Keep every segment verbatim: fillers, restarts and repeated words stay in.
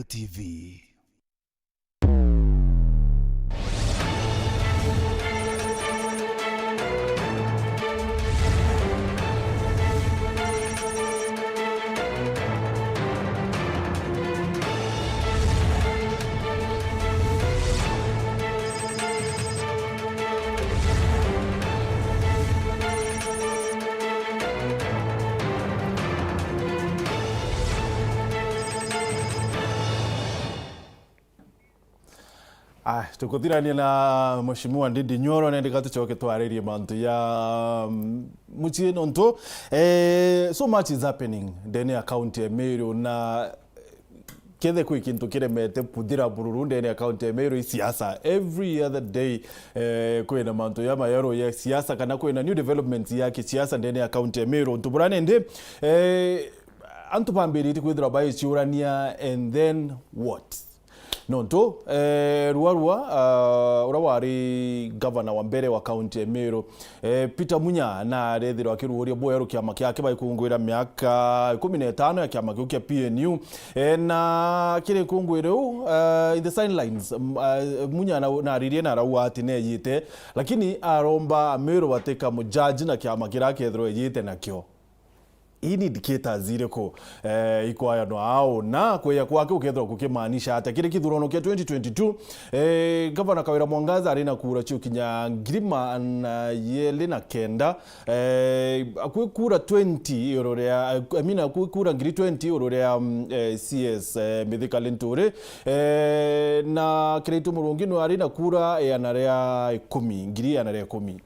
T V. Ah, tukuthirania na Mheshimiwa Ndindi Nyoro, nendeka tucoke twaririe mantu ya, mm, mucii nontu, eh, so much is happening ndene ya county ya Meru, na kethe kwi kintu kiremete kuthira bururu ndene ya county ya Meru i siasa. Every other day, eh, kwina mantu ya mayeru ya siasa kana kwina new developments ya kisiasa ndene ya county ya Meru. Untu buria nindi, eh, antu bambiritie kwithirwa baiciurania, and then what? Nontu, eh, rua rua, ah, uria wari gavana wa mbere wa county ya Meru, eh, Peter Munya, na arethirwa akiruuria bweru kiama kiake ba ikungwira miaka ikumi na itano ya kiama kiu kia P N U. Eh, na kiri ikungwiro iu, eh, in the sidelines, m-, ah, Munya na, naririe na arauga ati neeyite, lakini aromba Ameru batika mujaji na kiama kiria akethirwa eeyite nakio. Ii ni indicators iriku, eh, ikwayanwa au, na kweya kwake gukethirwa gukimaanisha atia? Kiri kithurano kia twenty twenty-two, eh, Gavana Kawira Mwangaza ari na kura ciukinya ngiri magana yeli na kenda, eh, akui kura twenty iguru ria, I mean, akui kura ngiri twenty iguru ria, mm, eh, C S, eh, Mithika Linturi, eh, na Kiraitu Murungi nwe ari na kura igana ria ikumi, ngiri igana ria ikumi.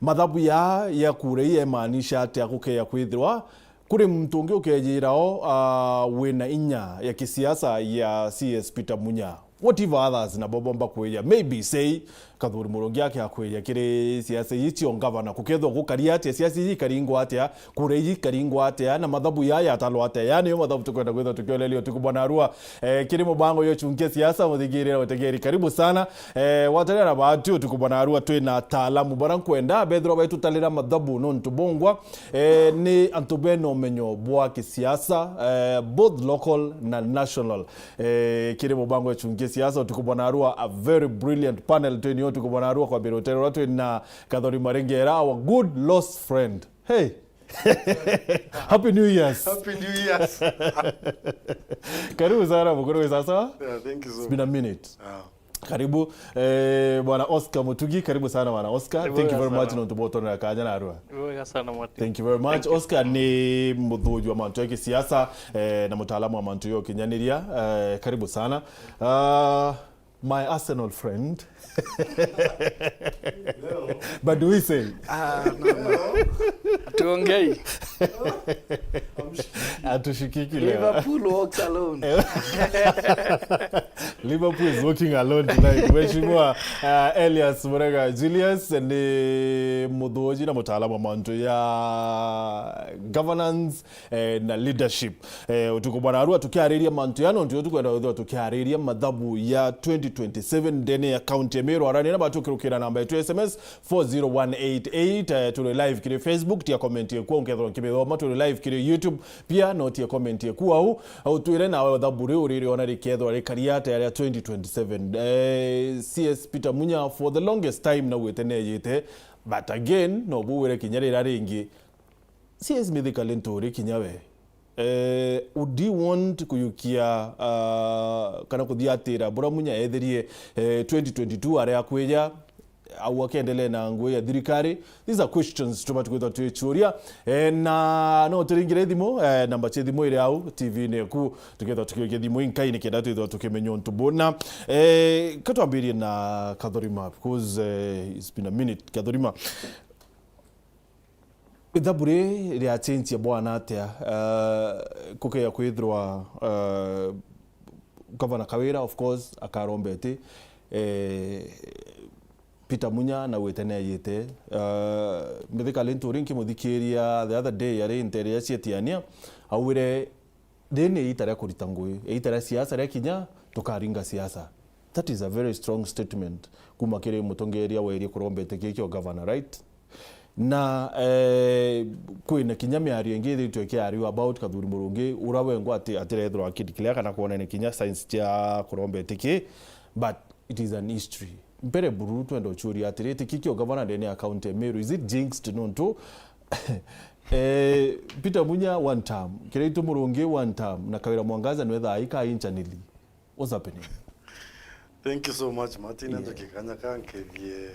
Mathabu ya, ya kura ii yemaanisha atia gukeya kwithirwa kuri muntu ungi ukeyira o, ah, wina inya ya kisiasa ya C S Peter Munya? What if others nabo bomba kwiya? Maybe say, Kathuri Murungi ake akwiya kiri siasa ii cio ngavana, kukethwa gukari atia, siasa ii ikaringwa atia, kura ii ikaringwa atia, na mathabu ya yatalwa atia? Yani yo mathabu tukwenda kwithwa tukioreria utuku bwa narua. Eh, kiri mubango yo chunkia siasa, muthikirira utegeri. Karibu sana. Eh, watarira na bahati utuku bwa narua twina ataalamu bara nkwenda bethirwa baitutalira mathabu nontu bongwa, eh, ni antu bena umenyo bwa kisiasa, eh, both local na national. Eh, kiri mubango ya chunkia siasa utuku bwa narua, a very brilliant panel twinio utuku bwa narua, kwambira utere uria twina Kathuri Marengera, our good lost friend. Hey! Happy New Year's. Happy New Year's. Karibu sana, mukuru wi sawa? Yeah, thank you so much. It's been a minute. Ah. Karibu, eh, Bwana Oscar Mutugi, karibu sana Bwana Oscar. Karibu sana. Thank you very much nontu bwa utonera kanya narua. Ni wega sana, Martin. Thank you very much. Thank you. Oscar ni muthuji wa mantu ya kisiasa, eh, na mutaalamu wa mantu ya ukinyaniria. Eh, karibu sana. Ah, my Arsenal friend. But do we say? Ah, no, no. Hatuongei. Hatushikiki leo. Liverpool walks alone. Liverpool is walking alone tonight. Mheshimiwa, uh, Elias Murega Julius ni muthuji na mutaalamu wa mantu ya governance, eh, na leadership. Eh, utuku bwa narua tukiariria mantu ya nontu tukwenda kwithirwa tukiariria mathabu ya twenty twenty-seven ndene ya county ya Meru. Arania na batukirukira namba yetu ya S M S four zero one eight eight. Eh, turi live kiri Facebook, tia comment yeku, nkethirwa nkimithoma. Turi live kiri YouTube pia, no tia comment yeku au. Au twire nawe uthabu riu ririona rikethirwa rikari atia ria twenty twenty-seven. Eh, C S Peter Munya for the longest time naugite neeyite, but again, no bugwire kinya rira ringi, C S Mithika Linturi kinya we, eh, would you want kuyukia, ah, kana kuthiatira bura Munya eethirie, eh, twenty twenty-two aria akwija, au akendelee na ngugi ya thirikari? These are questions tubati kwithwa twichuria. Eh, na no turingire thimu, eh, namba cia thimu iri au T V-ini eku, tukethwa tukiukia thimu inkai nikenda twithwa tukimenya untu buna. Eh, ka twambirie na Kathurima, because, eh, it's been a minute. Kathurima, ithabu ri ria change ya bwana atia, eh, kukeya kwithirwa, eh, Governor Kawira, of course, akarombete, eh, Peter Munya na gwite neeyite. Eh, Mithika Linturi nkimuthikiria the other day ari ntere ya cietiania, augire, riri ni iita ria kurita ngugi, iita ria siasa ria kinya, tukaringa siasa. That is a very strong statement kuma kiri mutongeria wa iria kurombete kiki o governor, right? Na, eh, kwina kinya miario ingi ithitwe ikiario about Kathuri Murungi, ura wengwa ati, atirethirwa akideclare kana kwonene kinya signs cia kuromba itiki, but it is an history. Mbere buru twenda uchuria atiri, itiki kio gavana ndene ya county ya Meru, is it jinxed nontu, eh, Peter Munya one term, Kiraitu Murungi one term, na Kawira Mwangaza nwethaa ika inchanili. What's happening? Thank you so much, Martin. Yeah. Njoke kanya ka nkethie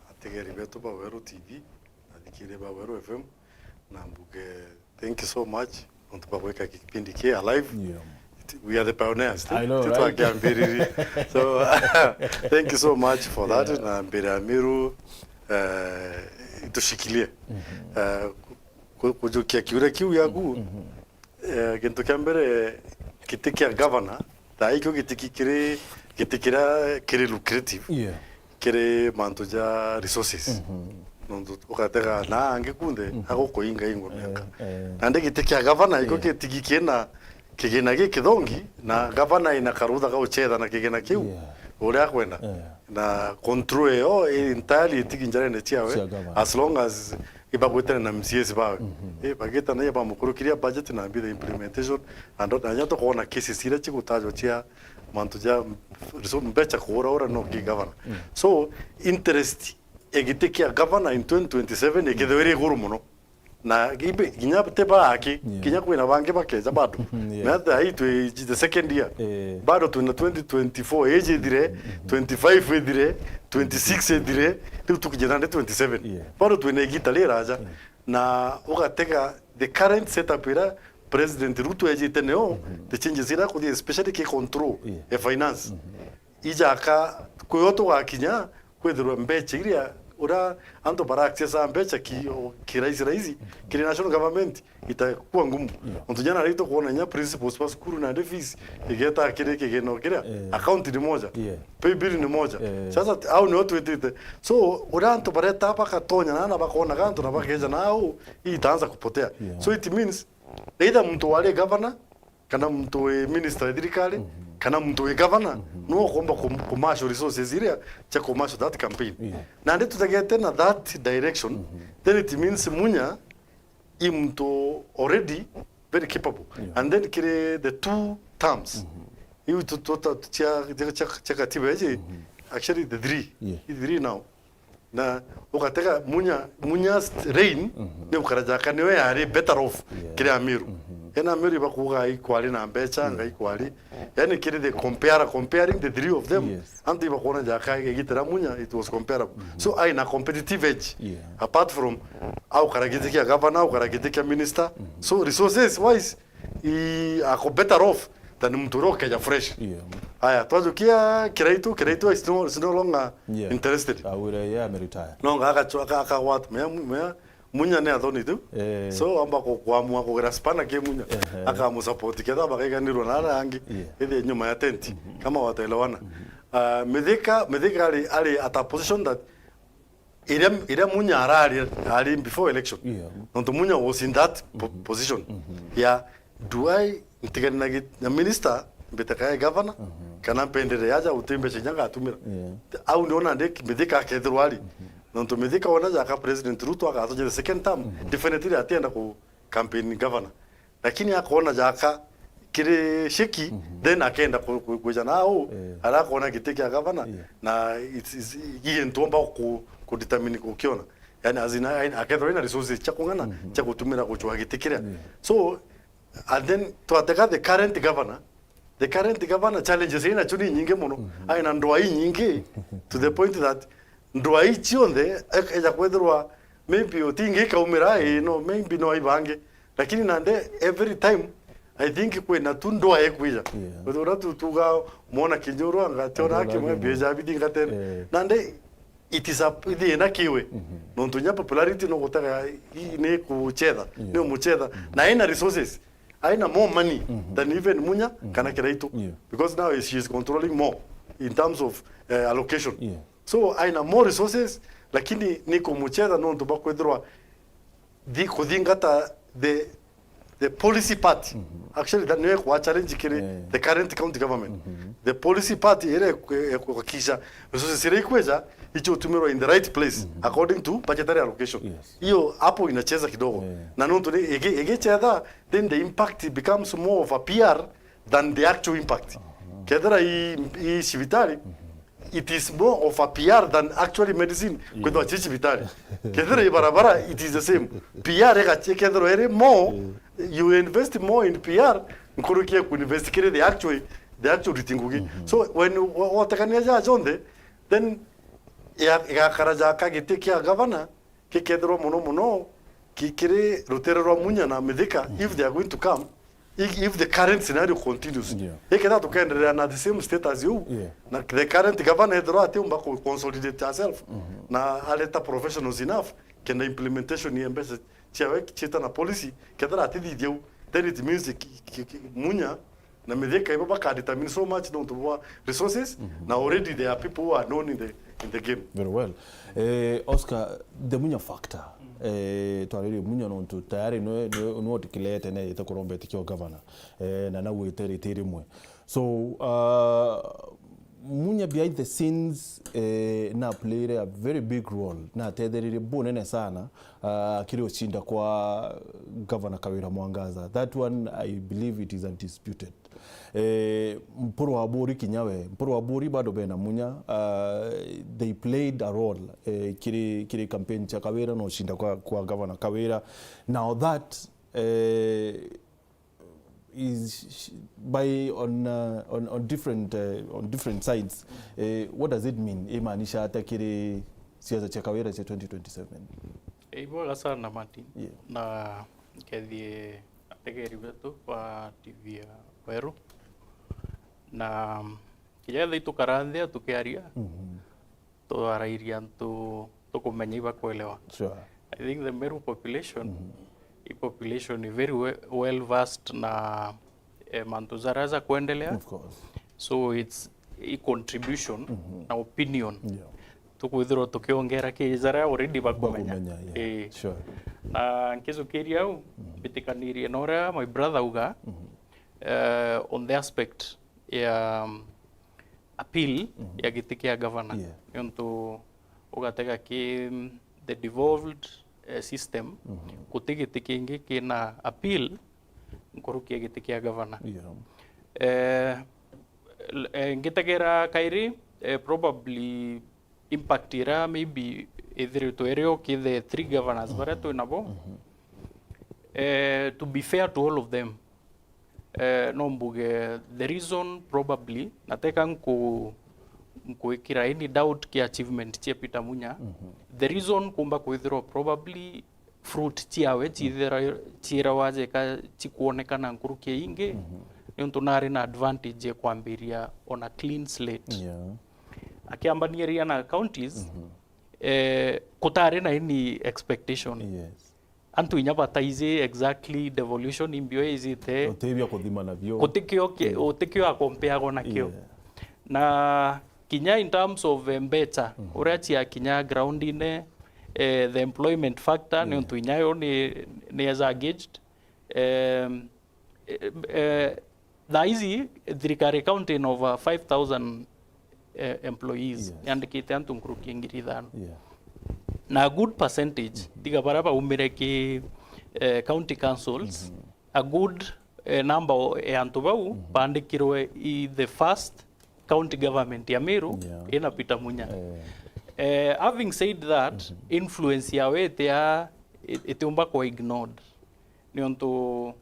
ategeri betu ba Weru T V, na athikiria ba Weru F M, na mbuge thank you so much nontu bwa gwika kipindi ki alive. Yeah. It, we are the pioneers, eh? I know, right? Twakiambiririe. So, thank you so much for that. Yeah. Na mbere ya Miru, eh, itushikilie. Mm-hmm. Eh, ku-, kujukia kiuria kiu yaku, mm-hmm. Eh, gintu kia mbere, giti kia gavana, thaa ikio giti ki-, kiri, giti kiria kiri lucrative, yeah, kiri mantu ja resources. Mhm. Nontu ugatega na angi kunthe, mhm, agukuinga ingwa miaka. Eh, eh. Nandi giti kia gavana, ikio, yeah, giti ki-, kina kigina gikithongi, na gavana ina karutha ga gucetha na kigina kiu, yeah, uria akwenda. Yeah. Na control iyo i entirely itigi njarene ciawe, cia gavana, as long as ibagwitane na M C As bawe. Mhm. Eh, bagitana, ibamukurukiria budget na mbithe implementation, and na nya tukoona cases iria cigutajwa cia mantu ja, so, mbecha kuura ura no ki gavana. Mm. So, interest ya giti kia gavana in twenty twenty-seven ikethirwa iri iguru muno. Na ibe, kinya te baaki, yeah, kinya kwina bangi bakeja bado. Yeah. Na thaa ii twi the second year. Eh. Bado twina twenty twenty-four iji ithire, mm-hmm, twenty-five ithire, twenty-six ithire, riu tukije nandi twenty-seven. Yeah. Bado twina igita riraja. Yeah. Na ugatega the current setup ira President Ruto ejite nio, mm-hmm, the changes ira kuthii especially ki control, yeah, ya finance. Mm-hmm. Ijaka, kwio tugakinya, kwithirwa mbecha iria, uria antu bara accessa mbecha ki, o, kirahisi rahisi, kiri national government, itakua ngumu. Yeah. Nontu jana rito kuona inya principals ba cukuru na fees, igeta kiri kigeno kiria, eh, account ni moja, yeah, pay bill ni moja. Eh. Sasa, au nio twitite. So, uria antu bareta bakatonya na, na bakona gantu na bakeja na au, itaanza kupotea. Yeah. So it means, either muntu wari governor, kana muntu wi minister ya thirikari, mhm, kana muntu wi governor, mhm, no ukomba kum-, commercial resources iria cia commercial that campaign. Yeah. Nandi tutegete na that direction, mhm, then it means Munya i muntu already very capable. Yeah. And then kiri the two terms. Mhm. Iu tu, tu, tu, cia, cia, cia, cia katiba iji, mhm, actually the three. Yeah. I three now. Na ugatega Munya, Munya's reign, mhm, ni gukara jaka niwe yari better off, yeah, kiri Amiru. Mhm. Ena Amiru ibakuga ikwari na mbecha, yeah, nga ikwari. Yani kiri the compare, comparing the three of them. Yes. Antu ibakuona jaka igitira Munya, it was comparable. Mhm. So, aina competitive edge. Yeah. Apart from, au kara giti kia governor, au kara giti kia minister. Mhm. So, resources wise, i, ako better off than muntu uria ukeja fresh. Yeah. Aya, twajukia Kiraitu, Kiraitu is no, is no longer, yeah, interested. Awire ye ameretire. No nga akacho-, aka-, akagwata, mea, mea, Munya ni athoni tu. Eh. So, amba ku-, kuamua kugira spana ki Munya. Ehe. Akamusupport ketha bakaiganirwa na aria angi. Yeah. Ithi nyuma ya tent. Mhm. Kama wataelewana. Mhm. Ah, Mithika, Mithika ari, ari at a position that iria, iria Munya arari, ari before election. Yeah. Nontu Munya was in that po-, mhm, position. Mhm. Ya, do I ntigane na git-, na minister, mbite kae governor, mhm, kana mpendere aja uti mbecha inya ngatumira? Yeah. Au ndio na ndiki Mithika akethirwa ari. Mhm. Nontu Mithika wona jaka President Ruto agatonye the second term, mhm, definitely atienda ku campaign governor. Lakini akona jaka kiri shiki, mhm, then akenda ku-, ku-, kuja nao, eh, arakona giti kia gavana, yeah, na it's, it's, gintu omba ku, ku determine kukiona. Yani, as in, akethirwa ina resources cia kung'ana, mhm, cia gutumira gucua giti kiria. Yeah. So, and then twatega the current governor, the current governor challenges ina cio ni nyingi muno. Mhm. Aina ndwaa inyingi to the point that ndwaa ii cionthe, e-, eja kwethirwa maybe utingi ikaumira, ii, no, maybe no aibange. Lakini nande every time, I think kwina tu ndwaa ikwija. Yeah. Uria tu tuga mwona kinyuru anga tiona. Ndwaa kimwe kimwe. Bieja bithi ngatene. Eh. Nande it is a thina kiwe. Mhm. Nontu nya popularity no gutega i-, ni kuchetha, yeah, ni umuchetha. Mhm. Na ina resources, aina more money, mhm, than even Munya, mhm, kana Kiraitu. Yeah. Because now she is controlling more in terms of, eh, allocation. Yeah. So, aina more resources, lakini ni kumuchetha nontu bwa kwithirwa thi-, kuthingata the the policy part, actually, that niyo kwa challenge kiri the current county government. The policy part ire kuhakikisha resources iria ikweja icho utumirwa in the right place according to budgetary allocation. Yes. Hiyo hapo inacheza kidogo. Yeah. Na nontu ni igi- igichetha, then the impact becomes more of a P R than the actual impact. Kethira i, i cibitari, it is more of a P R than actually medicine. Kwithwa ci cibitari. Kethira i barabara, it is the same. P R igachi kethirwa iri more, you invest more in P R nkuruki ya kuinvest kiri the actual, the actual riti ngugi. So when wo- wotekania ja jonthe, then ya- igakara ja kagiti kia governor kikethirwa mono mono ki- kiri rutere rwa Munya na Mithika, if they are going to come, if, if the current scenario continues. Yeah. Ikethira tukenderea na the same state as you, yeah, na the current governor ethirwa atiumba ku consolidate herself na areta professionals enough, kenda implementation ya mbeca ciawe ciita na policy, kethira atithithia u, then it means ki- ki- ki- Munya na Mithika ibo baka determine so much nontu bwa resources, na already there are people who are known in the, in the game. Very well. Eh, Oscar, the Munya factor. Eh, twaririe Munya nontu tayari nwe, nwe, nwe declared na ite kurombete kio governor. Eh, na na wite riti rimwe. So, uh, Munya behind the scenes, eh, na played a very big role, na atethererie bunene sana, uh, kiri ucinda kwa Governor Kawira Mwangaza. That one, I believe it is undisputed. Eh, Mpuru wa Buri kinya we, Mpuru wa Buri bado bena Munya, uh, they played a role, eh, kiri, kiri campaign cia Kawira na ucinda kwa, kwa Governor Kawira. Now that, eh, is sh- by on, uh, on, on different, uh, on different sides, eh, what does it mean? Imaanisha ata kiri siasa cia Kawira cia twenty twenty-seven? Ibwega sana, Martin. Yeah. Na kethie ategeri betu ba T V ya Weru. Na kinya ethira itukara nthi tukiaria, Mhm. twarairia antu tukumenya ibakwelewa. Sure. I think the Meru population, Mhm. i population very we- well versed na, eh, mantu jaria ja kuendelea. Of course. So it's i contribution Mhm. na opinion. Yeah. Tukwithirwa tukiongera ki jaria already bakumenya. Bakumenya, yeah. Eh. Sure. Na nkijukiria au, Mhm. mbitikanirie na uria my brother uga, Mhm. eh, on the aspect ya, um, appeal Mhm. ya giti kia governor. Yeah. Niuntu ugatega ki, mm, the devolved, eh, system, Mhm. guti giti kingi kina appeal nkuruki ya giti kia governor. Yeah. Eh, l- eh, ngitegera kairi, eh, probably impact iria maybe ithiritwe irio ki the three governors baria twi nabo. Mhm. Eh, to be fair to all of them, eh, no mbuge the reason probably, na teka nku- nkwikira any doubt ki achievement cia Peter Munya, Mhm. the reason kumba kwithirwa probably fruit ciawe ciithira- ciirawa jeka cikwonekana nkuruki ya ingi, Mhm. niuntu nari na advantage ya kwambiria on a clean slate. Yeah. Akiambaniria na counties, Mhm. eh, kutari na any expectation. Yes. Antu inya bataiji exactly devolution imbio ijite. Utibia kuthima nabio. Gutikio ki- Mm. gutikio akompeagwa nakio. Yeah. Na kinya in terms of, eh, mbeca, Mhm. uria cia kinya ground-ine, eh, the employment factor, Yeah. niuntu inya yo ni, ni as engaged. Em, eh, eh, thaa ici thirikari county ina over five thousand, eh, employees, Yes. yandikite antu nkuruki ya ngiri ithano. Yeah. Na a good percentage, Mhm. tiga baria baumire ki, eh, county councils, Mhm. a good, eh, number o- ya antu bau Mhm. bandikirwe i the first county government ya Meru Yeah. ina Peter Munya. Eh. Eh, having said that, Mhm. influence yawe itia, i- itiumba kwa ignored. Niuntu,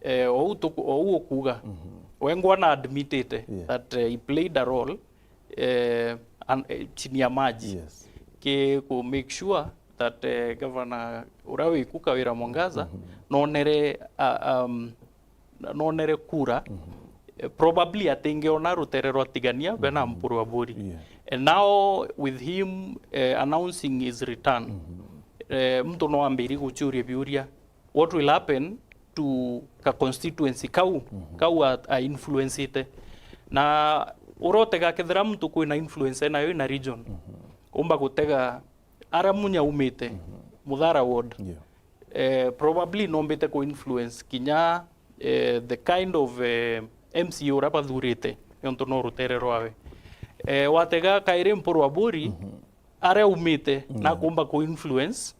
eh, ou tuku- ou ukuga, Mhm. wengwa na admitted Yeah. that, eh, he played a role, eh, an- eh, chini ya maji. Yes. Ki ku make sure that, eh, governor uria wiku Kawira Mwangaza Mhm. nonere, uh, um, nonere kura, Mhm. eh, probably atingiona rutere rwa Tigania bena Mhm. Mpuru wa Buri. Yeah. And now with him, eh, announcing his return, Mhm. eh, mtu no ambiri guciuria biuria, what will happen to ka constituency kau, Mhm. kau a- a influencite? Na urotega kethira mtu kwina influence nayo ina region, Mhm. umba gutega ara Munya umite, Mhm. Muthara ward. Yeah. eh, probably nombite ku influence kinya, eh, the kind of, eh, M C A uria bathurite, nontu no rutere rwawe. Eh, watega kairi Mpuru Aburi, aria umite, na kumba ku influence,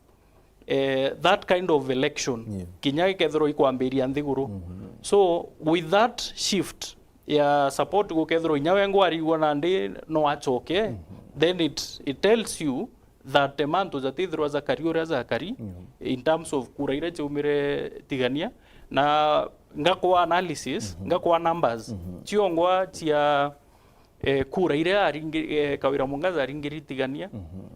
eh, that kind of election, kinya ikethirwa ikwambiria nthiguru. So, with that shift ya support gukethirwa inya wengwa arigwa nandi no acoke, then it, it tells you that mantu jatithirwa jakari uria jakari in terms of kura iria ciaumire Tigania, na ngakwa analysis, ngakwa numbers, ciongwa cia, eh, kura iria aringi-, eh, Kawira Mwangaza aringiri Tigania,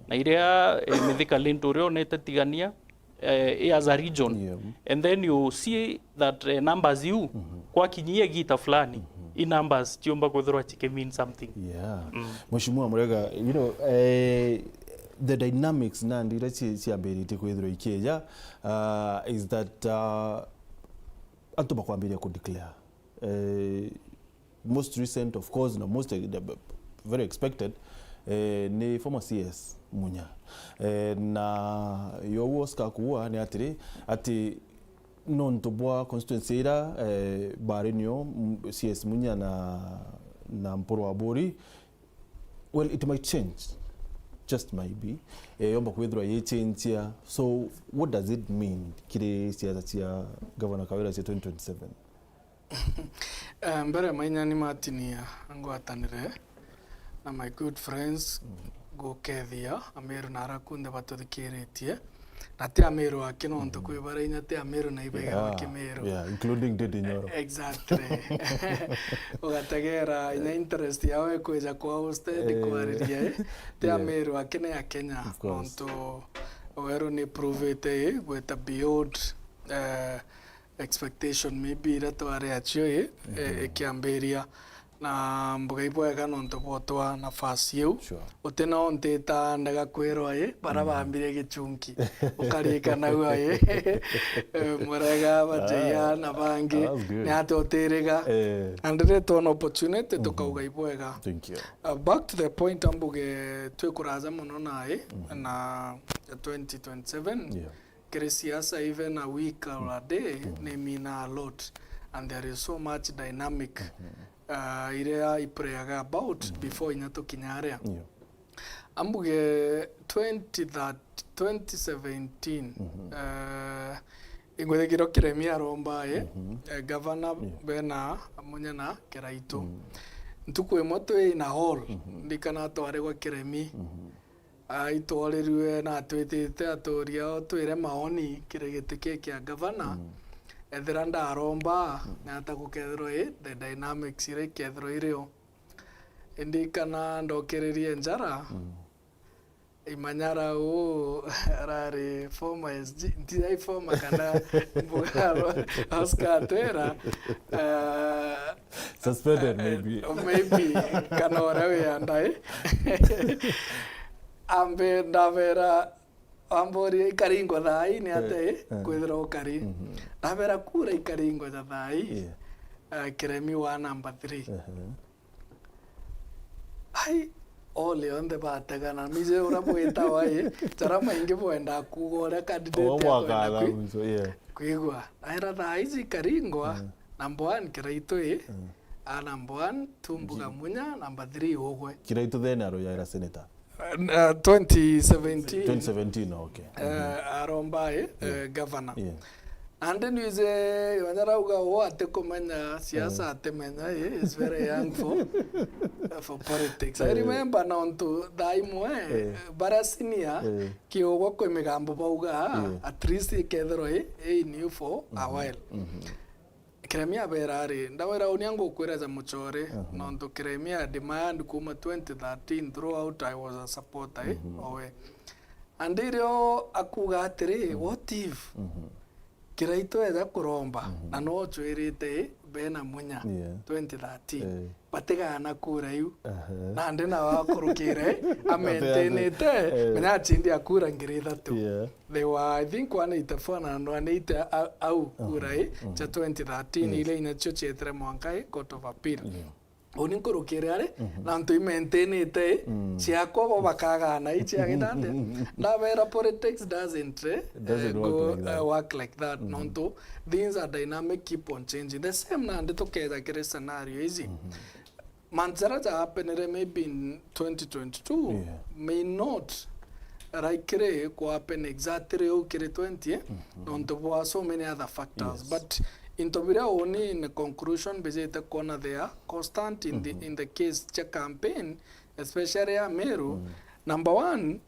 na iria, eh, Mithika Linturi onete Tigania, eh, as a region. And then you see that, eh, numbers iu, kwakinyia igita fulani, i numbers ciumba kwithirwa ciki mean something. Yeah. Mheshimiwa Murega, you know, eh, the dynamics nandi iria ci-, ciambiritie kwithirwa ikieja, uh, is that, uh, antu bakwambiria ku declare. Eh, most recent, of course, na most, eh, very expected, eh, ni former C S Munya. Eh, na yo Oscar kuua ni atiri, ati nontu bwa constituency ira, eh, bari nio, mm, C S Munya na, na Mpuru Aburi, well, it might change. Just might be. Eh, yomba kwithirwa yichenjia. So, what does it mean kiri siasa cia Governor Kawira cia twenty twenty-seven? Eh, mbere mainyani matinia ngwatanire na my good friends, ngukethia Ameru na ara kunthe batuthikiritie. Na ti Ameru aki nontu kwi bara inya ti Ameru na ibega wa Kimeru. Yeah, including Ndindi Nyoro. Exactly. Ugategera inya interest yao ikwija kwa hosted kwariria, eh. Ti Ameru aki ni a Kenya. Of course. Nontu weru ni provete, eh, gwita beyond, eh, expectation maybe iria twari acio i, e, ikiambiria. Na mbuga ibwega nontu bwotwa nafasi iu. Sure. Uti no ntita ndega kwirwa i, bara bambire gichunki. Ukarika nau i. E, Murega, Bajeia na bangi. That's good. Ni ati utiriga. Eh. And it one opportunity, tukauga ibwega. Thank you. Uh, back to the point, ambuge twi kuraja mono nai, na twenty twenty-seven. Yeah. Kiri siasa, even a week or a day, ni mina a lot, and there is so much dynamic, uh, iria i playaga about before inya tukinya aria. Yeah. Ambuge twenty thirteen, twenty seventeen, uh, ingwithikirwo Kiremi aromba, eh, eh, governor bena Munya na Kiraitu. Ntuku imwe twi in a hall, ndikana twari gwa Kiremi. Aitworirue na atwitite aturia o twire maoni kiri giti ki kia gavana. Ethira ndaromba, ni ata gukethirwa i the dynamics iria ikethirwa irio. Indi kana ndokiririe njara, Imanyara uu arari former S G, nti ai former kana mbuga Oscar Atwira, eh, suspended maybe. Maybe, kana uria wi under, eh. Ambe ndabera, amboria ikaringwa thaa ii ni atia, eh, kwithirwa ukari. Ndabera kura ikaringwa ja thaa ii, eh, Kiremi wa number three. Ai, ole onthe bategana. Mije uria bwitawa i, jara maingi bwenda kuuga uria candidate akwenda kwi-, kwigua. Aira thaa iji ikaringwa, number one Kiraitu i, a number one, Tumbuga Munya, number three Ugwe. Kiraitu then aruyaira senator. Uh, twenty seventeen. Twenty seventeen, okay. Eh, aromba i, eh, governor. Yeah. Nandi nwije, wanya rauga uu atikumenya siasa, atimenya, he is very young for, for politics. I remember nontu thaa imwe, baria senior, kiugwa kwi migambo bauga, at least ikethirwa i, i new for a while. Kiremi abera ari, ndawira unia ngukwira ja muchore, nontu Kiremi admired kuma twenty thirteen throughout I was a supporter, eh, owe. And irio akuga atiri, what if Kiraitu eja kuromba, na no ochwirite bena Munya, twenty thirteen. Batigana kura iu. Nandi nawe akurukire, amentainite, menya achindia kura ngiri ithatu. They were, I think, one eighty-four na one eighty au kura i, cha twenty thirteen, iria inacio chietire mwanka i Court of Appeal. uni nkurukire ari, na ntu imaintainite, ciakwa bo bakagana i cia gitande. Ndabera politics doesn't, eh, Doesn't eh, work go, like that. eh, work like that. Nontu things are dynamic, keep on changing. The same nandi tukeja kiri scenario iji. Mantu jaria ja happenire maybe in twenty twenty-two Yeah. may not likely ku happen exactly uu kiri twenty, eh? Nontu bwa so many other factors. Yes. But into biria uni in conclusion mbijite kwona they are constant in the, in the case cha campaign, especially ya Meru. Number one,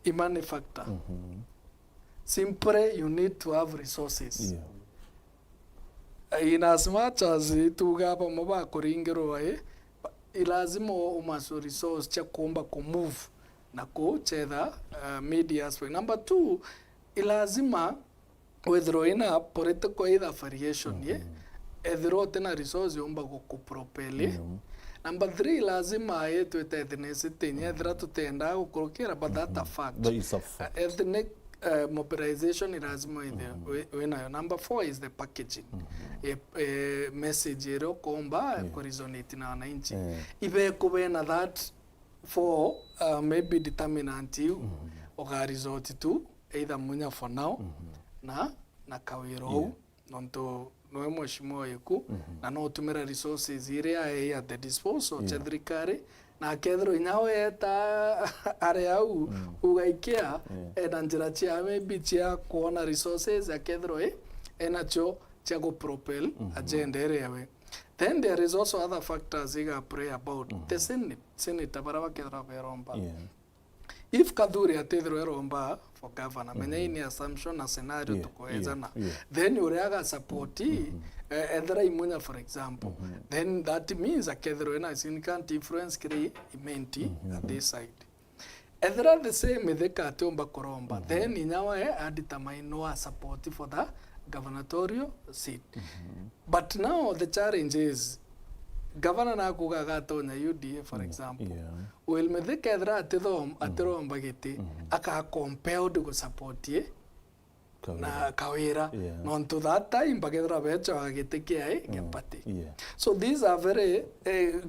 i money factor. Simply you need to have resources. Yeah. In as much as ituga bamwe bakuringirwa i, i lazima u-, umasu resource cia kuumba ku move na kuchetha, uh, media aspect. Number two, i lazima withirwe ina political either affiliation ye, ethirwa utina resource yumba gu-, ku propel i. Number three, lazima i twite ethnicity, ethira tutenda gukurukira, but that a fact. That is a fact. Uh, ethnic, uh, mobilization i lazima ithe wi-, winayo. Number four is the packaging. E, e, message iria ukomba ku resonate na wananchi. Ibe kubena that for, uh, maybe determinant iu uga resort tu either Munya for now na, na Kawira uu. Nontu noe mheshimiwa wiku, na no utumira resources iria ai at the disposal cia thirikari, na akethirwa inya we eta ari au, ugaikia, ena njira cia maybe cia kuona resources, akethirwa i, enacio cia gu propel agenda iria we. Then there is also other factors iga play about. The Senate, Senator baria bakethirwa beromba. If Kathuri atithirwa eromba for governor, menya hii ni assumption na scenario tukwejana. Then uria aga support, eh, ethira i Munya for example, then that means akethirwa ena significant influence kiri Imenti at this side. Ethira the same Mithika atiumba kuromba, then inya we a determine no a support for the gubernatorial seat. But now the challenge is, governor nakuga agatonya U D A, for example. Will Mithika ethira atithom-, atiromba giti, aka compelled gu support i na Kawira. Nontu that time bakethira bechoa giti kiai gia party. So these are very, eh,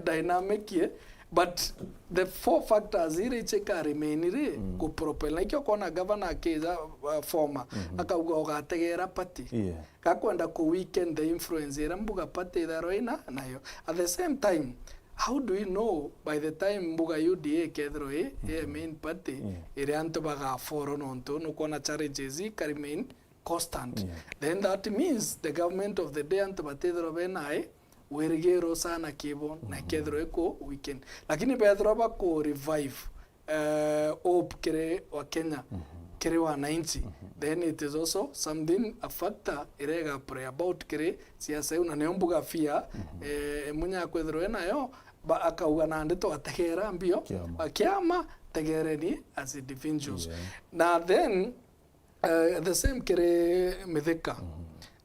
dynamic, eh, but the four factors iria ichika remain ri ku propel. Na ikio kona governor akija, uh, former, akauga ugategera party. Gakwenda ku weaken the influence iria mbuga party itharwa ina nayo. At the same time, how do we know by the time mbuga U D A ikethirwa i, i main party, iria antu bagafollow nontu nukwona challenges ika remain constant? Then that means the government of the day antu batithirwa bena ai wirigiro sana kibo, na ikethirwa iku weaken. Lakini bethirwa baku revive eh, hope kiri wa Kenya, kiri wananchi, then it is also something, a factor iria iga play about kiri siasa iu, na nio mbuga fear, eh, Munya akwithirwa enayo, ba-, akauga nandi twategera mbio, kiama, tegereni as individuals. Na then, eh, the same kiri Mithika.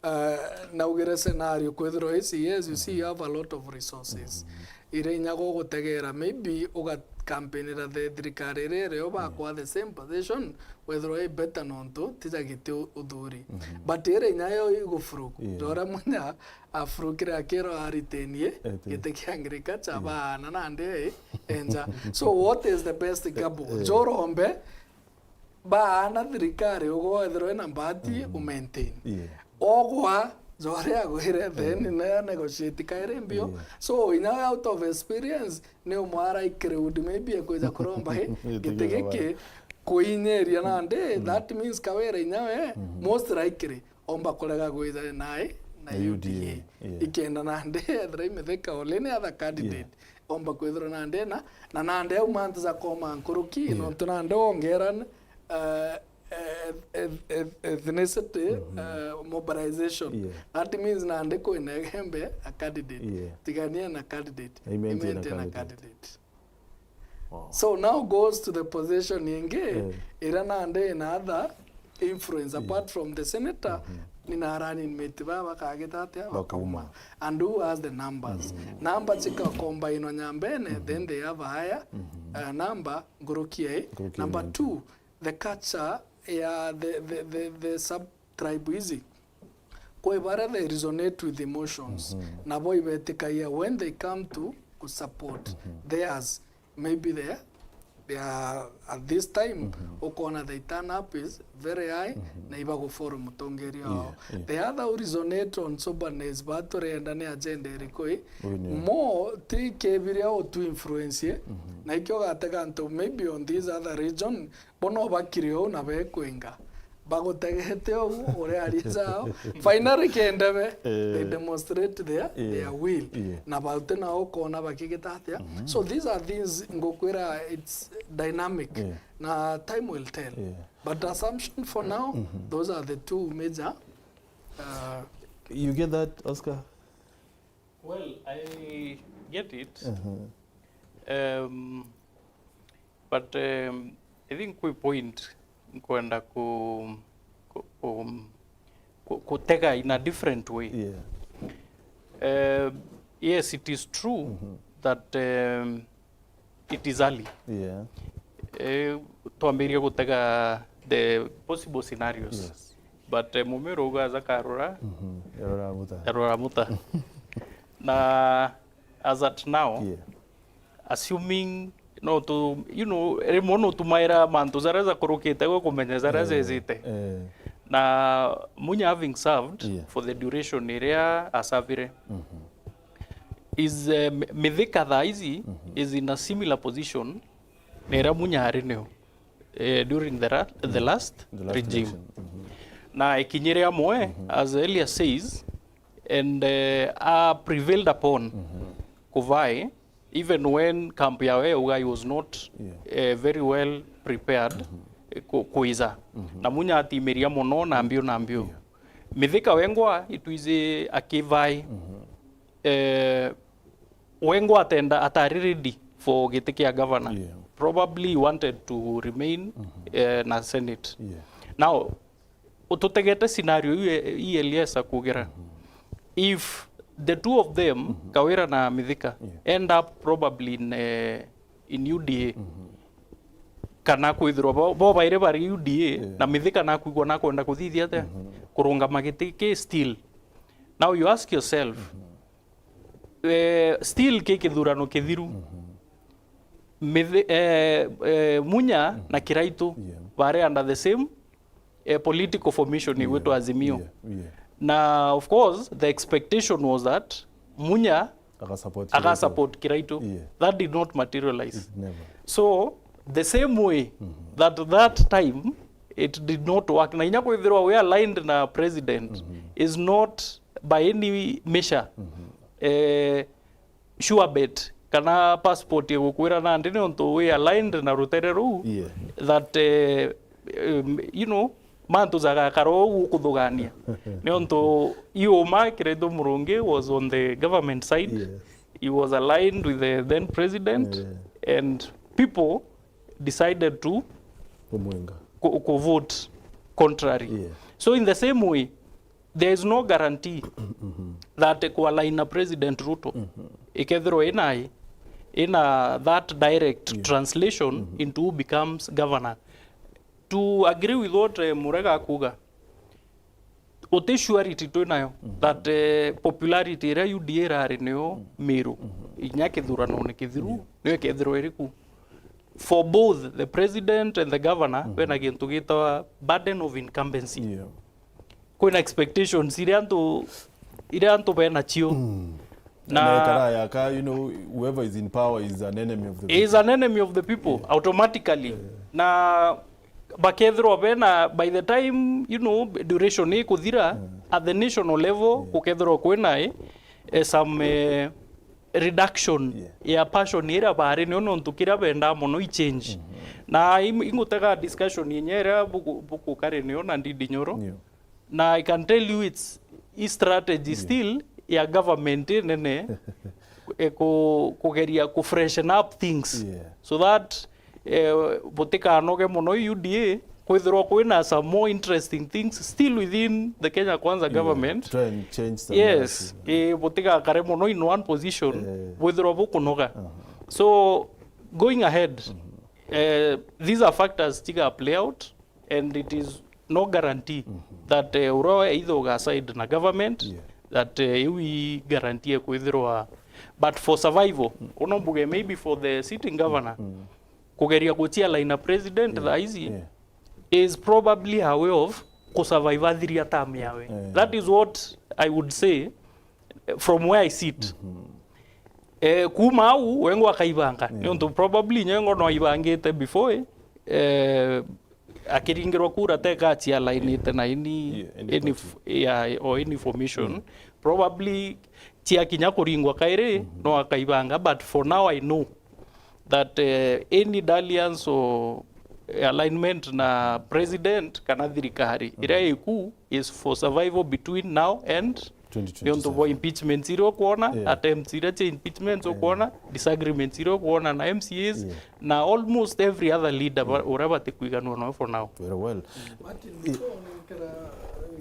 Uh, naugire scenario kwithirwa isi, yes, you see, you have a lot of resources iria inya gugutegera, maybe uga campaignira the thirikari iria irio bakwa the same position, wethirwa i better nontu tija giti u-, uthuri. But iria inya yo igufuruku, jora Munya afurukire akirwa aritenie giti kia agriculture, baana nandi enja. So what is the best gamble? Jorombe, baana thirikari, ugwe wethirwa wina mbati, u maintain. Ogwa, jore agwire, then ne negotiate kairi mbio. So, inya we out of experience, ni umwe araikire would maybe ekwija kuromba hi, giti giki kuinyeria nandi, that means Kawira inya we, most likely, omba kurega gwija nai na U D A. Ikenda nandi ethira i Mithika or any other candidate, omba kwithirwa nandi na, na nandi au mantu ja koma nkuruki, nontu nandi wongera, eh, eh, eth-, eth-, ethnicity, eh, mobilization. That means nandi kwina Igembe a candidate. Tigania na candidate. Imenti na candidate. So now goes to the position ingi, iria nandi ina other influence apart from the senator, ni na running mate baa bakagita atia? Bakauma. And who has the numbers? Numbers ikakombainwa nyambene, then they have a higher, uh, number nkuruki ai. Number two, the culture ya the, the, the, the sub tribe ici. Kwi baria they resonate with emotions, Mhm. nabo ibetikagia when they come to ku support Mhm. theirs, maybe they, they are at this time, Mhm. ukona they turn up is very high, Mhm. na ibagufollow mutongeria wao. Yeah, yeah. The other who resonate on soberness, baturenda ni agenda iriku i? Uyu ni mo ti kibiria utu influence, Mhm. na ikio gatega antu maybe on this other region, bo no bakire uu na bekwinga. Bagutegete uu, uria aria jao. Finally, kendebe, Eh. they demonstrate their, Yeah. their will. Yeah. Na bauti nao ukona bakigita atia. Mhm. So these are things ngukwira it's dynamic. Yeah. Na time will tell. Yeah. But assumption for now, Mhm. those are the two major, uh, You get that, Oscar? Well, I get it. Uh-huh. Um, but, um, I think kwi point nkwenda ku, ku, ku, ku, kutega in a different way. Yeah. Uh, yes, it is true Mm-hmm. that, um, it is early. Yeah. Eh, twambirie gutega the possible scenarios. Yes. But, eh, mumero uga aja karora, Mhm. Yarora muta. yarora muta. Na as at now, Yeah. assuming no tu, you know, rimwe no tumaira mantu jaria jakurukite gwe kumenya jaria Eh, jejite. eh. Na Munya having served Yeah. for the duration iria asavire, Mhm. is, eh, Mi-, Mithika thaa ici Mhm. is in a similar position na iria Munya ari nio, eh, during the ra-, the last The last regime. Election. Mhm. Na ikinyire amwe, Mhm. as Elias says, and, eh, are prevailed upon Mhm. kuvai, even when camp yawe yauga he was not, Yeah. eh, very well prepared, Mhm. eh, ku-, kuiza. Mhm. Na Munya atimiria mono na mbio na mbio. Yeah. Mithika wengwa itwiji akivai. Mhm. Eh, wengwa atenda, atari ready for giti kia governor. Yeah. Probably he wanted to remain, Mhm. eh, na Senate. Yeah. Now, ututegete scenario iu, ii Elias akugira. Mhm. If the two of them, Mhm. Kawira na Mithika, Yeah. end up probably in, eh, in U D A, Mhm. kana kwithirwa bo, bo bairi bari U D A, Yeah. na Mithika nakwigua nakwenda kuthithia atia? Mhm. Kurungama giti ki still. Now you ask yourself, Mhm. eh, still ki kithurano kithiru. Mhm. Mithi-, eh, eh, Munya Mhm. na Kiraitu Yeah. bari under the same, eh, political formation Yeah. igwitwa Azimio. Yeah, yeah. Na of course, the expectation was that Munya Agasupport aga Kiraitu. support Kiraitu. Yeah. That did not materialize. It never. So, the same way Mhm. that that time it did not work. Na inya kwithirwa we aligned na president Mhm. is not by any measure, Mhm. eh, sure bet kana passport igukwira nandi nontu wi aligned na rutere ruu Yeah. that, eh, um, you know, mantu jagakara uu ukuthugania. Nontu iuma Kiraitu Murungi was on the government side. Yes. He was aligned with the then president, Yeah. and people decided to Kumwinga. ku-, ku vote contrary. Yeah. So in the same way, there is no guarantee Mhm. that kualign na President Ruto Mhm. ikethirwa ina, ina that direct Yeah. translation Mhm. into who becomes governor. To agree with what, eh, Murega akuga, uti surety twi nayo Mhm. that, eh, popularity iria U D A irari niyo Mhm. Meru, Mhm. inya kithuranone kithiru, Yeah. niyo ikethirwa iriku. For both the president and the governor, Mhm. bena gintu gitawa burden of incumbency. Yeah. Kwina expectations iria antu, iria antu bena cio. Mm. Na Na ikara yaka, you know, whoever is in power is an enemy of the is people. An enemy of the people, Yeah. automatically. Yeah. Na bakethirwa bena, by the time, you know, duration ikuthira, Yeah. at the national level, Yeah. gukethirwa kwina, eh, eh, some, eh, reduction Yeah. ya passion iria bari nio nontu kiria bendaa mono i change. Mhm. Na im-, ingutega discussion inya iria buku-, bukukari nio na Ndindi Nyoro. Yeah. Na I can tell you it's, i strategy Yeah. still ya government inene, eh, ku-, kugeria ku freshen up things Yeah. so that, eh, butikanoge mono i U D A, kwithirwa kwina some more interesting things still within the Kenya Kwanza Yeah, government. Try and change some Yes, narrative. Eh, butigakare mono in one position, Eh. bwithirwa bukunoga. Uh-huh. So, going ahead, Mm-hmm. eh, these are factors tiga play out, and it is no guarantee that, eh, uria either uga side na government, that, eh, iu i guarantee ekwithirwa, but for survival, uno mbuge maybe for the sitting governor, kugeria guchia line na president thaa ici is probably a way of kusurvive athiria term yawe. That is what I would say, eh, from where I sit. Eh, kuma au, wengo akaibanga. Niuntu probably nyengo no aibangite before, eh, akiringirwa kura teka acialainite na any, any f-, yeah, or any formation. Probably ciakinya kuringwa kairi, no akaibanga, but for now I know that, eh, any dalliance or alignment na president kana thirikari iria iku is for survival between now and niuntu bwa impeachments iria ukwona, attempts iria cia impeachments ukwona, disagreements iria ukwona na M C As, na almost every other leader ba-, uria batikwiganua nao for now. Very well. Martin, before ngikira,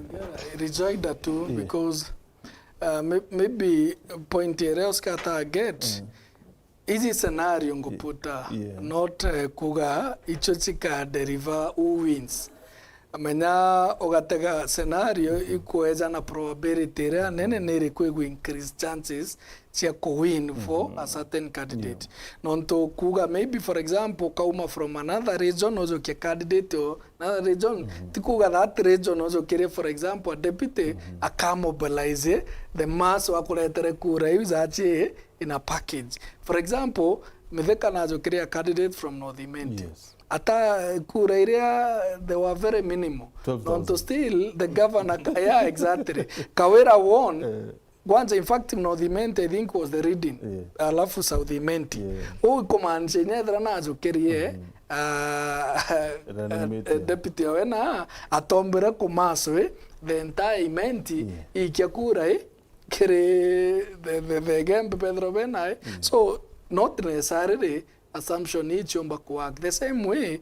ngikira rejoinder tu, because, uh, may-, maybe point iria Oscar target, ici scenario nguputa, not, eh, kuga icio cika deliver who wins. Menya ugatega scenario ikweja na probability iria nene ni iriku igu increase chances cia ku win for a certain candidate. Nontu kuga maybe, for example, kauma from another region ujukie candidate o another region, ti kuga that region ujukirie, for example, a deputy akamobilize the mass wa kuretere kura iu zachi in a package. For example, Mithika najukirie a candidate from North Imenti. Ata kura iria they were very minimal. Nontu still the governor ka-, yeah, exactly. Kawira won, kwanza, in fact, North Imenti, I think, was the leading. Alafu South Imenti. Uu ikumaanisha inya ethira najukirie, ah, deputy owe na atombire kumaswi the entire Imenti ikia kura i kiri the, the, the Igembe bethirwa benae. So, not necessarily assumption ii ciumba ku work. The same way,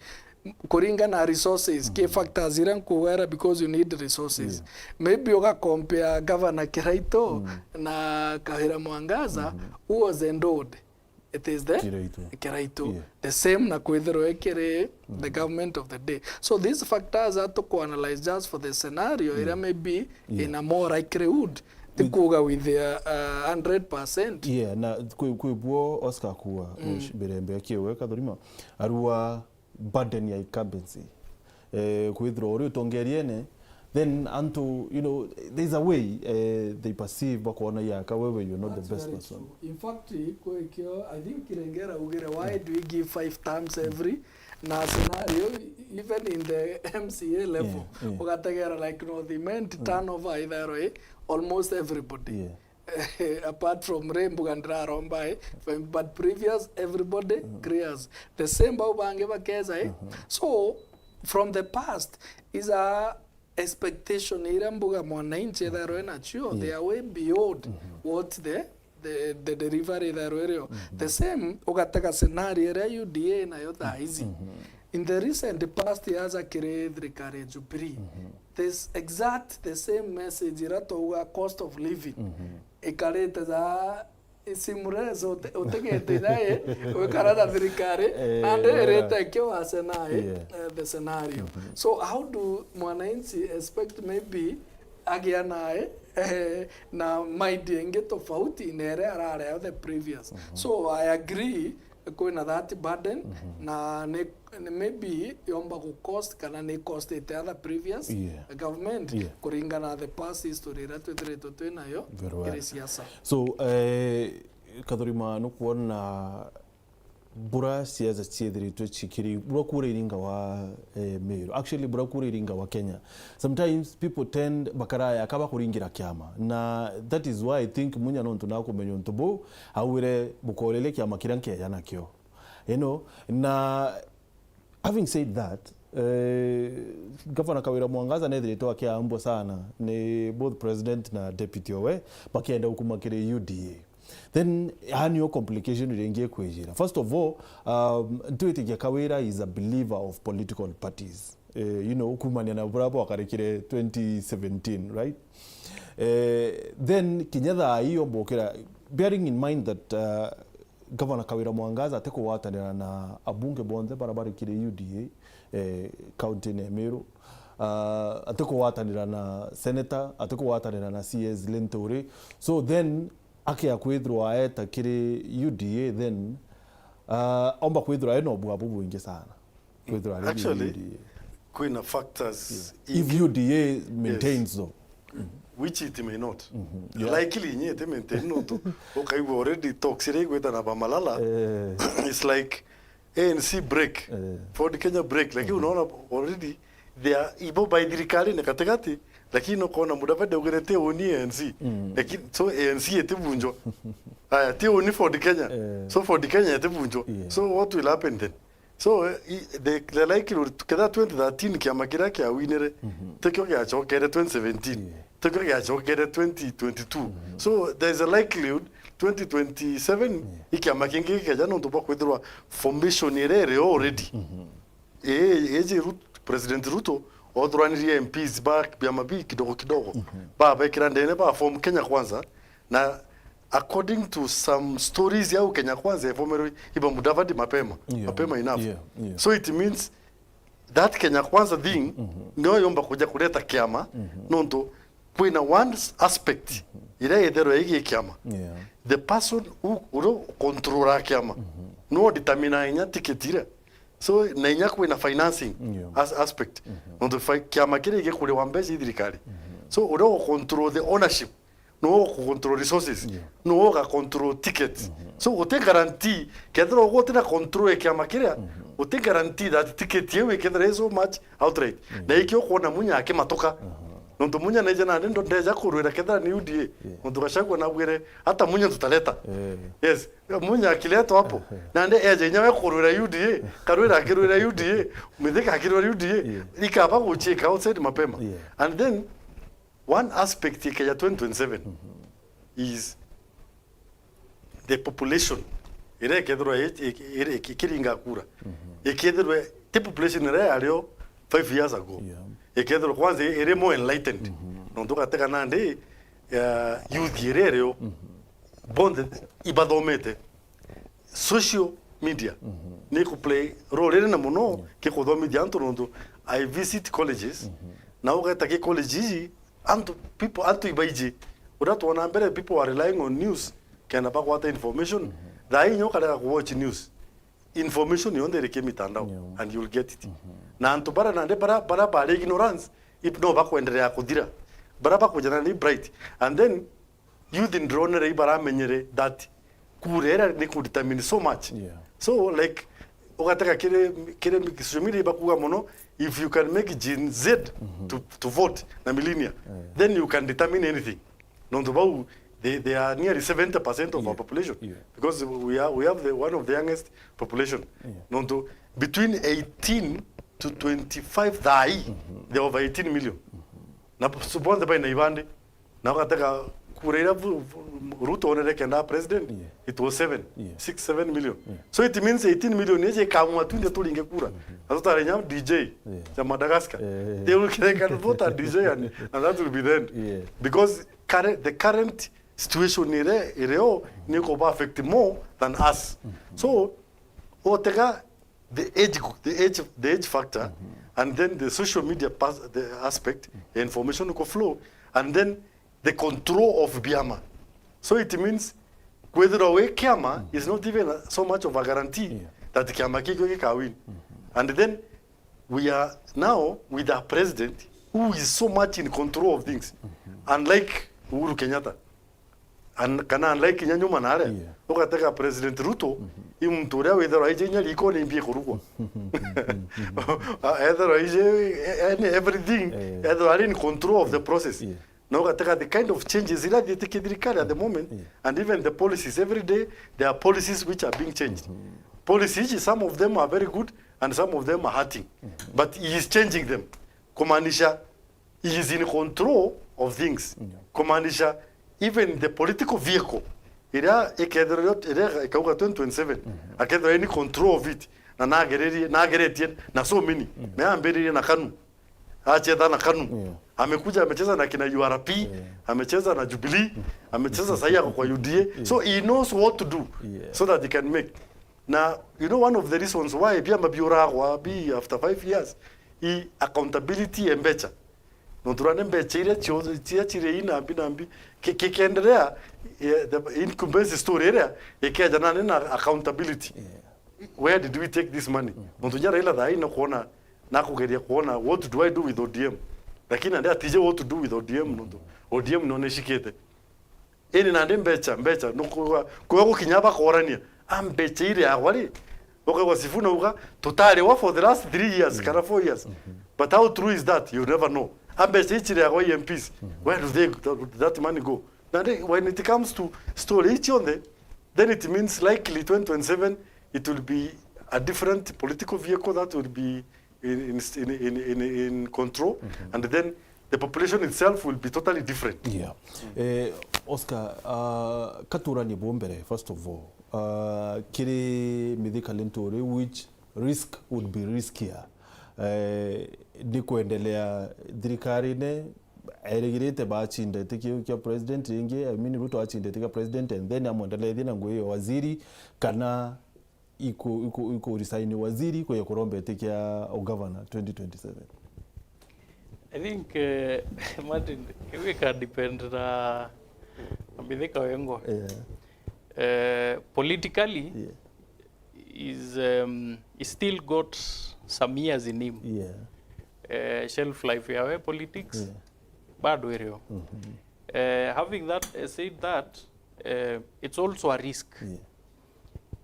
kuringana na resources, ki factors iria nkugwera, because you need resources. Maybe uga compare Governor Kiraitu na Kawira Mwangaza, who was endowed. It is the Kiraitu. Kiraitu. The same na kwithirwa ikiri the government of the day. So these factors are to analyze just for the scenario iria maybe in a more likelihood, ti kuga with a, uh, hundred percent. Yeah, na kwi, kwi buo Oscar kuwa, mm, birembe kiwe Kathurima, arua burden ya incumbency. Eh, kwithirwa uri utongeriene, then antu, you know, there's a way, eh, they perceive bakona yaka wewe you're not the best person. In fact, kwekio, I think Kirengera ugire, why do we give five terms every, na scenario, even in the M C A level, ugategera like North Imenti, turnover ithairwa i almost everybody. Apart from Ray Mbuga ndiraromba, eh, but previous everybody clears. The same bau bangi bakeza, eh. So, from the past is a expectation iria mbuga mwananchi ethairwa enacio, they are way beyond what the, the, the delivery ethairwa irio. The same, ugatega scenario iria U D A nayo thaa ici. In the recent past years akiri thirikari ya Jubilee, this exact the same message iria twauga cost of living. Ikarite ja seamless, ute-, utegete naye gwikara na thirikari, and irite kio wase naye, eh, the scenario. So how do mwananchi expect maybe agia naye, eh, na mind ingi tofauti na iria arari nayo the previous? So I agree, kwina that burden, na ni, ni maybe yomba gu cost kana ni costete other previous government, kuringana na the past history iria twithiritwe twinayo kiri siasa. So, eh, Kathurima, nukwona bura siasa ciethiritwe cikiri, bura kura iringa wa, eh, Meru. Actually, bura kura iringa wa Kenya. Sometimes people tend bakaraya kaba kuringira kiama. Na that is why I think munya nontu nakumenya untu buu, augire bukoreria kiama kiria nkeja nakio. You know, na having said that, eh, Governor Kawira Mwangaza nethiritwe akiambwa sana ni both president na deputy owe, bakienda gukuma kiri U D A. Then, yani, yo complication iria ingi ikwijira. First of all, um, ntwitikia Kawira is a believer of political parties. Eh, you know, kumania na buria bwakarikire twenty seventeen, right? Eh, then, kinya thaa iyo mbukira, bearing in mind that, uh, Governor Kawira Mwangaza atikugwatanira na abunge bonthe baria bari kiri U D A, eh, county-ini ya Meru. Uh, atikugwatanira na senator, atikugwatanira na C As Linturi. So then, akia kwithirwa aeta kiri U D A, then, uh, omba kwithirwa ena ubua bubwingi sana. Kwithirwa ari Actually, U D A. Kwina factors Yeah. If ingi. U D A maintains, Yes. though. Which it may not. Yeah. Likely inye iti maintain nontu ukaigua already talks iria igwita na Bamalala. Eh. It's like A N C break. Eh. Ford Kenya break. Lakini unaona already they are ibo by thirikari ni katikati. Lakini ukona Mudavadi augire ti uni A N C. Mm. Lakini so A N C itibunjwa. Aya, ti uni Ford Kenya. Eh. So Ford Kenya itibunjwa. Yeah. So what will happen then? So, eh, i-, the, the likelihood, kethira twenty thirteen kiama kiria kiawinire, Mhm. tikio giacokere twenty seventeen, Yeah. tikio giacokere twenty twenty-two. Mhm. So, there is a likelihood twenty twenty-seven Yeah. i kiama kingi gikeja nontu bwa kwithirwa formation iria iri o already. Mhm. Ii, iji Rut-, President Ruto othuranirie M Ps ba biama bi kidogo kidogo. Mhm. Babekira ndene ba form Kenya Kwanza, na according to some stories ya Kenya Kwanza, efomerwe iba Mudavadi mapema, Yeah. mapema enough. Yeah, yeah. So it means that Kenya Kwanza thing Mhm. nio yomba kuja kureta kiama, Mhm. nontu kwina one aspect iria yetherwa igi kiama. Yeah. The person who, uria controla kiama, Mhm. no determine inya ticket iria. So, na inya kwina financing Yeah. as-, aspect. Mhm. Nontu fi-, kiama kiria gikuriwa mbeca i thirikari. Mhm. So, uria u control the ownership, no u control resources, Yeah. no u control tickets. Mhm. So, uti guarantee, kethira ugu utina control ya kiama kiria, Mhm. uti guarantee that ticket iu ikethira i so much outright. Yeah. Na ikio ukwona Munya akimatuka. Aha. Nontu Munya neja nandi ndo ndeja kurwira kethira ni U D A. Yeah. Nontu Gachagua nabwire, hata Munya tutaleta. Eh. Yes. Munya akiletwa hapo. Ehe. Nandi eja inya we kurwira U D A, karwira akirwira U D A, Mithika akirwira U D A, Yeah. ikaba guchika outside mapema. Yeah. And then, one aspect ikeja twenty twenty-seven Mhm. is the population. Iria ikethirwa i-, i-, i-, ikiringa kura. Mhm. Ikethirwe ti population iria yario five years ago. Yeah. Ikethirwa kwanza iri more enlightened. Mhm. Nontu ugatega nandi, ya, youth iria irio, Mhm. bonthe ibathomete. Social media Mhm. ni ku play role rinene mono Yeah. gikuthomithia antu, nontu I visit colleges, Mhm. na ugeta ki college iji, antu, people, antu ibaiji. Uria twona mbere, people were relying on news kenda bagwata information. Mhm. Thaa ii inya ukarega ku watch news. Information yonthe iri ki mitandao, Yeah. and you'll get it. Mhm. Na antu bara nandi bara, bara bari ignorance, ip-, no bakwenderea kuthira. Bara bakujana ni bright. And then, youth ndironere ibaramenyere that kura iria ni ku determine so much. Yeah. So, like, ugatega kiri, kiri social media ibakuga mono, if you can make Gen Z Mhm. to, to vote na millennial, Yeah. then you can determine anything. Nontu bau, they, they are nearly seventy percent of our Yeah. population. Yeah. Because we are, we have the, one of the youngest population. Yeah. Nontu between eighteen to twenty-five thaa ii, Mhm. they are over eighteen million. Mhm. Na b-, so bonthe baina ibandi. Na ugatega kura iria vu-, vu-, Ruto onere kenda president, Yeah. it was seven, Yeah. six, seven million. Yeah. So it means eighteen million iji ikamua twinthe turinge kura. Mhm. Na tutare nya D J Yeah. ya Madagascar. Yeah. They will, they can vote a D J and, and that will be the end. Yeah. Because current, the current situation ire, ireo ni kuba affect more than us. Mhm. So, utega the age, the age, the age factor, Mhm. and then the social media pas-, the aspect, the information ku flow, and then the control of biama. So it means, kwithirwa wi kiama Mhm. is not even a, so much of a guarantee Yeah. that kiama kikio gikawin. Mhm. And then we are now with a president who is so much in control of things, Mhm. unlike Uhuru Kenyatta. An-, kana unlike inya nyuma nare, Yeah. ugatega President Ruto, Mhm. i muntu uria withirwa aije inya riko ni mbi kurugwa. A-, ethirwa aije, e-, e-, everything, Yeah. ethirwa ari in control of the process. Yeah. Na ugatega the kind of changes iria thiite ki thirikari at the moment, Yeah. and even the policies, every day there are policies which are being changed. Mhm. Policies, some of them are very good and some of them are hurting. Mhm. But he is changing them. Kumaanisha, he is in control of things. Yeah. Kumaanisha, even the political vehicle, iria ikethirwa, iria ikauga twenty twenty-seven, Mhm. akethirwa in control of it, na nagererie, nageretie na so many, Mm. na ambiririe na KANU. Achetha na KANU. Yeah. Amekuja amecheza na kina U R P, Yeah. amecheza na Jubilee, Mm. amecheza sahi ako kwa U D A. Yeah. So he knows what to do Yeah. so that he can make. Na, you know, one of the reasons why biama biuragwa bi after five years i accountability ya mbecha. Nontu rande mbecha iria cio-, cia ciri i nambi nambi, ki-, ki-, kiendelea, eh, the incumbents story iria ikeja nani na accountability. Yeah. Where did we take this money? Mm. Nontu nya Raila thaa ino kuona, na kugeria kuona, what do I do with O D M? Lakini ande atije what to do with O D M, nontu O D M none ishikite. Ini nandi mbecha, mbecha, nukuga, kuga gukinya bakorania, a mbecha iri agwa ri, ukaigua Sifuna uga, "Tutariwa for the last three years, mm, kana four years." Mm-hmm. But how true is that? You never know. A mbecha ichiri agwa M Ps, mm-hmm, where do they, that money go? Nandi, when it comes to story ichi onthe, then it means likely twenty twenty-seven, it will be a different political vehicle that will be in, in, in, in, in, in control, mm-hmm, and then the population itself will be totally different. Yeah. Eh, Oscar, uh, katuranie bo mbere, first of all, uh, kiri Mithika Linturi, which risk would be riskier? Eh, ni kwendelea thirikarine, erigirite bachindete kiu kia president ringi, I mean, Ruto achindete kia president, and then amwendelethie na ngugi ya waziri, kana iku-, iku-, iku resign waziri, kuya kuromba iti kia ugavana twenty twenty-seven? I think, eh, Martin, kiu gika depend na, na Mithika wengwa. Yeah. Eh, politically, yeah, is, um, he still got some years in him. Yeah. Eh, shelf life yawe politics, yeah, bado irio. Mm-hmm. Eh, having that, eh, said that, eh, it's also a risk, yeah,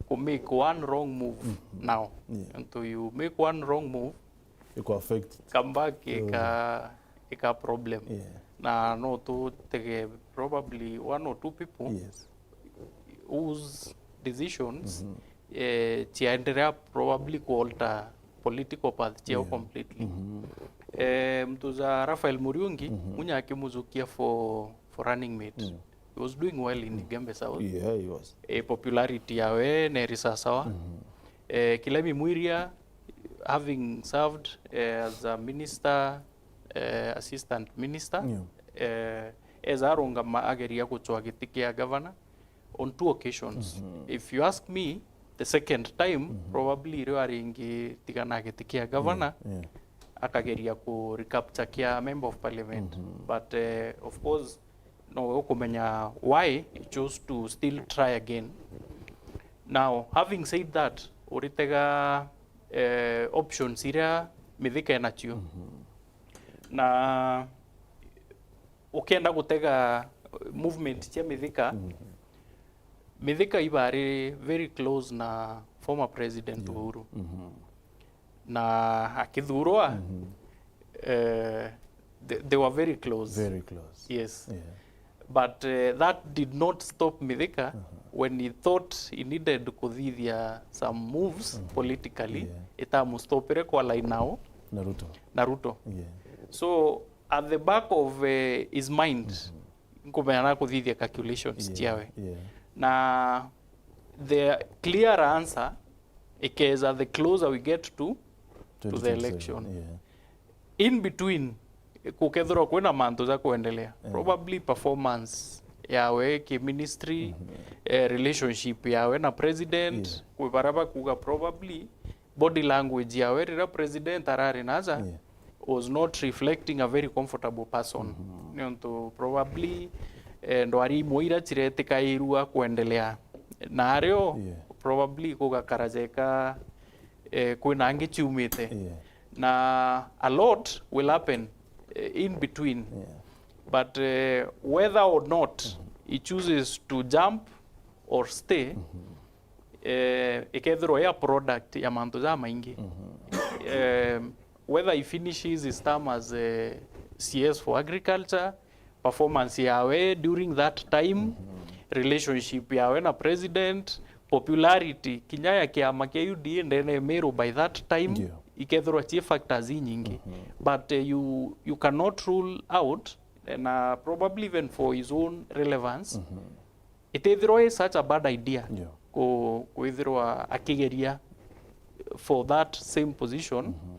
ku make one wrong move, mm-hmm, now. Yeah. And to you make one wrong move, iko affect, come back, yeah, ika, ika problem. Yeah. Na no tutege probably one or two people, yes, whose decisions, mm-hmm, eh, ciaendelea probably ku alter political path ciao, yeah, completely. Mm-hmm. Eh, mtu za Raphael Muriungi, mm-hmm, munya akimuzukia for, for running mate. Mm. He was doing well in Igembe South. Yeah, he was. Eh, popularity yawe neri sasawa. Mm-hmm. Eh, Kilemi Mwiria, having served, eh, as a minister, eh, assistant minister, yeah, eh, eza arungama ageria gucwa giti kia governor on two occasions. Mm-hmm. If you ask me, the second time, mm-hmm, probably irio aringi tigana giti kia governor, yeah, yeah, akageria ku recapture kia member of parliament. Mm-hmm. But, eh, of course, no ukumenya why he chose to still try again. Now, having said that, uritega, eh, options iria Mithika enacio. Mm-hmm. Na ukienda gutega movement cia Mithika, mm-hmm, Mithika ibari very close na former president, yeah, Uhuru. Mm-hmm. Na akithurwa, mm-hmm, eh, they, they were very close. Very close. Yes. Yeah. But, eh, that did not stop Mithika, uh-huh, when he thought he needed kuthithia some moves, mm-hmm, politically, yeah, itamustopire kwa line nao na Ruto. Na Ruto. Yeah. So, at the back of, eh, his mind, mm-hmm, nkumenya na kuthithia calculations, yeah, ciawe. Yeah. Na the clear answer ikeza the closer we get to, to the election. Twenty twenty-seven, yeah. In between, gukethirwa kwina mantu ja kuendelea. Yeah. Probably performance yawe ki ministry, mm-hmm, eh, relationship yawe na president, yeah, kwi baria bakuga probably body language yawe riria president arari naja, yeah, was not reflecting a very comfortable person. Mm-hmm. Nontu probably, eh, ndwari imwe iria ciretikairua kuendelea nario, yeah, probably gugakara jeka, eh, kwina angi ciumite. Yeah. Na a lot will happen, eh, in between. Yeah. But, eh, whether or not, mm-hmm, he chooses to jump or stay, mm-hmm, eh, ikethirwa ya product ya mantu ja maingi. Mm-hmm. Eh, whether he finishes his term as a C S for agriculture, performance yawe during that time, mm-hmm, relationship yawe na president, popularity kinya ya kiama kia U D A ndene ya Meru by that time, ndio, ikethirwa ci factors inyingi. Mm-hmm. But, eh, you, you cannot rule out, eh, na probably even for his own relevance, mm-hmm, itithirwa i such a bad idea, yeah, ku-, kwithirwa akigeria for that same position, mm-hmm,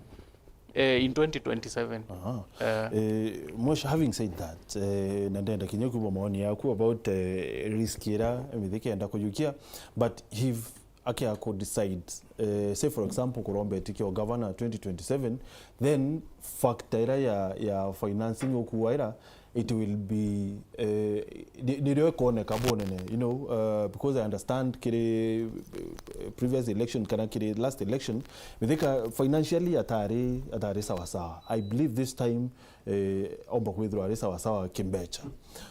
eh, in twenty twenty-seven. Aha. Eh. Eh, Mheshimiwa, having said that, eh, na ndenda kinya kuigua maoni yaku about, eh, risk ira Mithika enda kujukia, but if akia ku decide, eh, say for example, kuromba itikio governor twenty twenty-seven, then factor ira ya, ya financing ukua ira, it will be, eh, ni, nirio ikoneka bunene, you know, uh, because I understand kiri, eh, previous election kana kiri last election, Mithika financially atari, atari sawa sawa. I believe this time, eh, omba kwithirwa ari sawa sawa kimbecha.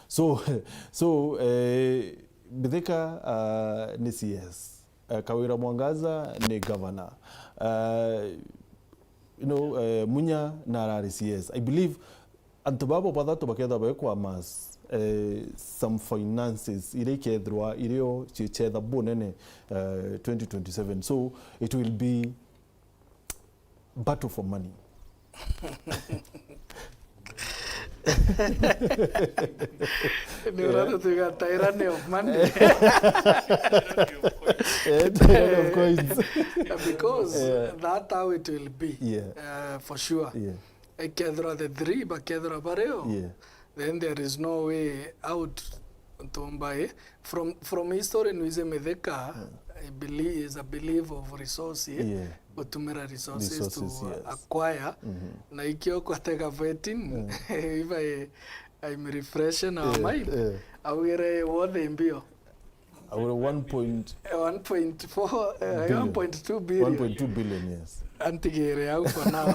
So, so, eh, Mithika, uh, ni C S. Eh, Kawira Mwangaza ni governor. Eh, you know, eh, Munya na arari C S. I believe antu babo bathatu bakethirwa bekwa amass, eh, some finances iria ikethirwa irio ciichetha bunene, eh, twenty twenty-seven. So it will be battle for money. Ni uratutwika tyranny of money. Eh, tyranny of coins. Because, yeah, that how it will be. Yeah. Uh, for sure. Yeah. Ikethirwa the three bakethirwa bario. Yeah. Then there is no way out. Ntumba, eh, from, from history nwize Mithika, mm, I believe, is a belief of resource, eh, yeah, gutumira resources to, resources, yes, acquire. Mhm. Na ikio kwatega vetin, mm, iba, eh, I'm refreshing our, yeah, mind. Yeah. Augire wothe mbio. Augire one point, eh, one point four, eh, billion. One point two billion. One point two billion, yes. Antigere au for now.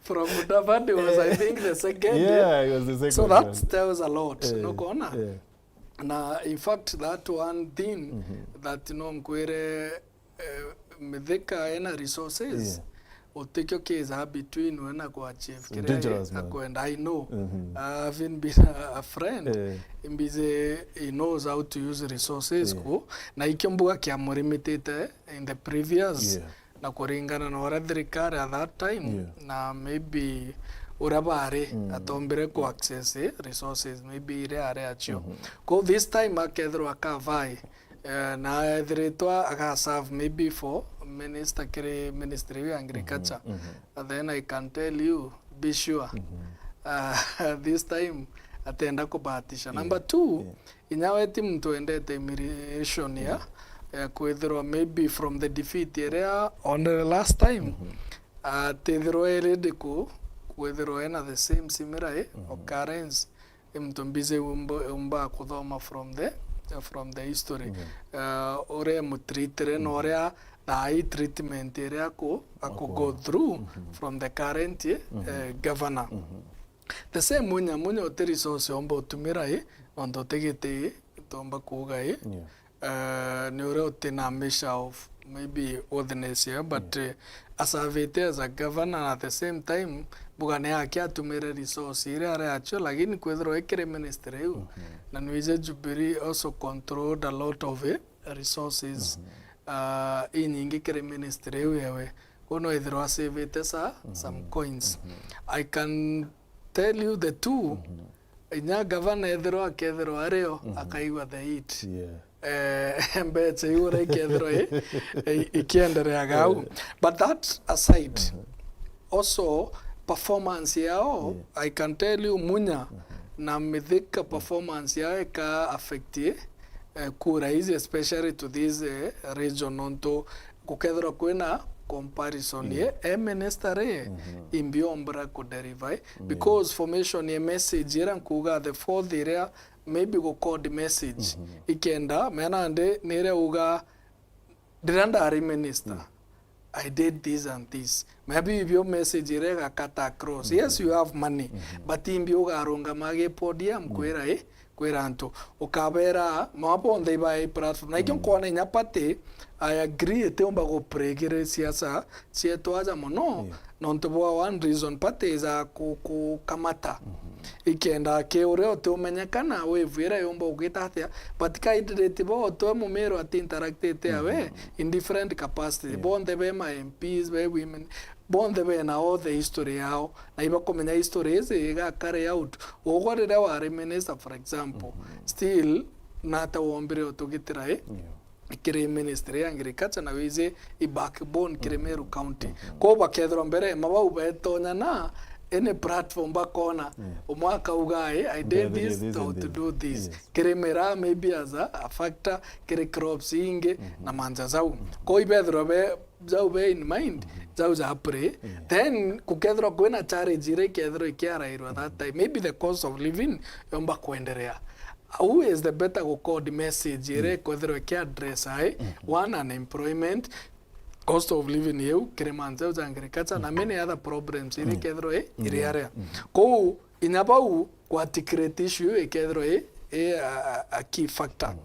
From Mudavadi was, I think, the second. Yeah, it was the second. So that one tells a lot, eh, no kona? Yeah. Na in fact, that one thing, mhm, that no nkwire, eh, Mithika ena resources, yeah, utikio kiza between we na ku achieve kiria, dangerous, man, akwenda. I know. Mhm. I've been a, a friend. Eh. Mbize, he knows how to use resources, yeah, ku, na ikio mbuga kia murimitite in the previous, yeah, na kuringana na uria thirikari at that time, yeah, na maybe uria bari, mm, atombire ku access, eh, resources maybe iria ari acio. Mhm. Ko this time akethirwa akavai, eh, na ethiritwa aga serve maybe for minister kiri ministry ya agriculture. Mhm, mhm. And then I can tell you, be sure, mhm, uh, this time atenda kubahatisha. Yeah. Number two, yeah, inya we ti muntu wendete humiliation ya, yeah, ya kwithirwa maybe from the defeat iria on the last time, mhm, atithirwa e ready ku, kwithirwa ena the same similar, eh, mhm, occurrence. I muntu mbize umba, umba kuthoma from the, from the history. Mhm. Uh, uria mutreatire na, mhm, uria thaa ii treatment iria aku, aku, aku go through, mhm, from the current, eh, mhm, eh, governor. Mhm. The same Munya, Munya uti resource omba utumira i, nontu uti giti i, tomba kuuga i. Yeah. Eh, ni uria uti na measure of maybe worthiness iyo, but, yeah, eh, asavite as a governor, at the same time, mbuga ni yake atumire resource iria ari acio, lakini kwithirwa ikiri ministry iu, mhm, na nwije Jubilee also controlled a lot of, eh, resources, mhm, ah, inyingi kiri ministry iu yewe. Kwou no ethirwa asavite sa, mhm, some coins. Mhm. I can tell you the two, mhm, inya gavana ethirwa akethirwa ario, mhm, akaigua the heat. Yeah. Eh, mbecha iu uria ikethirwa i, i, ikiendereaga au. Eh. But that aside, mhm, also performance yao, yeah, I can tell you Munya, mhm, na Mithika, mhm, performance yao ika affect, eh, kura ici, especially to this, eh, region, nontu gukethirwa kwina comparison, yeah, ye, e minister ri, mhm, imbi ombura ku deliver, yeah, because formation ye message iria nkuuga the fourth iria maybe gucode message, mhm, ikenda mena ndi niria uga, ndiria ndari minister, mm, I did this and this. Maybe ibio message iria igakata across. Mhm. Yes, you have money, mhm, but imbi ugarungama gi podium, mm, kwira i, kwira antu, ukabera, mama bonthe ibae platform. Na ikio, mm, nkwona inya party, I agree, itiumba guprigire siasa cietu aja mono, yeah, nontu bwa one reason, party iza ku-, kukamata. Mhm. Ikenda ki uria utiumenyeka na wave iria yumba ugita atia, but candidate bo utwe Mumiru ati interactite awe, mhm, in different capacity. Yeah. Bonthe be ma M Ps, be women, bonthe bena all the history yao, na ibakumenya history ici iga carry out. Ugwe riria wari minister, for example, mhm, still nata wombire utugitira i, yeah, kiri ministry ya agriculture na wije i backbone kiri, mhm, Meru County. Mhm. Kwou bakethirwa mbere, ma bau betonya na, any platform bakona, umwe akauga, "I did this to, to do this." Kiri miraa, maybe as a, a factor, kiri crops ingi, na manja jau. Kwou ibethirwa be, jau be in mind, jau ja play. Then, kukethirwa kwina challenge iria ikethirwa ikiarairwa that time, maybe the cost of living yomba kwenderea. Who is the better gucode message iria ikwethirwa ikiaddress ai? One, unemployment, cost of living iu, kiri manja jau ja agriculture, na many other problems iria ikethirwa i, iri aria. Kwou, inya bau, ku articulate issue iu ikethirwa i, i a, a, a key factor.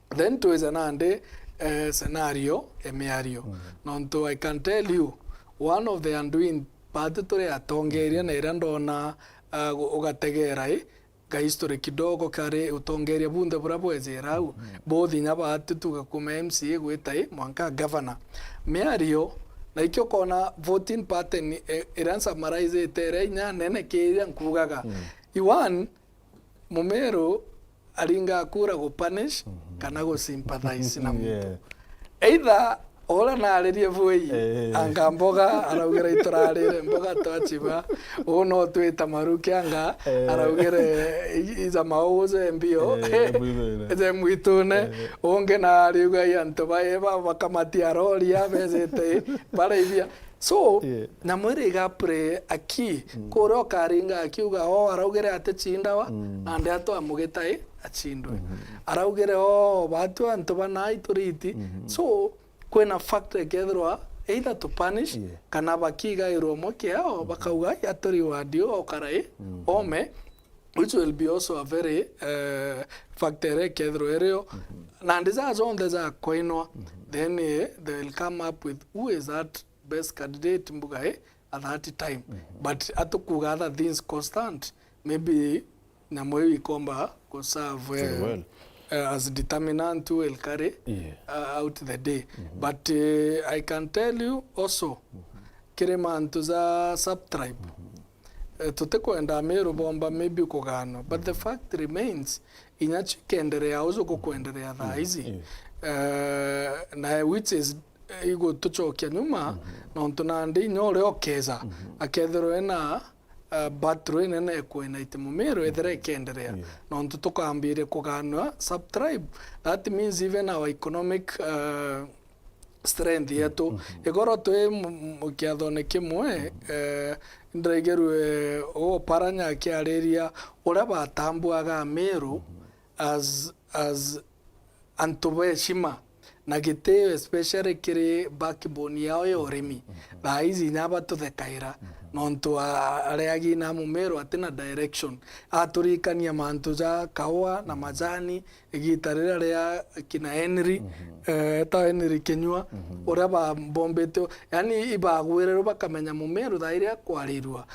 Then twije nandi, eh, scenario ya miario. Nontu I can tell you, one of the undoing part turi atongeria, na iria ndona, ah, gu-, ugategera i, ga history kidogo kari utongeria bunthe buria bwejera au. Both inya baati tuga kuma M C A gwita i, mwanka governor. Miario, na ikio ukona voting pattern, eh, iria nsummarizite iria inya nene ki iria nkugaga. I one, Mumiru aringa kura gu punish kana gu sympathize na muntu. Either ura naririe bui, anga mboga, araugire iturarire mboga twachiba, uu no twita maruki anga, araugire i-, ija mauze mbio, ije mwitune, ungi na ariuga i antu bai ba-, bakamatia rori abejete, baraithia. So, nyamu iria iga play a key, kuria ukaringa akiuga, "Oh, araugire atichindawa, nandi atwamugita i achindwe." Araugire, "Oh, batu antu bana ituriti." So, kwina factor ikethirwa either to punish, kana bakigairwa umwe kiao, bakauga, "Ai, aturi wadi u okara i, ome," which will be also a very, eh, factor iria ikethirwa irio. Nandi ja jonthe ja kwainwa, then, eh, they will come up with who is that best candidate mbuga i at that time. But atukuga other things constant, maybe nyamu iu ikomba ku serve, eh, eh, as determinant who will carry, uh, out the day. But, eh, I can tell you also, kiri mantu ja sub-tribe, eh, tutikwenda Amiru bomba maybe kuganwa, but the fact remains, inya chikenderea uju gukwenderea thaa ici. Eh, na which is, eh, igutuchokia nyuma, nontu nandi inya uria ukeja, akethirwa ena, eh, battle inene ya kuunite Mumiru, ethira ikenderea. Nontu tukambiria kuganwa sub-tribe, that means even our economic, eh, strength yetu. Igoro twi mu-, mu-, kiathone kimwe, eh, ndiraigerue Oparanya akiariria uria batambuaga Amiru as, as antu ba heshima na gitio, especially kiri backbone yao ya urimi. Thaa ici inya batuthekaira, nontu a-, areagi na Mumiru atina direction. Aturikania mantu ja kaua na majani, igita riria ria kina Henry, eh, ta Henry Kinyua, uria bambombete, yani ibagwirerwe bakamenya Mumiru thaa iria kwarirwa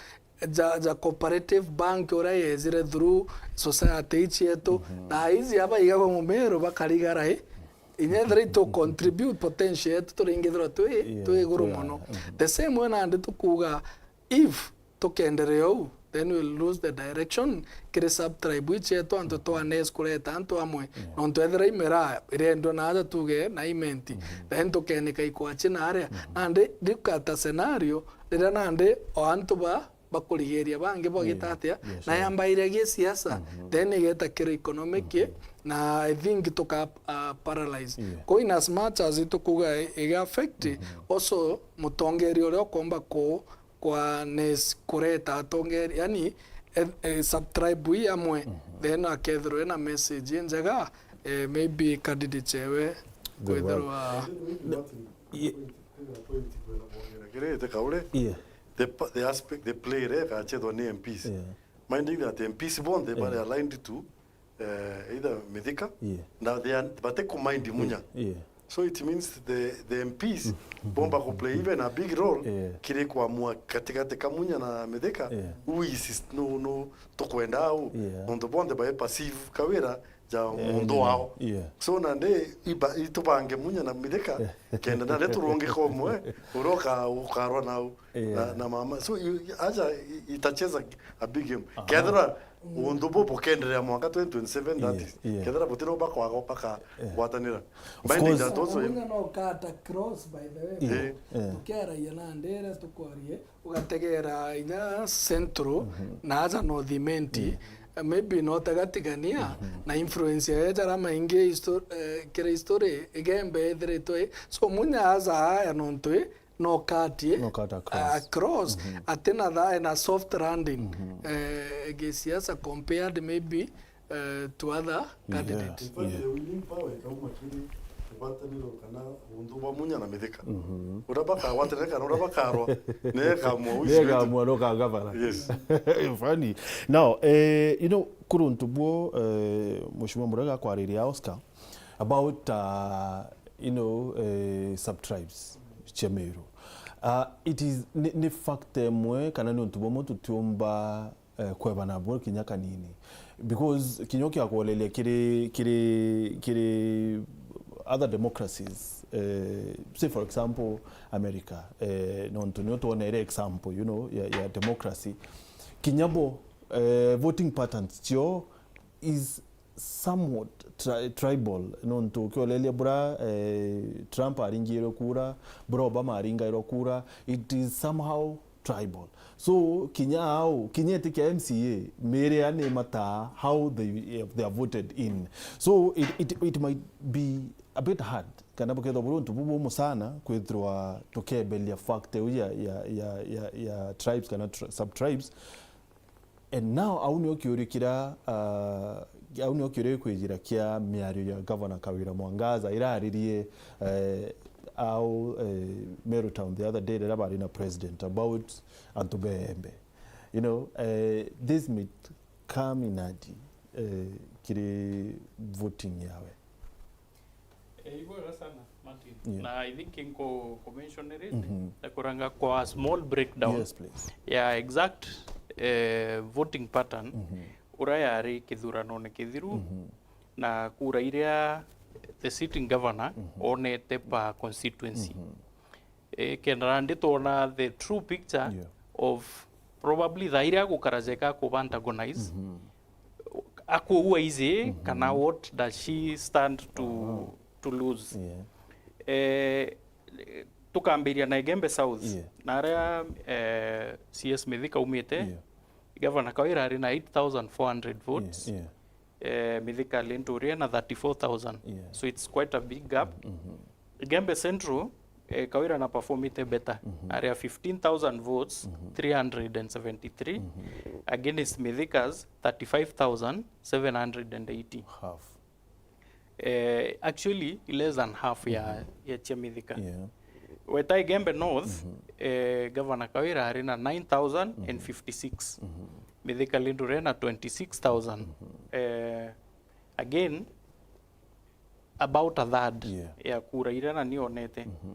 ja, ja Cooperative Bank uria yejire through society ici yetu. Thaa ici abaigagwa Mumiru bakarigara i, inya ethira itu contribute potential yetu turingithirwa twi, twi iguru mono. The same way nandi tukuga if tukenderea uu, then we'll lose the direction kiri sub-tribe ici yetu, antu twanes kureta antu amwe. Nontu ethira i miraa irendwa naaja tuge na imenti, then tukenika ikwachi na aria. Nandi riu kata scenario, riria nandi o antu ba bakurigiria bangi bagita atia, na yambairagia siasa, then igeta kiri economic, na I think tuka, uh, paralyze. Ko in as much as tukuga iga affect, also mutongeria uria ukomba ku kwa nes kureta atongeri, yani, eh, eh, sub-tribe ii amwe, then akethirwa ena message injega, eh, maybe candidate ewe kwithirwa Kiri ite kaure, the pa-, the aspect, the play iria igachethwa ni M Ps. Minding that M Ps bonthe bari aligned to eh, either Mithika, na they are, bate kumind Munya. So it means the, the M Ps bomba ku play even a big role kiri kuamua katikati ka Munya na Mithika, who is, no, no, tukwenda au, nontu bonthe bae perceive kawira ja muntu wao. So nandi iba-, itubange Munya na Mithika, kenda naria turungika umwe uria uka-, ukarwa nau na, na mama. So you, aja i-, itacheza a big game. Kethira Untu bu bukenderea mwanka twenty twenty-seven, that Yeah, is, yeah. kethira butiro bakwaga bakagwatanira. Of Binding course. that also. Munya no kata cross, by the way. Yeah, Eh. yeah. Tukiaragia na ndere tukwarie, ugategera inya Central na aja North Imenti, eh, maybe no tagatigania na influence ya jara maingi histo-, eh, kira history igembe ithiritwe. So Munya aja aya nontu i no cut, eh, No cut across. across, atina thae na soft landing, eh, gisiasa compared maybe, eh, to other candidate. In fact, Yeah. the winning power ikauma kiri ngwataniro kana untu bwa Munya na Mithika. Uria bakagwatanira kana uria bakarwa, niye kamwa Niye kamwa no ka gavana. Yes. Funny. Now, eh, you know, kuri untu bwo, eh, Mheshimiwa Murega akwariria Oscar about, uh, you know, eh, sub-tribes cia Meru. Uh, it is, ni, ni fact emwe kana ni untu bumwe tutiumba eh, kwebana bwo kinya kanini. Because kinya ukiakwoleria kiri, kiri, kiri other democracies, eh, say for example, America, eh, nontu nio twonere example, you know, ya, ya democracy. Kinya bo, eh, voting patterns cio is somewhat tri-, tribal, nontu ukioleria bura, eh, Trump aringirwe kura, bura Obama aringairwe kura, it is somehow tribal. So, kinya au, kinya iti kia M C A, miria ni mataa how they, they are voted in. So, it, it, it might be a bit hard, kana bukethirwa buri untu bubumu sana, kwithirwa tukeberia fact iu ya, ya, ya, ya, ya tribes kana tri-, sub-tribes. And now, au nio kiuria kira, uh, au nio kiuria gikwijira kia miario ya Governor Kawira Mwangaza iraririe, eh, au, eh, Meru Town the other day riria bari na president about antu beembe. You know, eh, this might come in handy, eh, kiri voting yawe. Eh, ibwega sana, Martin. Yeah. Na I think nko, nko mention it, Mhm. ndakuranga kwa small breakdown Yes, please. ya exact, eh, voting pattern Mhm. uria yari kithuranone kithiru Mhm. na kura iria the sitting governor Mhm. onete per constituency. Mhm. Eh, kenda nandi twona the true picture Yeah. of probably thaa iria agukara jeka akuba antagonize. Mhm. Akuua iji, Mhm. kana what does she stand to, Ah. to lose? Yeah. Eh, tukambiria na Igembe South. Yeah. Na aria, eh, C S Mithika aumite, Yeah. Governor Kawira ari na eight thousand four hundred votes. Yeah, yeah. Eh, Mithika Linturi ena thirty-four thousand. Yeah. So it's quite a big gap. Mhm. Igembe Central, eh, Kawira na performite better. Mhm. Aria fifteen thousand votes, Mhm. three hundred and seventy-three, Mhm. against Mithika's thirty-five thousand seven hundred and eighty. Half. Eh, actually, less than half ya, Mhm. ya cia Mithika. Yeah. Weta Igembe North, Mhm. eh, Governor Kawira ari na nine thousand and fifty-six. Mhm. Mithika Linturi ena twenty-six thousand. Mhm. Eh, again, about a third Yeah. ya kura iria nani onete. Mhm.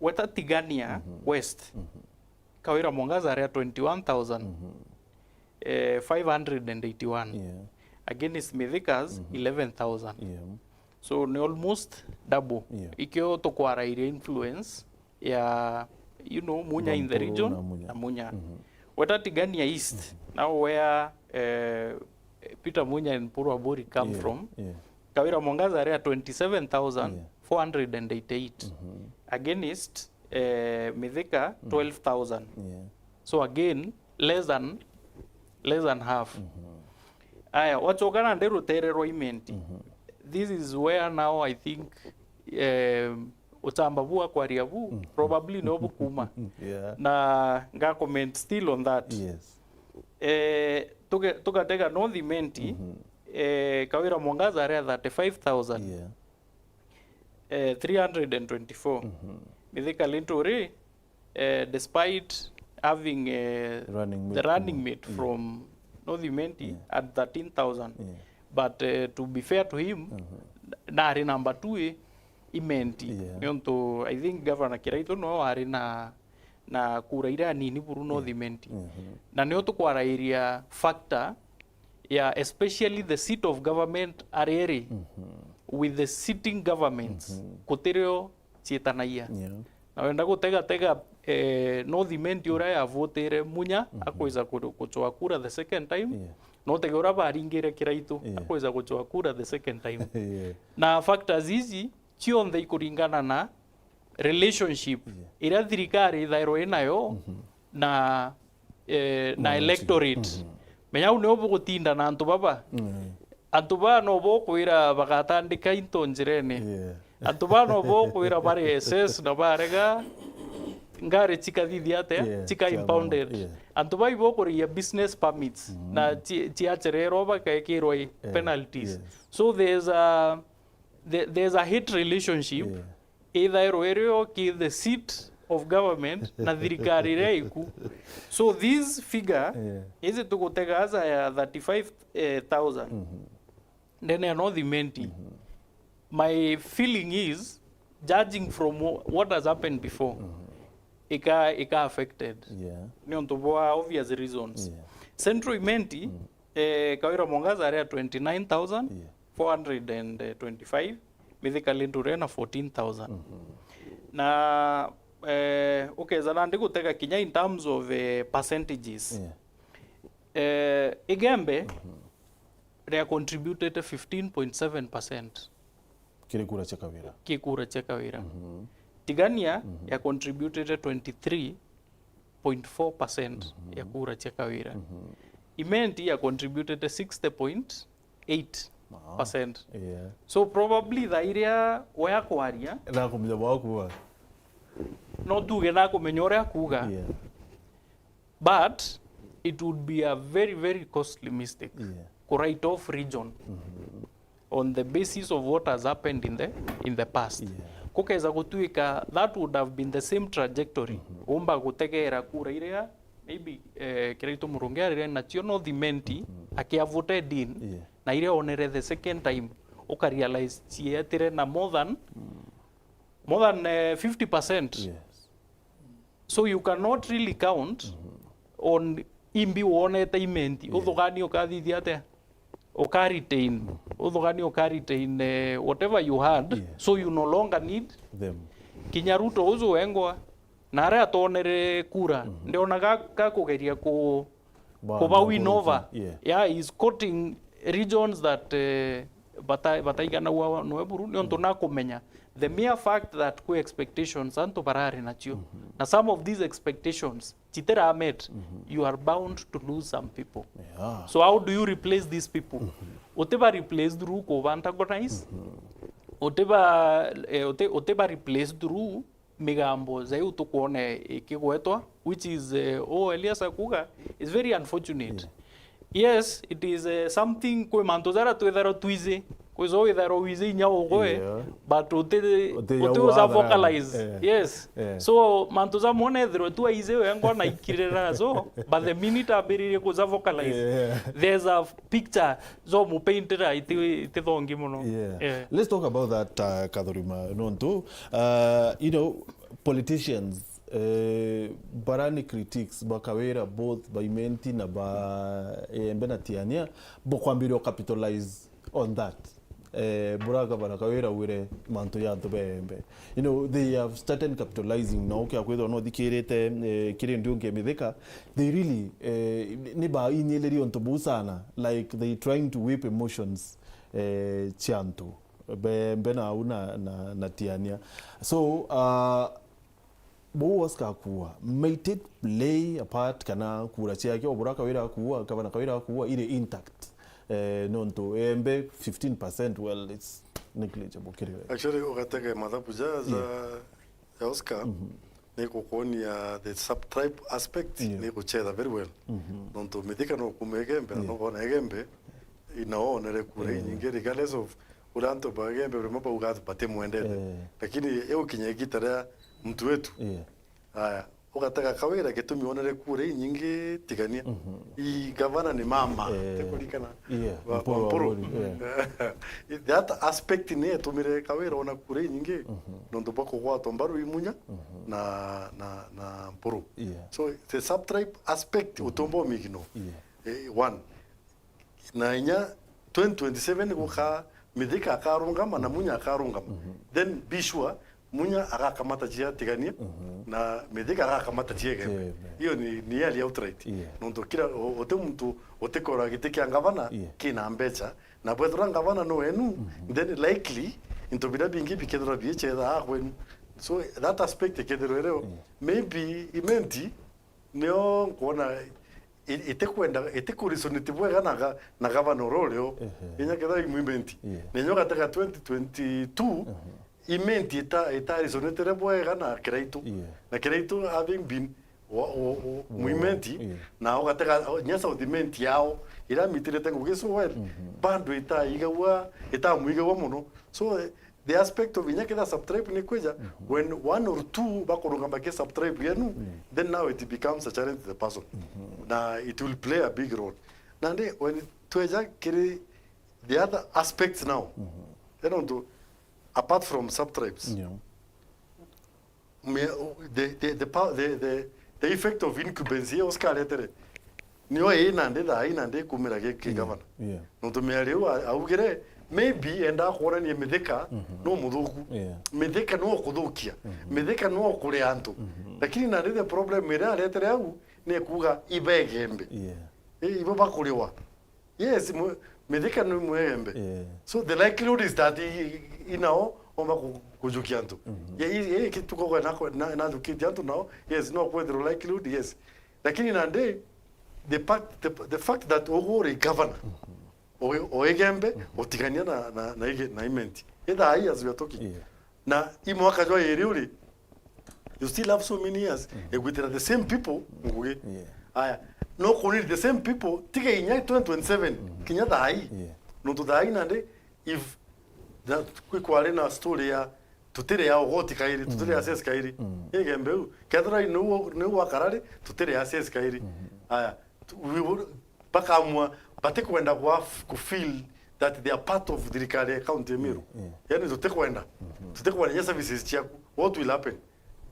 Weta Tigania Mhm. West, Mhm. Kawira Mwangaza aria twenty-one thousand, Mhm. eh, five hundred and eighty-one. Yeah. Against Mithika's Mhm. eleven thousand. Yeah. So ni almost double. Yeah. Ikio tukwarairia influence ya, you know, Munya in the Mpuru region na Munya. na Munya. Mhm. Weta Tigania East, Mhm. now where, eh, Peter Munya and Mpuru Aburi come Yeah, from, yeah. Kawira Mwangaza aria twenty-seven thousand four hundred and eighty-eight. Yeah. Mhm. Against, eh, Mithika, Mhm. twelve thousand. Yeah. So again, less than, less than half. Mhm. Aya, wachoka nandi rutere rwa Imenti. Mhm. This is where now I think, eh, uchamba bu akwaria bu, Mm. probably no bukuma. Yeah. Na nga comment still on that. Yes. Eh, tuge-, tugatega North Imenti, Mhm. eh, Kawira Mwangaza aria thirty-five thousand. Yeah. Eh, three hundred and twenty-four. Mhm. Mithika Linturi, eh, despite having, eh, Running the mate running from mate Yeah. from North Imenti Yeah. at thirteen thousand. Yeah. But, eh, to be fair to him, Mhm. nari number two i Imenti. Yeah. Niuntu, I think Governor Kiraitu no ari na, na kura iria nini buru North Yeah. Imenti. Mhm. Na nio tukwarairia factor ya especially the seat of government ari eri Mhm. with the sitting governments Mhm. gutirio cietanagia. Yeah. Na wenda gutegatega, eh, North Imenti uria yavotire Munya Mhm. akwija ku-, kuchwa kura the second time. Yeah. no tege uria baringire Kiraitu, Yeah. akweza gucwa kura the second time. Yeah. Na factors ici cionthe ikuringana na relationship Yeah. iria thirikari ithairwo inayo na, eh, na Mwananchi. electorate. Menya u nio bugutinda na antu baba. Antu baa no bokwira bagatandika into njirene. Yeah. Antu baa no bokwira bari S S na barega ngari chikathithia atia? Yeah, Chika cia impounded. Yeah. Antu baa ibokurigia business permits na chi- chiachererwa bakekirwa i Yeah, penalties. yes. So there's a, there- there's a hate relationship Yeah. ithairwo irio ki the seat of government na thirikari iria iku. So this figure Yeah. izi tugutega aza ya thirty-five thousand ndene ya North Imenti. My feeling is, judging from wha- what has happened before, ika ika affected Yeah. ni untu bwa obvious reasons. Yeah. Central Imenti eh, Kawira Mwangaza ari a twenty-nine thousand four hundred and twenty-five, Mithika Linturi na fourteen thousand. Na eh, ukeza nandi gutega kinya in terms of eh, percentages. Yeah. Eh, Igembe ria contributed fifteen point seven percent Kiri kura cia Kawira. ki kura cia Kawira. Tigania ya contributed twenty-three point four percent ya kura cia Kawira. Imenti ya contributed sixty point eight percent. Yeah. So probably thaa iria we akwaria, Na kumenya bwa kuwa. no tuge na kumenya uria akuga. Yeah. But it would be a very, very costly mistake Yeah. ku write off region on the basis of what has happened in the, in the past. Yeah. Kukeza gutuika that would have been the same trajectory. Umba gutegera kura iria maybe eh, Kiraitu Murungi arire nacio North Imenti akia voted in Yeah. na iria onere the second time uka realize cietire na more than more than eh, fifty percent. Yes. So you cannot really count on imbi wonete Imenti. Uthugani ukathithia atia? Uka retain. Uthugani uka retain eh, whatever you had. Yeah. So you no longer need Them. kinya Ruto uju wengwa na aria atonere kura. Ndiona ga, ga kugeria ku, Ba- kuba ba- win over. Yeah. Yeah, he's quoting regions that eh, bata- bataiganagua noe buru, niontu nakumenya the mere fact that kwi expectations antu barari nacio, na some of these expectations chitira met, you are bound to lose some people. Yeah. So how do you replace these people? Utiba replace through kuba antagonize, utiba eh, uti- utiba replace through migambo zaiu tukwona ikigwetwa, which is eh, oh, Elias akuga is very unfortunate. Yes, it is eh, something kwi mantu jara twitharo twizi kwizo witharo wizi inya ugwe, Yeah. but uti Uti uti ya uza uathara. vocalize. Eh. Yes. Eh. So mantu ja mone ethirwe tu aize wengwa na ikirira so, but the minute ambiririe kuza vocalize, Yeah. there's a picture zo mupaintira iti iti thongi muno. Yeah. Eh. Let's talk about that, uh, Kathurima. Nontu, uh, you know, politicians, uh, barani critics ba Kawira, both ba Imenti na ba Embe na Tiania, bukwambiria capitalize on that. Eh, bura gavana Kawira wire mantu ya antu ba Embe. You know, they have started capitalizing. Na ukia kwithwa no thikirite eh, kiri ndiungi Mithika, they really eh, ni ba inyiliri untu buu sana, like they trying to whip emotions eh, cia antu ba Embe na au na, na, na Tiania. So uh, buu Oscar akuua, might it play a part kana kura ciake o bura Kawira akuua, gavana Kawira akuua iri intact? Eh, nontu Embe fifteen percent, well, it's negligible kiri we. Actually, ugatega mathabu ja za ya Oscar ni kukuonia the subtribe aspect Yeah. ni guchetha very well. Nontu Mithika no kuma Igembe na no bona Igembe ina onere kura inyingi regardless of uria antu ba Igembe rimwe bauga batimwendete. Eh. Lakini iu kinya igita ria mtu wetu. Yeah. Aya, ugatega Kawira gitumi onere kura inyingi Tigania. I gavana ni mama, Eh, tikurikana. Yeah, Wa- Mpuru wa Mpuru. Awori, yeah. That aspect ni etumire Kawira ona kura inyingi nontu bwa kugwatwa mbaru i Munya na, na, na Mpuru. Yeah. So the subtribe aspect utumba umigino. Yeah. Eh, one. Na inya twenty twenty-seven guka Mithika akarungama na Munya akarungama. Then be sure Munya agakamata cia Tigania, mhm, na Mithika agakamata cia Igembe. Cia Igembe. Iyo ni, ni yari outright. Yeah. Nontu kira, u-, uti muntu utikora giti kia ngavana, yeah, kina mbecha, na bwethira ngavana no wenu, mhm, then likely into biria bingi bikethirwa biichetha aa kwenu. So that aspect ikethirwa irio. Yeah. Maybe Imenti nio nkwona i-, itikwenda, itikuresonate bwega na ga-, na gavana uria urio. Ehe. Inya kethira i Imenti. Yeah. Nenyo gatega twenty twenty-two, mhm, Imenti ita-, itaresonatire bwega na Kiraitu. Yeah. Na Kiraitu having been wa-, wa-, wa-, Muimenti, yeah, na ugatega, nya South Imenti yao, ira mitirite ngugi so well, mhm, bado itaigagua, itamwigagua mono. So, eh, the aspect of inya kethira subtribe ni kwija, mhm, when one or two bakurungama ki subtribe yenu, mm, then now it becomes a challenge to the person. Mhm. Na it will play a big role. Nandi, when tweja kiri the other aspects now, mhm, then onto, apart from subtribes, yeah, me-, the, the, the, pow-, the, the, the effect of incumbency iyo Oscar aretere, nio ii nandi thaa ii nandi kumira gi, gi, yeah, gavana. Yeah. Nontu miario iu a-, augire, maybe endaa kwonania Mithika, mhm, no muthuku. Yeah. Mithika no kuthukia. Mhm. Mithika no kuria antu. Mhm. Lakini nandi the problem iria aretere au ni kuuga iba Igembe. Yeah. I-, ibo bakuriwa. Yes, mwe-, Mithika ni Muigembe. Yeah. So the likelihood is that i-, i-, inao omba ku-, kujukia antu. Mhm. Ye-, i-, i-, kituko na, na, najukitie antu nao, yes, no kwethirwa likelihood, yes. Lakini nandi, the fact, the, the fact that ugu uri governor, mhm, o, o Igembe, mhm, utigania na, na, na Ige-, na Imenti. Ithaa ii as we are talking. Yeah. Na i mwaka jwa iri uri, you still have so many years, mm, igwitira the same people ngugi. Yeah. Aya, no kuniri the same people, tiga inya twenty twenty-seven, mm, kinya thaa ii. Yeah. Nontu thaa ii nandi, if that, kwi kwari na story ya tutiri ya ugoti kairi, tutiri ya, mm, assess kairi. Mm. Igembe u, kethira niu, niu wakarari, tutiri ya assess kairi. Mm. Aya, tu-, we will, bakamua, batikwenda gwa f-, ku feel that they are part of thirikari ya county ya Meru. Yeah, yeah. Yani tutikwenda. Mhm. Tutikwenda nya services ciaku. What will happen?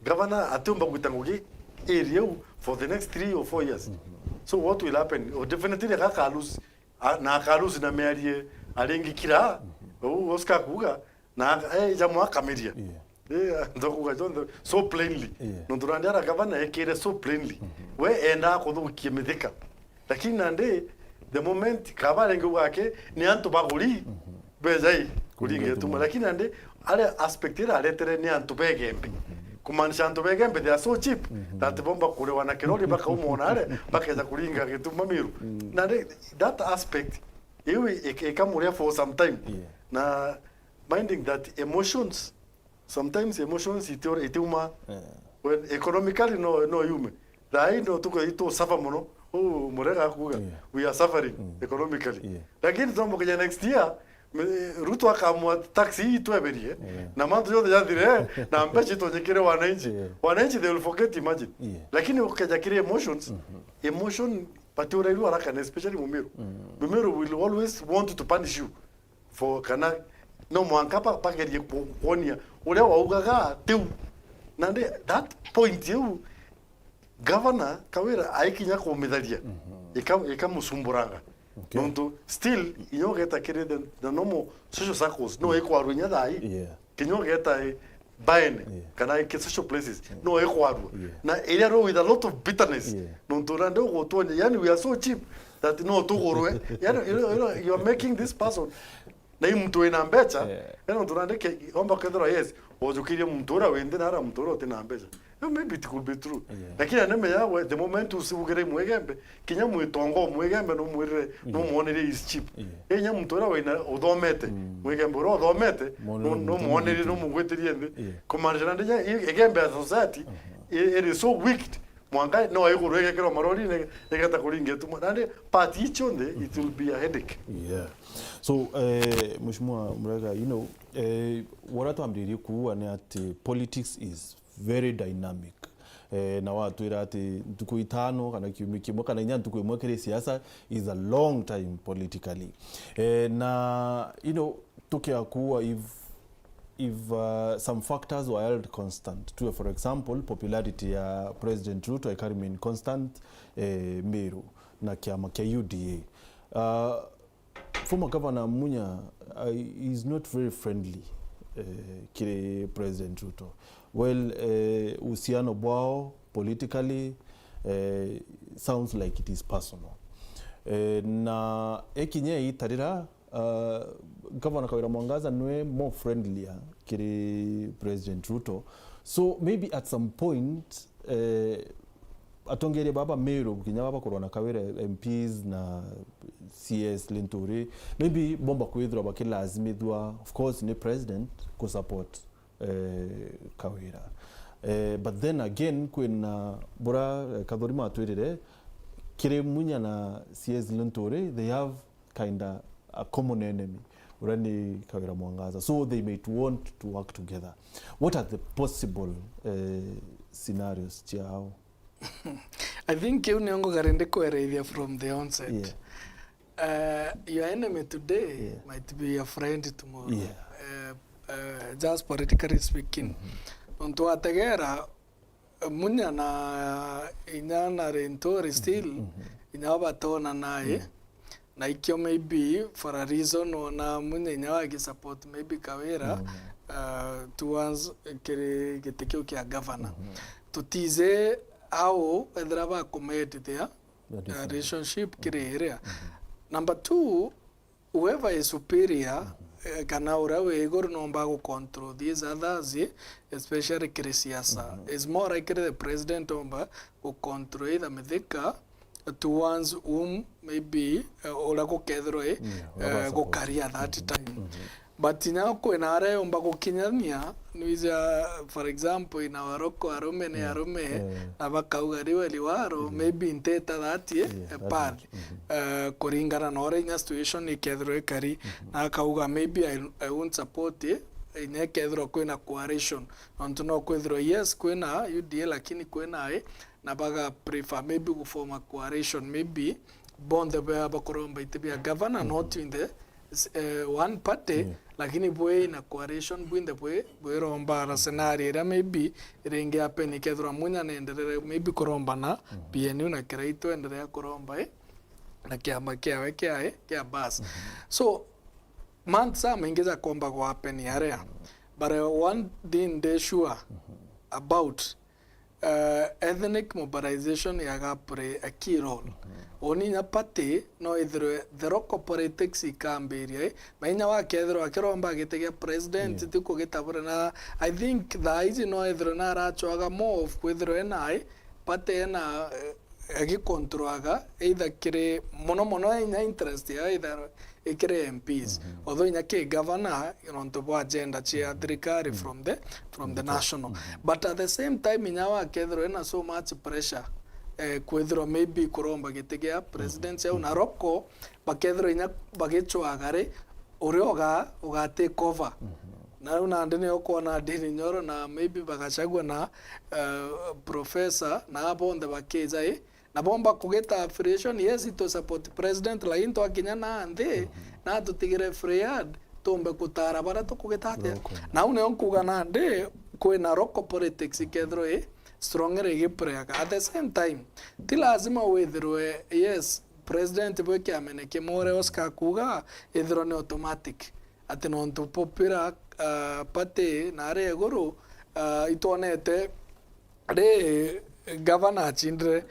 Governor atiumba gwita ngugi area iu for the next three or four years. Mhm. So what will happen? Oh, definitely aka, aka lose, a-, na aka lose na miarie aringi kira. Mhm. U-, Oscar kuuga, na aka, eh, jamu akamiria. Yeah. Eh, ndokuga jonthe so plainly. Yeah. Nontu nandi ara gavana ekire so plainly. Mhm. We endaa kuthukia Mithika. Lakini nandi, the moment kaba arengi gwake, ni antu baguri, mhm, bejai kuringa, kuringa ituma. Ituma. Lakini nandi, aria aspect iria aretere ni antu begembe. Mhm. Kumaanisha antu begembe, they are so cheap, mhm, that bomba kuriwa na kirori bakauma ona aria, bakeja kuringa gituma Meru. Mm. Nandi, that aspect, iu ik-, ikamuria for some time. Yeah. Na minding that emotions Sometimes emotions iti-, itiuma. Eh. When economically no, no yume. Thaa ii no tuko itu suffer mono. Uu Murega akuga, yeah, we are suffering, mm, economically. Yeah. Lakini twambukinya next year, me-, Ruto akamua tax ii tweberie, yeah, na mantu jonthe jathire, na mbeca itonyekire wananchi. Yeah. Wananchi, they will forget, imagine. Yeah. Lakini ukeja kiri emotions, mhm, emotion, but urairu haraka, na especially Mumiru. Mm. Mumiru will always want to punish you. For kana no mwanka ba-, bagerie ku-, kuonia uria waugaga tiu. Nandi that point iu, Governor Kawira aikinya kumitharia, mhm, ika-, ikamusumburanga. Okay. Nontu still, inya ugeta kiri the, the normal social circles, no, mm, ikwarua inya thaa ii. Yeah. Kinya ugeta, eh, baene, yeah, kana ki social places, yeah, no ikwarua. Yeah. Na iria rule with a lot of bitterness. Yeah. Nontu nandi ugutwonia, yani we are so cheap that no tugurwe. Yani, you know, you know, you are making this person, na i muntu wina mbecha, yeah, yani nontu nandi ke-, omba kethirwa, yes, wojukirie muntu uria wi nthi na ara muntu uria utina mbecha. Eh, maybe it could be true. Yeah. Lakini aneme yawe, the moment usiugire Mwigembe, kinya mwitongo Mwigembe no mwirire, no, yeah, mwonerie is cheap. Yeah. Inya muntu uria wina uthomete, mm, Mwigembe uria uthomete, no, mwonerie, no muntu mwonerie, no mugwitirie nthi. Yeah. Kumaanisha nandi nya i-, Igembe as a society, uh-huh, i-, it is so weak. Mwanka no iguru igekirwa marori ne-, igeta kuringa ituma. Nandi part icio nthi, it will be a headache. Yeah. So, eh, Mheshimiwa Murega, you know, eh, wara twambiririe kuua ni ati politics is very dynamic. Eh, na watwira ati ntuku itano kana kiumia kimwe kana inya ntuku imwe kiri siasa is a long time politically. Eh, na, you know, tukia kuua, if, if, uh, some factors were held constant, tuwe, for example, popularity ya President Ruto ika remain constant, eh, Meru na kiama kia U D A. Uh, Former Governor Munya, uh, is not very friendly eh, kiri President Ruto. Well, eh, uhusiano bwao politically, eh, sounds like it is personal. Eh, na ekinya itarira, uh, Governor Kawira Mwangaza nwe more friendlier kiri President Ruto. So maybe at some point, eh, atongeria baba Meru, kinya baba kurwa na Kawira, M Ps na C S Linturi, maybe bomba kwithirwa bakilazimithua, of course, ni president ku support, eh, Kawira. Eh, but then again, kwina bura, eh, Kathuri matwirire, kiri Munya na C S Linturi, they have kinda a common enemy, uria ni Kawira Mwangaza. So they might want to work together. What are the possible, eh, scenarios ciao? I think kiu nio ngugari ndikwerethia from the onset. Yeah. Uh, your enemy today, yeah, might be your friend tomorrow. Yeah. Uh, uh, just politically speaking. Mm-hmm. Nontu wategera, Munya na inya na Linturi still, mhm, inya batonana, eh. Mm. Na ikio maybe for a reason wona Munya inya wagi support maybe Kawira, mm, uh, towards kiri giti kiu kia governor. Mhm. Tutize how ethira bakumedithia, uh, relationship kiri iria. Mhm. Number two, whoever is superior, mhm, eh, kana uria wi iguru nomba gu control these others, eh, especially kiri siasa. Mhm. It's more likely the president omba gu control either Mithika towards whom maybe, eh, uria gukethirwa, eh, yeah, uria eh, gukaria that, mhm, time. Mhm. But inya kwina aria yomba gukinyania, nwija, for example, ina Waroko arume ni, yeah, arume, yeah, na bakauga riwe liwaro, mhm, maybe nteta that, eh, yeah, that path. Mhm. Eh, kuringana na uria inya situation ikethirwa ikari, mhm, na akauga, "Maybe I, I won't support it, inya ikethirwa kwina coalition." Nontu no kwithirwa, yes, kwina U D A, lakini kwina, eh, na baga prefer maybe gu form a coalition, maybe bonthe ba-, bakoromba iti bia governor, mhm, not in the s-, eh, one party, yeah, lakini bwi na coalition, bwinthe bwi, bwiromba na scenario iria maybe iringi happen ikethirwa Munya nenderere maybe kuromba na, mhm, P N U na Kiraitu enderea kuromba, eh, na kiama kiawe kia, eh, kia bas. Mhm. So, months amaingi jakomba gu happen aria. Mhm. But, uh, one thing ndi sure, mhm, about, uh, ethnic mobilization yaga play a key role. Mhm. Oni inya party no ithirwe the local politics ikambiria, eh, na inya wakethirwa akiromba giti gia president, yeah, ti kugitabura na, I think thaa iji no ithirwe na arachwaga more of kwithirwa ena, eh, party ena, eh, agicontrolaga either kiri mono mono inya interest ya either ikiri M Ps. Mhm. Although inya ki governor, nontu bwa agenda cia, mhm, thirikari, mhm, from the, from the, mhm, national. Mhm. But at the same time, inya wakethirwa ina so much pressure, eh, kwithirwa maybe kuromba giti gia presidency, mhm, au na local, bakethirwa inya bagichwaga ri, uria uga, uga take over. Mhm. Na riu nandi nio ukwona Ndindi Nyoro na maybe bagachagua na, eh, professor na bonthe bakija i, na bomba kugita affiliation, yes, to support president, lakini twakinya na nthi, mhm, na tutigire free hand, tumbe kutara baria tukugita atia. Local. Na u nio nkuga nandi kwina local politics ikethirwa i strongly igiplayaga. At the same time, ti lazima withirwe, yes, president bwi kiamene kimwe uria Oscar akuga, ithirwa ni automatic. Ati nontu popular, uh, party na aria iguru, uh, itwonete ri governor achindire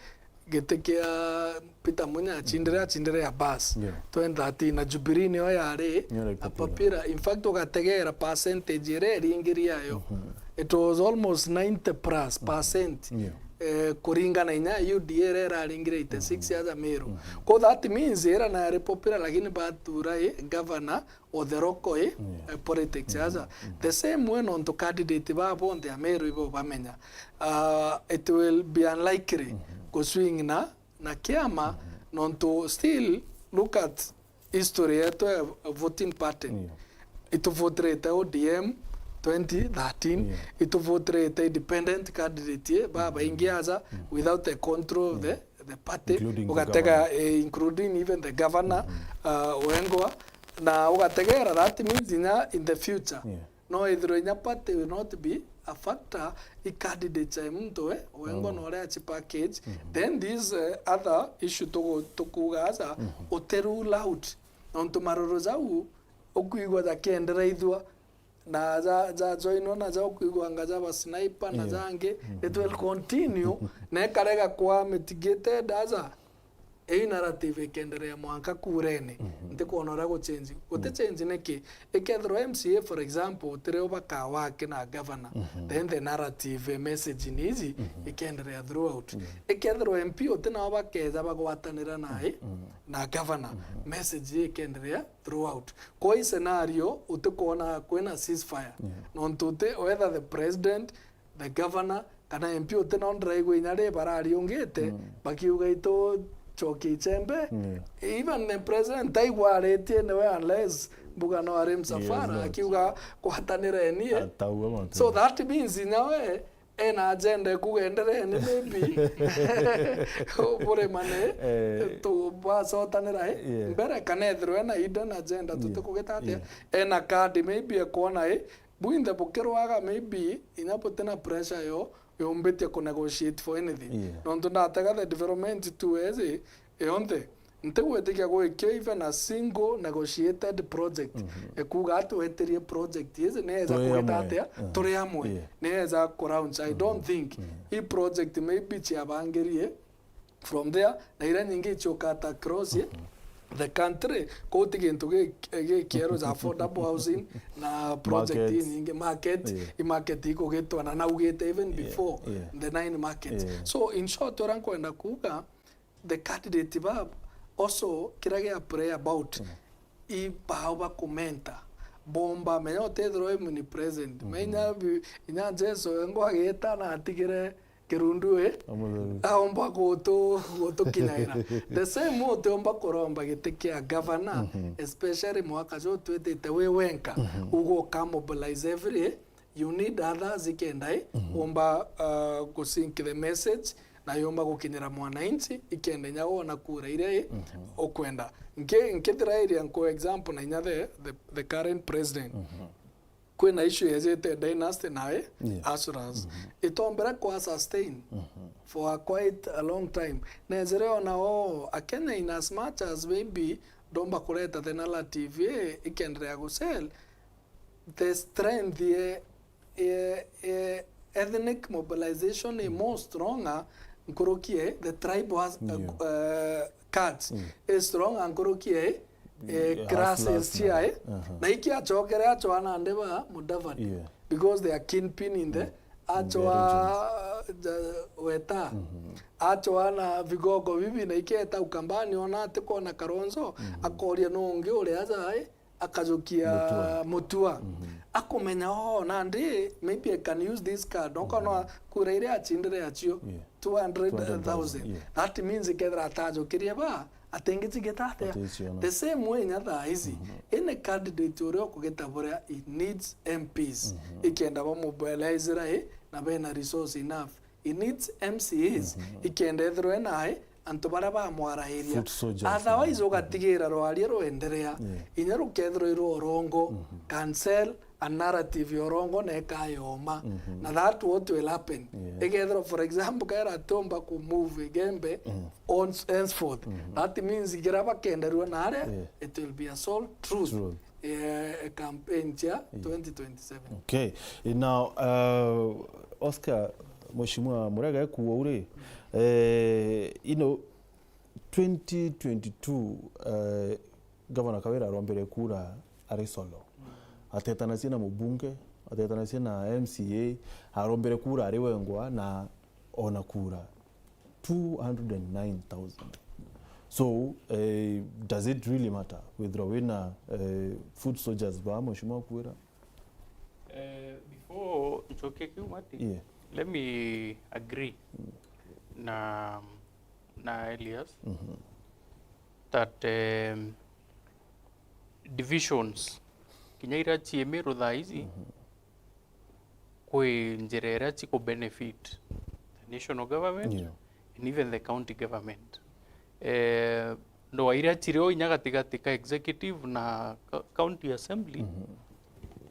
giti kia Peter Munya achindire, achindire ya bus. Yeah. Twenty thirteen na Jubilee niyo yari, nio yari a popular. Popular. In fact, ugategera percentage iria iringiri yayo. Mhm. It was almost ninety plus percent. Yeah. Eh, kuringana inya U D A iria iraringire eighty six, mhm, ya Meru. Mhm. Ko that means ira na yari popular, lakini batura, eh, governor o the local, eh, yeah, eh, politics, mhm, aja. Mhm. The same way nontu candidate ba bonthe a Meru ibo bamenya. Ah, it will be unlikely, mhm, kuswing na, na kiama, mhm, nontu still look at history yetu ya voting pattern. Yeah. Ituvotirite O D M twenty thirteen, yeah, ituvotirite independent candidate, eh, babaingi aja, mhm, without the control of the, yeah, the party, including the ugatega, governor, eh, including even the governor, mhm, uh, Wengwa. Na ugategera, that means inya in the future, yeah, no ithirwe inya party will not be a factor i candidate ya muntu we, Wengwa, oh, no uria achi package. Mhm. Then these, uh, other issue tugu-, tukuuga aja, mhm, uti rule out. Nontu maruru jau ukwigua jakienderethua, na ja, ja joinwa na ja kwigwanga ja ba sniper na Yeah. jangi, it will continue, na ikarega kwa mitigated aja. Ei narrative ikenderea mwanka kurene. Mhm. Ntikwona uria guchange. Guti Mm. change niki? Ikethirwa M C A, for example, utiri ubaka wake na governor, Mhm. then the narrative, message ni iji, Mhm. ikenderea throughout. Yeah. Ikethirwa M P uti nao bakeja bagwatanira nae, Mm. na governor, Mhm. message ikenderea throughout. Kwa hii scenario, utikwona kwina ceasefire. Yeah. Nontu uti, whether the president, the governor, kana M P uti nao ndiraigua inya ri barariungite, Mm. bakiuga, "Itucokie ichembe." Yeah. Even the president taigua aritie niwe unless mbuga no ari msafara, Yes, not. akiuga, "Gwatanireni, eh." Ataua matu. So that means inya we ena agenda ekuga, "Endereeni maybe buremane, Eh. tu-, bacotanira, eh, Yeah. mbere," kana ethirwe ena hidden agenda, Yeah. tutikugita atia. Yeah. Ena card maybe ekwona, eh, bwinthe bukirwaga maybe inya butina pressure yo, yumbitie ku negotiate for anything. Yeah. Nontu ndatega the development tu ezi yonthe, ntigwitikia gwikio even a single negotiated project. Mhm. Ekuga ati wetirie project iji, neeza Turi kugita amwe. atia? Mhm. Turi amwe. Yeah. Neeza ku launch. I don't Mhm. think Mhm. i project maybe ciabangirie from there, na iria nyingi ichiukata across, eh, Mhm. the country, kou ti gintu gi-, gikieru ja affordable housing na project Market. inyingi, market, Yeah. i market ikugitwa na naugite even Yeah, before yeah. the nine markets. Yeah. So, in short, uria nkwenda kuuga, the candidate ba also kiria gia play about, Mm. i bao bakumenta, bomba, menya utethirwa i mini president, Mm-hmm. menya bi-, inya Jesu engwa agita na atigire Kirundu ii, Omutheru. aomba gutu-, gutukinyaira. The same utiomba kuromba giti kia governor, Mhm. especially mwaka juu twitite wi wenka, Mhm. uguka mobilize every, you need others ikenda i, Mhm. umba, uh, gusync the message, na yumba gukinyira mwananchi, ikenda inya wona kura iria i, Mhm. ukwenda. Nki-, nkithira iria nku example na inya the, the, the current president. Mhm. Kwina issue yejete dynasty nae Yeah. Assurance. Mhm. Itombere kwa sustain Mhm. for a quite a long time. Nejere ona o Akenya, in as much as maybe ndomba kureta the narrative ii ikenderea gusell, the strength ye, ye, ye ethnic mobilization i more stronger nkuruki ye the tribe has, Yeah. uh, cards Mm. i stronger nkuruki ye, eh, Yeah, classes hustlers ciae. na, aha. Na iki achokere achwa nandi ba Mudavadi. Yeah. Because they are kingpin in the Mm. In the achwa regions. ja-, weta. Mhm. Achwa na vigogo bibi na iki eta Ukambani ona atikona Kalonzo, Mhm. akoria no ungi uria aja ai, akajukia Mutua. Mutua. Mhm. Akumenya, "Oh, nandi, maybe I can use this card." Okona Mhm. kura iria achindire achio, Yeah. two hundred thousand. Two hundred thousand, yeah. That means ikethira atajukirie ba, atingijigita atia? Aticiona. The same way inya thaa ici, Mhm. any candidate uria ukugita buria, it needs M Ps. Mhm. Ikenda bamobilizira, eh, na bena resource enough. It needs M C As, Mhm. ikenda ethirwe nae antu baria bamwarairia. Foot soldiers, Otherwise, mhm. ugatigira rwaria rwenderea. Yeah. Inya rukethirwa i rwa urongo, Mhm. can sell a narrative ya urongo na ikayoma. Mhm. Na that what will happen. Yeah. Ikethirwa, for example, kaira atomba ku move Igembe Mhm. on, henceforth. Mhm. That means igira bakenderua naria, Yeah. it will be a sole truth. Truth. Eh, campaign cia Yeah. twenty twenty-seven. Okay. Eh, now, uh, Oscar, Mheshimiwa Murega ekuuga uri, eh, you know, twenty twenty-two, eh, Governor Kawira arombere kura ari solo. Mm. Atetanacia na mubunge, atetanacia na M C A, arombere kura ari wengwa na ona kura two hundred and nine thousand. So, eh, does it really matter withdraw wina, eh, foot soldiers ba Mheshimiwa Kuira? Eh, before nchoke kiu, Martin, Yeah. let me agree Mm. na, na Elias Mhm. that, um, divisions kinya iria ciĩ Meru thaa ici Mhm. kwi njira iria ciku benefit the national government Yeah. and even the county government. Eh, ndwa iria ciri o inya gatigati ka executive na co-, county assembly, Mhm.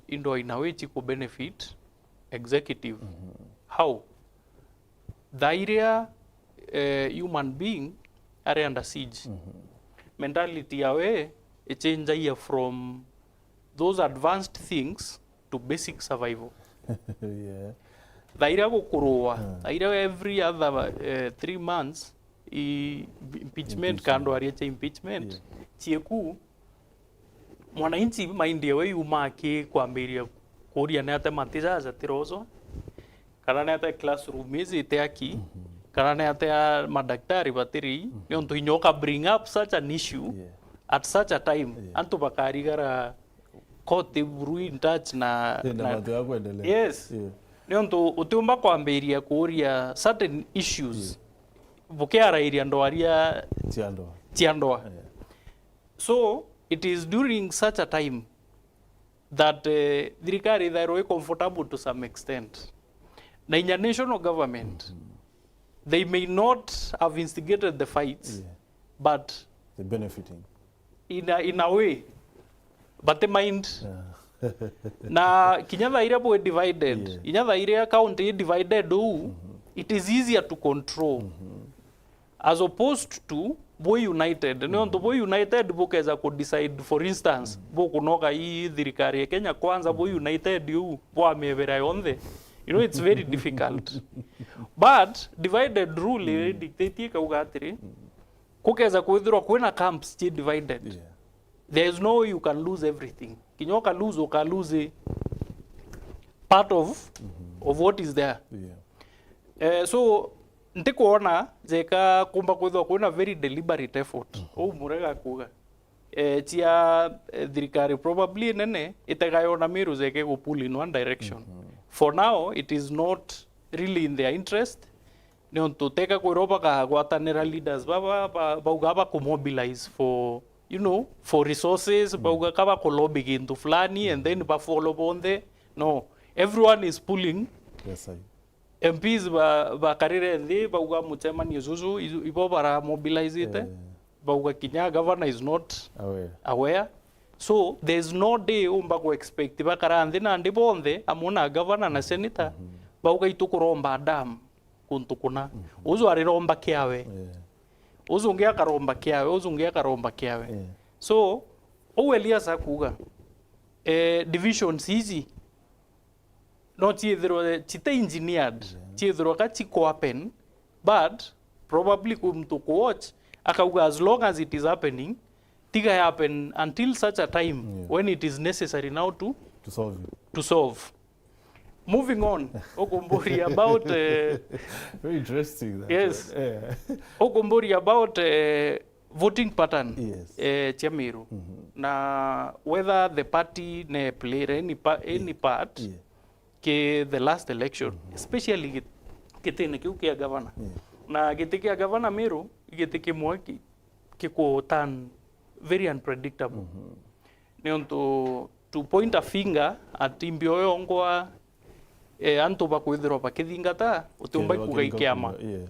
i ndwa in a way ciku benefit executive. Mhm. How? Thaa iria, eh, human being ari under siege, Mhm. mentality yawe ichenjagia from those advanced things to basic survival. Yeah. Thaira gukurua, mm, thaira every other, eh, three months, i-, impeachment, impeachment, kando aria cha impeachment, yeah, chieku, mwananchi mind yewe yuma aki kwambiria kuria ni ate matijaja tirojo, kana ni ate classroom ijite aki, mhm, kana ni ate a madaktari batiri, mhm, niontu inya uka bring up such an issue, yeah, at such a time, yeah, antu bakarigara koti buru in touch na, na, na mantu ya kuendelea. Yes. Yeah. Niontu utiumba kwambiria kuria certain issues, yeah, bukiarairia ndwaria cia ndoa. Cia ndoa. Yeah. So, it is during such a time that, eh, thirikari ithairwo i comfortable to some extent. Na inya national government, mhm, they may not have instigated the fights, yeah, but they're benefiting in a, in a way, but they mind. Yeah. Na kinya thaa iria bwi divided, yeah, kinya thaa iria county i divided uu, mhm, it is easier to control. Mhm. As opposed to bwi united. Niontu bwi united bukeza ku decide, for instance, bukunoka ii thirikari ya Kenya Kwanza, bwi united uu, bwa miebera yonthe. You know, it's very difficult. But divided rule, mm, dictate ikauga atiri, kukeza kwithirwa kwina camps ci divided. Yeah. There is no way you can lose everything. Kinya uka lose, uka lose part of, mhm, of what is there. Yeah. Eh, so, ntikwona jeka kumba kwithwa kwina very deliberate effort. Mhm. Uu Murega kuuga. Eh, cia, eh, thirikari probably nene, itega yona Meru jeke gu pull in one direction. Mhm. For now, it is not really in their interest. Niontu teka kwirwo bakagwatanira leaders baba, ba-, bauga baku mobilize for, you know, for resources, mm, bauga ka baku lobby gintu fulani, and then ba follow bonthe. No, everyone is pulling. Yes, I. M Ps ba-, bakarire nthi, bauga mucemanio juju, i-, ibo bara mobilize ite. Eh. Bauga kinya governor is not aware. Aware. So, there's no day umba ku expect bakara nthi nandi bonthe, amwe na governor na senator, mhm, bauga itukuromba dam kuntu kuna. Mhm. Uju ariromba kiawe. Yeah. Uju ungi akaromba kiawe, uju ungi akaromba kiawe. Yeah. So, uu Elias akuuga, eh, divisions iji no ciithirwe cite engineered, yeah, ciithirwe ka ciko happen, but probably kwi muntu ku watch, akauga, as long as it is happening, tiga ya happen until such a time, yeah, when it is necessary now to, to solve it, to solve. Moving on, ukumburia about, eh, very interesting, that, yes, one. Yeah. Ukumburia about, eh, voting pattern, yes, eh, cia Meru. Mhm. Na whether the party ne play any pa-, any, yeah, part, yeah, ki the last election, mhm, especially git-, gitine kiu kia governor. Yeah. Na giti kia governor Meru, giti kimwe ki-, kiku turn very unpredictable. Mhm. Niuntu to point a finger at imbi oyo ngwa, eh, antu bakwithirwa bakithingata, utiumba, yeah, ikuga i kiama. Yeah.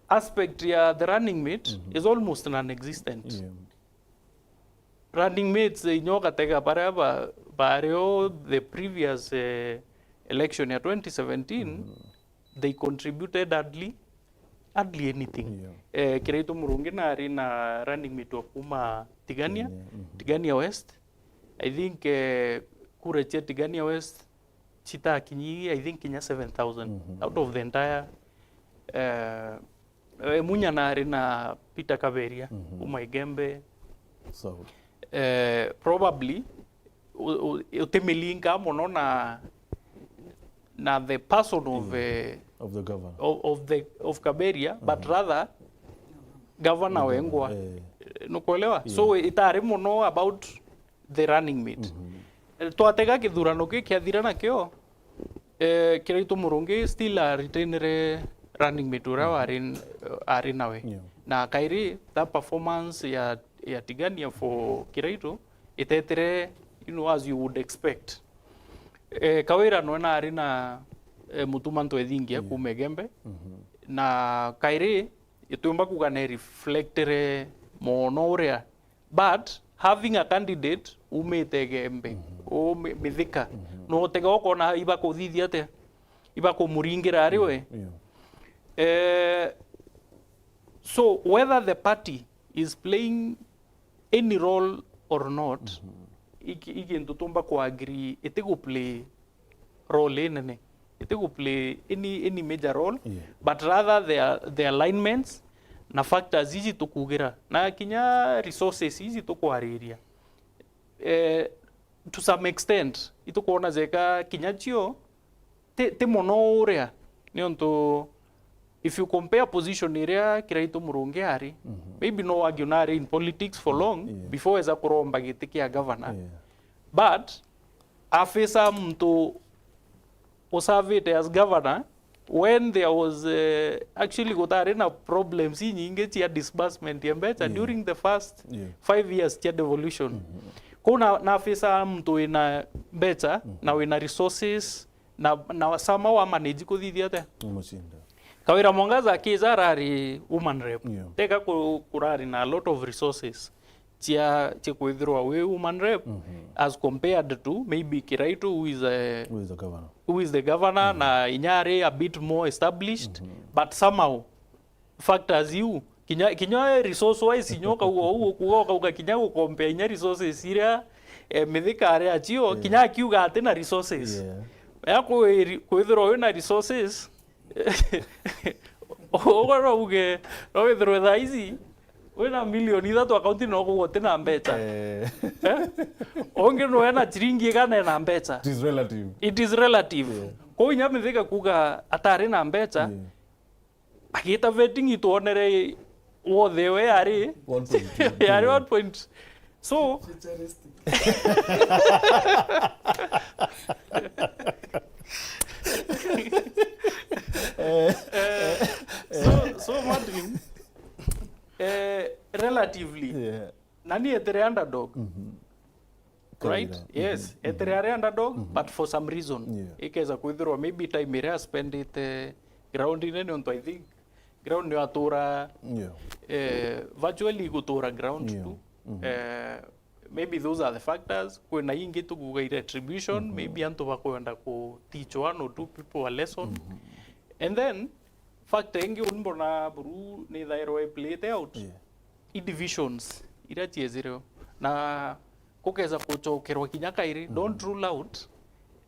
Aspect ya the running mate, mhm, is almost non-existent. Yeah. Running mates, eh, inya ugatega baria ba-, bario the previous, eh, election ya twenty seventeen, mhm, they contributed hardly, hardly anything. Yeah. Eh, Kiraitu Murungi nari na running mate wa kuma Tigania, Tigania, mhm, Tigania West. I think, eh, kura cia Tigania West citakinyi, I think, kinya seven thousand, mhm, out of the entire, eh, eh, Munya nari na Peter Kaberia, mhm, kuma Igembe. So, eh, probably, u-, u-, utimilinka mono na, na the person of, mm, eh, of the governor, of, of the, of Kaberia, but, mhm, rather governor, the governor wengwa. Eh. Nukwelewa? Yeah. So, itari mono about the running mate. Mhm. Eh, twatega kithurano ki kiathira nakio, eh, Kiraitu Murungi still aritainire running mate uria, mhm, wari, ari nawe. Yeah. Na kairi, that performance ya, ya Tigania for Kiraitu itetire, you know, as you would expect. Eh, Kawira nwe nari na, eh, Mutuma Ntwethingia, yeah, kuma Igembe. Mhm. Na kairi, itiumba kuga ne reflectire mono uria But having a candidate umite Igembe, mhm, umi-, Mithika, mhm, no utega ukona ibakuthithia atia? Ibakumuringira ari we? Yeah. Eh, so whether the party is playing any role or not, mhm, i ki-, i kintu tumba ku agree iti gu play role inene, iti gu play any, any major role, Yeah. but rather the, the alignments na factors iji tukugira, na kinya resources iji tukwariria. Eh, to some extent, itukwona jeka kinya cio ti, ti mono uria, niuntu if you compare position iria Kiraitu Murungi ari, Mhm. maybe no argue nari in politics for long Yeah. before eza kuromba giti kia governor. Yeah. But afisa muntu usavite as governor when there was, eh, actually gutari na problems inyingi cia disbursement ya mbeca Yeah. during the first Yeah. five years cia devolution. Mhm. Kuu na, na afisa muntu wina mbeca Mhm. na wina resources na, na somehow wa manage kuthithia atia? Umucinda. Kawira Mwangaza akija arari woman rep. Yeah. Teka ku-, kurari na a lot of resources cia, cia kwithirwa wi woman rep Mhm. as compared to maybe Kiraitu who is a, Who is the governor? who is the governor Mhm. na inya ari a bit more established, Mhm. but somehow factors iu kinya, kinya resource wise inya ukauga uu ukuga ukauga kinya gukompea inya resources iria, eh, Mithika ari acio Yeah. kinya akiuga ati na resources. Yeah. Ya kwi-, kwithirwa wina resources Ugo no uge, no withirwe thaa ici wina milioni ithatu akaunti no kuga uti na mbeca. Eh. Eh? Ungi no ena ciringi igana ena mbeca. It is relative. It is relative. Yeah. Kwou inya Mithika kuga atari na mbeca, Yeah. agita vetting itwonere wothe we yari, One point two yari billion. One point. So, Futuristic. Eh, so, so Martin, eh, relatively, Yeah. nani etere underdog? Mhm. Right? Kawira. Yes, Mhm, etere mhm. ari underdog, Mhm. but for some reason. Yeah. Ikeza kwithirwa maybe time iria aspendite ground-ine, niuntu I think ground niyo atura, Yeah. eh, virtually gutura ground Yeah. tu. Mhm. Eh, maybe those are the factors. Kwina ingi tukuga i retribution, Mhm. maybe antu bakwenda ku teach one or two people a lesson. Mhm. And then, factor ingi uni mbona buru ni thairwa i played out. Yeah. I divisions iria ciezireo. Na kukeza kucokerwa kinya kairi, Mhm. don't rule out,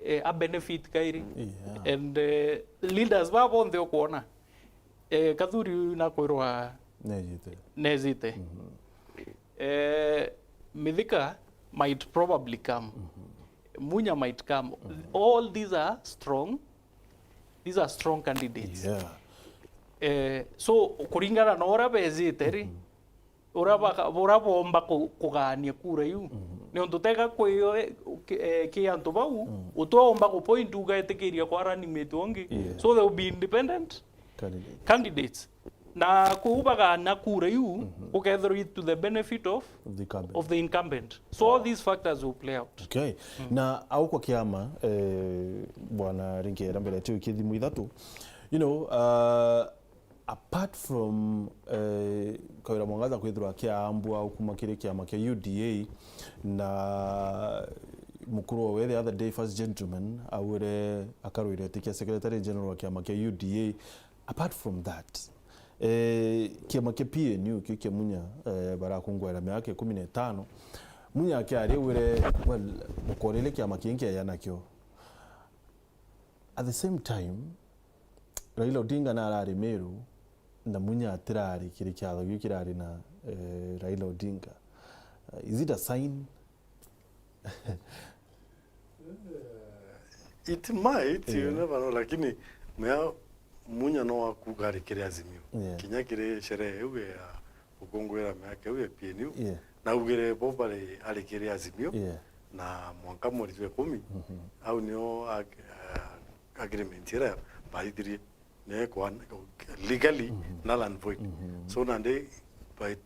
eh, a benefit kairi. Yeah. And, eh, leaders ba bonthe ukwona, eh, Kathuri uyu nakwirwa Nejite. nejite. Mhm. Eh, Mithika might probably come. Mhm. Munya might come. Mhm. All these are strong, these are strong candidates. Yeah. Eh, so, kuringana na uria bejite ri, Mhm. uria baka-, uria bomba ku-, kugania kura iu, Mhm. niuntu teka kwi, eh, ki, eh, ki antu bau, Mhm. utwe omba ku point uga etikiria kwa running mate ungi. Yeah. So they will be independent Candidate. candidates. Na kuu bagana kura iu, Mhm. gukethirwa i to the benefit of, Of the incumbent. of the incumbent. So all these factors will play out. Okay. Mm. Na au kwa kiama, eh, Bwana Ringera, mbere tu kithimo ithatu, you know, uh, apart from, eh, Kawira Mwangaza kwithirwa akiambua kuma kiri kiama kia U D A na mukuru we the other day, First Gentleman, augire akarwire iti kia Secretary General wa kiama kia U D A, apart from that, eh, kiama kia P N U kio kia Munya, eh, barakungwera miaka ikumi na itano, Munya akiaria augire, well, mukorire kiama kingi aya nakio. At the same time, Raila Odinga narari Meru, na Munya atirari kiri kiatho kiu kirari na, eh, Raila Odinga. Uh, is it a sign? It might, you Yeah. never know, lakini mea Munya no akuga ari kiri Azimio. Yeah. Kinya kiri sherehe iu ya gukungwira miaka iu ya P N U, Yeah. naugire bo bari ari kiri Azimio, Yeah. na mwanka mweri jwa ikumi, Mhm. au nio ag-, uh, agreement iria baithirie, ni kwa legally Mhm. null and void. Mhm. So nandi by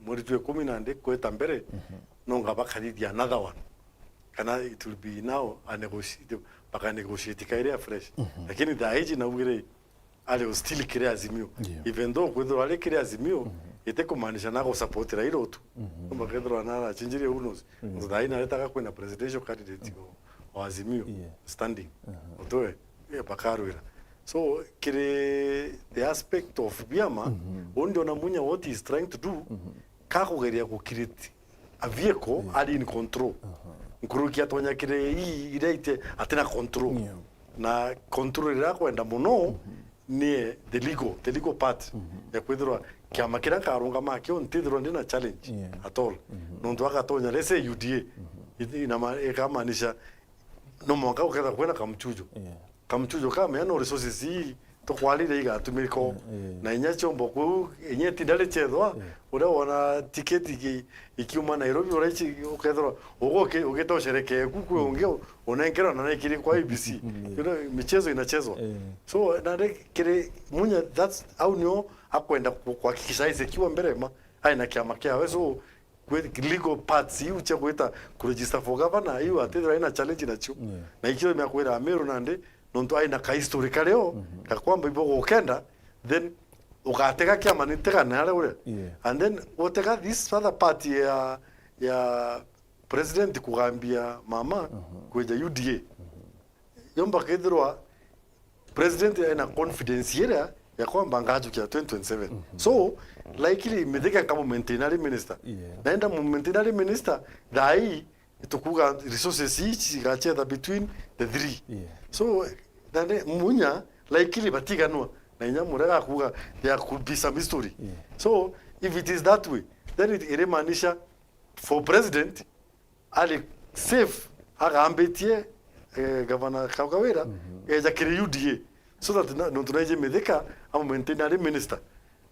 mweri jwa ikumi nandi kwita mbere, Mhm. nonga bakathithia another one. Kana it will be now a negotiate, baka negotiate kairi afresh. Mhm. Lakini thaa iji naugire ari o still kiri Azimio. Yeah. Even though kwithirwa ari kiri Azimio, Mhm. iti kumaanisha na gu support Raila utu. Mhm. Bakethirwa na arachinjirie, who knows? Yeah. Thaa ii naretaga kwina presidential candidate o, o Azimio Yeah. standing. Aha. Utwe, eh, bakarwira. So, kiri the aspect of biama, Mhm. undi ona Munya what he is trying to do, Mhm. ka kugeria ku create a vehicle Yeah. ari in control. Aha. nkuruki atonya kiri ii iria ite atina control. Yeah. Na control iria akwenda mono ni the legal, the legal part ya kwithirwa kiama kiria nkarungama kio ntithirwa ndina challenge Yeah. at all. Nontu agatonya, let's say, U D A, iti-, inama-, ikamaanisha no mwanka gukethirwa kwina kamchujo. Yeah. Kamchujo kamea no resources ii tukwarire igatumika o. Yeah, yeah. Na inya ciombo kuu, inya itinda ricethwa, Yeah. uria wona tiketi iki-, ikiuma Nairobi, uria ici ukethirwa uguki-, ugitosherekee ku kwi ungi unenkerwa na naikiri kwa A B C. Yeah. You know, michezo inachezwa. Yeah. So, nandi kiri Munya, that's au nio akwenda ku-, kuhakikisha aisekiwa mbere ma, aina kiama kiawe. So, kwi legal parts iu cia gwita kuregister for governor, iu atithira aina challenge nacio. Yeah. Na ikio mia kwira Amiru nandi, nontu aina ka history kario, Mhm. ka kwamba ibo gukenda, then ugatega kiama ni tega na aria uria. Yeah. And then utega this other part ya, ya president kugambia mama Mhm. kwija U D A. Mhm. Yomba kethirwa president ena confidence iria ya kwamba ngajukia twenty twenty-seven. Mhm. So, likely, Mithika nkamu maintain ari minister. Yeah. Naenda mu maintain ari minister, thaa ii tukuga resources ii cigachetha between the three. Yeah. So, nandi Munya, likely batiganwa, na inya Murega akuga there could be some history. Yeah. So, if it is that way, then it, irimaanisha for president, ari safe, agambitie, eh, Gavana Kawira, Mhm. eja kiri U D A, so that na, nontu naije Mithika, amu maintain ari minister.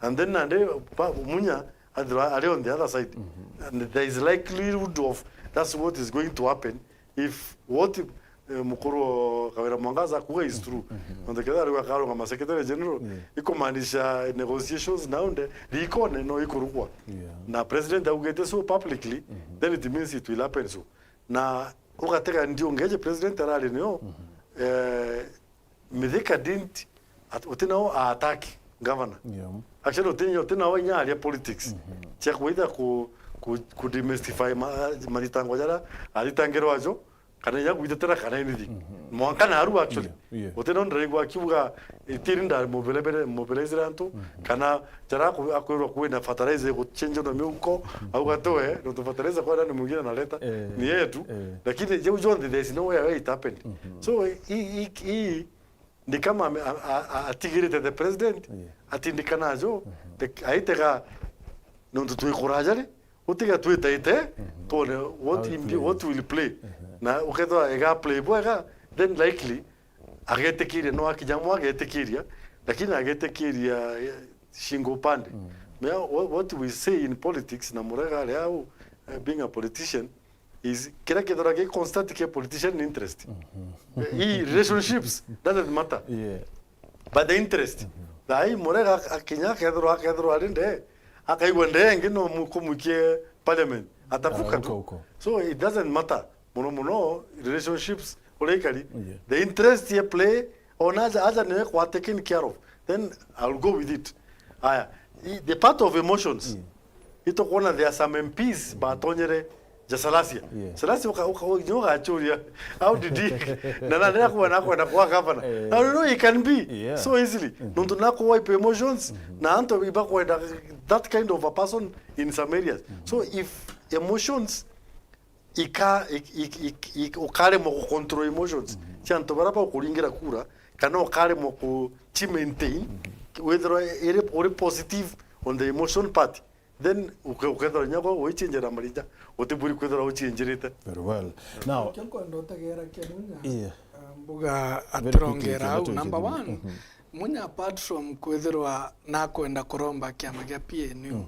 And then nandi, pa, Munya, athirwa ari on the other side. Mhm. And there is likelihood of that's what is going to happen if what, eh, mukuru Kawira Mwangaza akuga is true. Mhm. Nontu kethira riu akarungama Secretary General, Yeah. ikumaanisha negotiations naunde, rikone no ikurukwa. Yeah. Na president augite so publicly, Mhm. then it means it will happen so. Na ugatega ndio ngeje president arari nio, Mhm. eh, Mithika didn't at-, utinao a attack governor. Yeah. Actually, utinao, utinao inya aria politics. Mhm. Cia kwitha ku, ku, ku demystify ma, mathitango jaria athitangirwa ajo, kana inya kwitetera kana anything. Mhm. Mwanka naru actually. Yeah, yeah. Utinao ndiraigua akiuga, itiri nda mobilebere, mobilizire antu, Mhm. kana jara aku-, akwirwa kwina fertilizer iguchenjwa na miuko, Mhm. au gatoe, nontu fertilizer kwa nani mwingine analeta, Eh, ni yetu. Eh. Lakini jau jonthe, there is no way it happened. Mhm. So, i, i, i, ni kama ame-, a, a, a, atigirite the president, Yeah. atindikana ajo, Mhm. the, aitega, nontu twikuraja ri, utiga twitaite, Mhm. twone what How it imbi-, plays. what will play. Mhm. Na ukethwa iga play bwega, then likely, agetikiria, no akinya mwa agetikiria, lakini agetikiria, eh, shingo upande. Mm. Mea, wha-, what we say in politics, na Murega ari au, eh, being a politician, is kira kethirwa gi constant kia politician ni interest. Mhm. Eh, hii relationships doesn't matter. Yeah. But the interest. Mhm. Thaa ii Murega ak-, akinya akethirwa, akethirwa ari nde, akaigua nde ingi no mu-, kumwikie parliament. Atavuka Aravuka tu. Huko. So it doesn't matter. Muno muno relationships uria ikari. Yeah. The interest ye play, ona aja, aja niwe kwa taken care of. Then I'll go with it. Aya, i-, the part of emotions. Mm. Itukwona there are some M Ps batonyere ja Salasia. Yeah. Salasia uka-, uka-, u-, nyo ugachuria, how did he? Na, na, na kwenda, kwenda kwa governor. Eh. Now, you know, he can be Yeah. so easily. Mm-hmm. Nontu na ku wipe emotions, Mm-hmm. na antu ibakwenda that kind of a person in some areas. Mm-hmm. So if emotions ika-, ik-, ik-, ik-, ik-, ukaremwa ku control emotions Mhm. cia antu baria bakuringira kura, kana ukaremwa ku ci maintain, Mhm. withirwa iri, uri positive on the emotion part, then uke-, ukethirwa inya gwa uichinjira marija, utiburi kwithirwa uchinjirite. Very well. Now, Kio nkwenda utegera kia Munya, Yeah. uh, mbuga Very quickly, atirongera au, Kiambeto number Kiambeto. one, Mhm. Munya, apart from kwithirwa nakwenda kuromba kiama gia P N U, Mhm.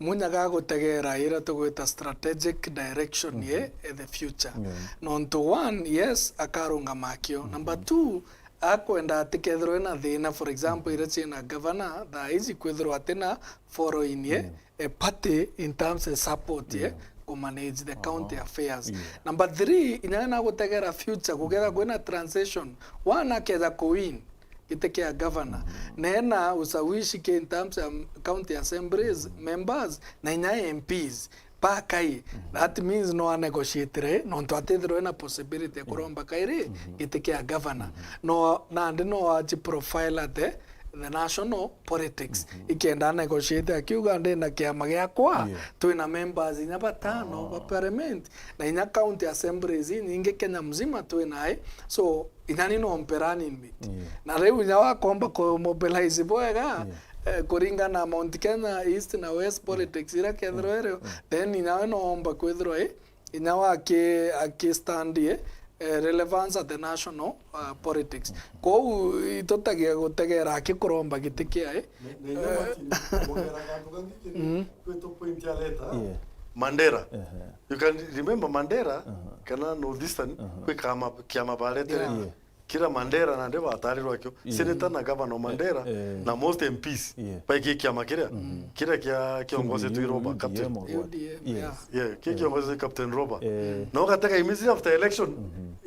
Munya gagutegera iria tugwita strategic direction Mhm. ye in the future. Yeah. Nontu one, yes, akarungama akio. Mhm. Number two, akwenda atikethirwe na thina, for example, Mhm. iria ciina governor, thaa ici kwithirwa atina following ye, Yeah. a party in terms of support ye, Yeah. ku manage the county Aha. affairs. Yeah. Number three, inya nagutegera future, kukethira kwina transition, one akeja ku win, giti kia governor. Mm. Nena ushawishi ke in terms ya county assemblies, Mm. members, na inya M Ps. Bakai, Mm. that means no anegotiate re, nontu atithirwe na possibility ya Mm. kuromba kairi, Mm-hmm. giti kia governor. Mm-hmm. No, nandi no aji profile ate, the national politics. Ikenda negotiate akiuga, "Ndi na kiama giakwa, Yeah. twina members inya batano ba parliament, na inya county assemblies inyingi Kenya mzima twinae. So, inya ni no mpe running mate." Yeah. Na riu inya wakomba ku mobilize bwega, Yeah. eh, kuringana na Mount Kenya East na West politics ira kethirwa irio, then inya we no omba kwithirwa i, inya waki-, akistandie, eh, relevance at the national, uh, politics. Kou itutagia gutegera akikuromba giti kiae. Ne-, ne-, ne Martin, kuongera kantu kangi kiri kwetu point ya letter. Yeah. Mandera. Ehe. You can remember Mandera, kana North Eastern, kwi kama, kiama baretere. Yeah. Yeah. Kira Mandera nandi batarirwe akio. Yeah. Senator na Governor Mandera Eh, eh. na most M Ps Yeah. baiki kiama kiria, kiria kia kiongozi Sindio, twi Roba, U D M Captain. Or what? U D M, Yes. yeah. Yeah, kia kiongozi Captain Roba. Eh. Na ugatega immediately after election,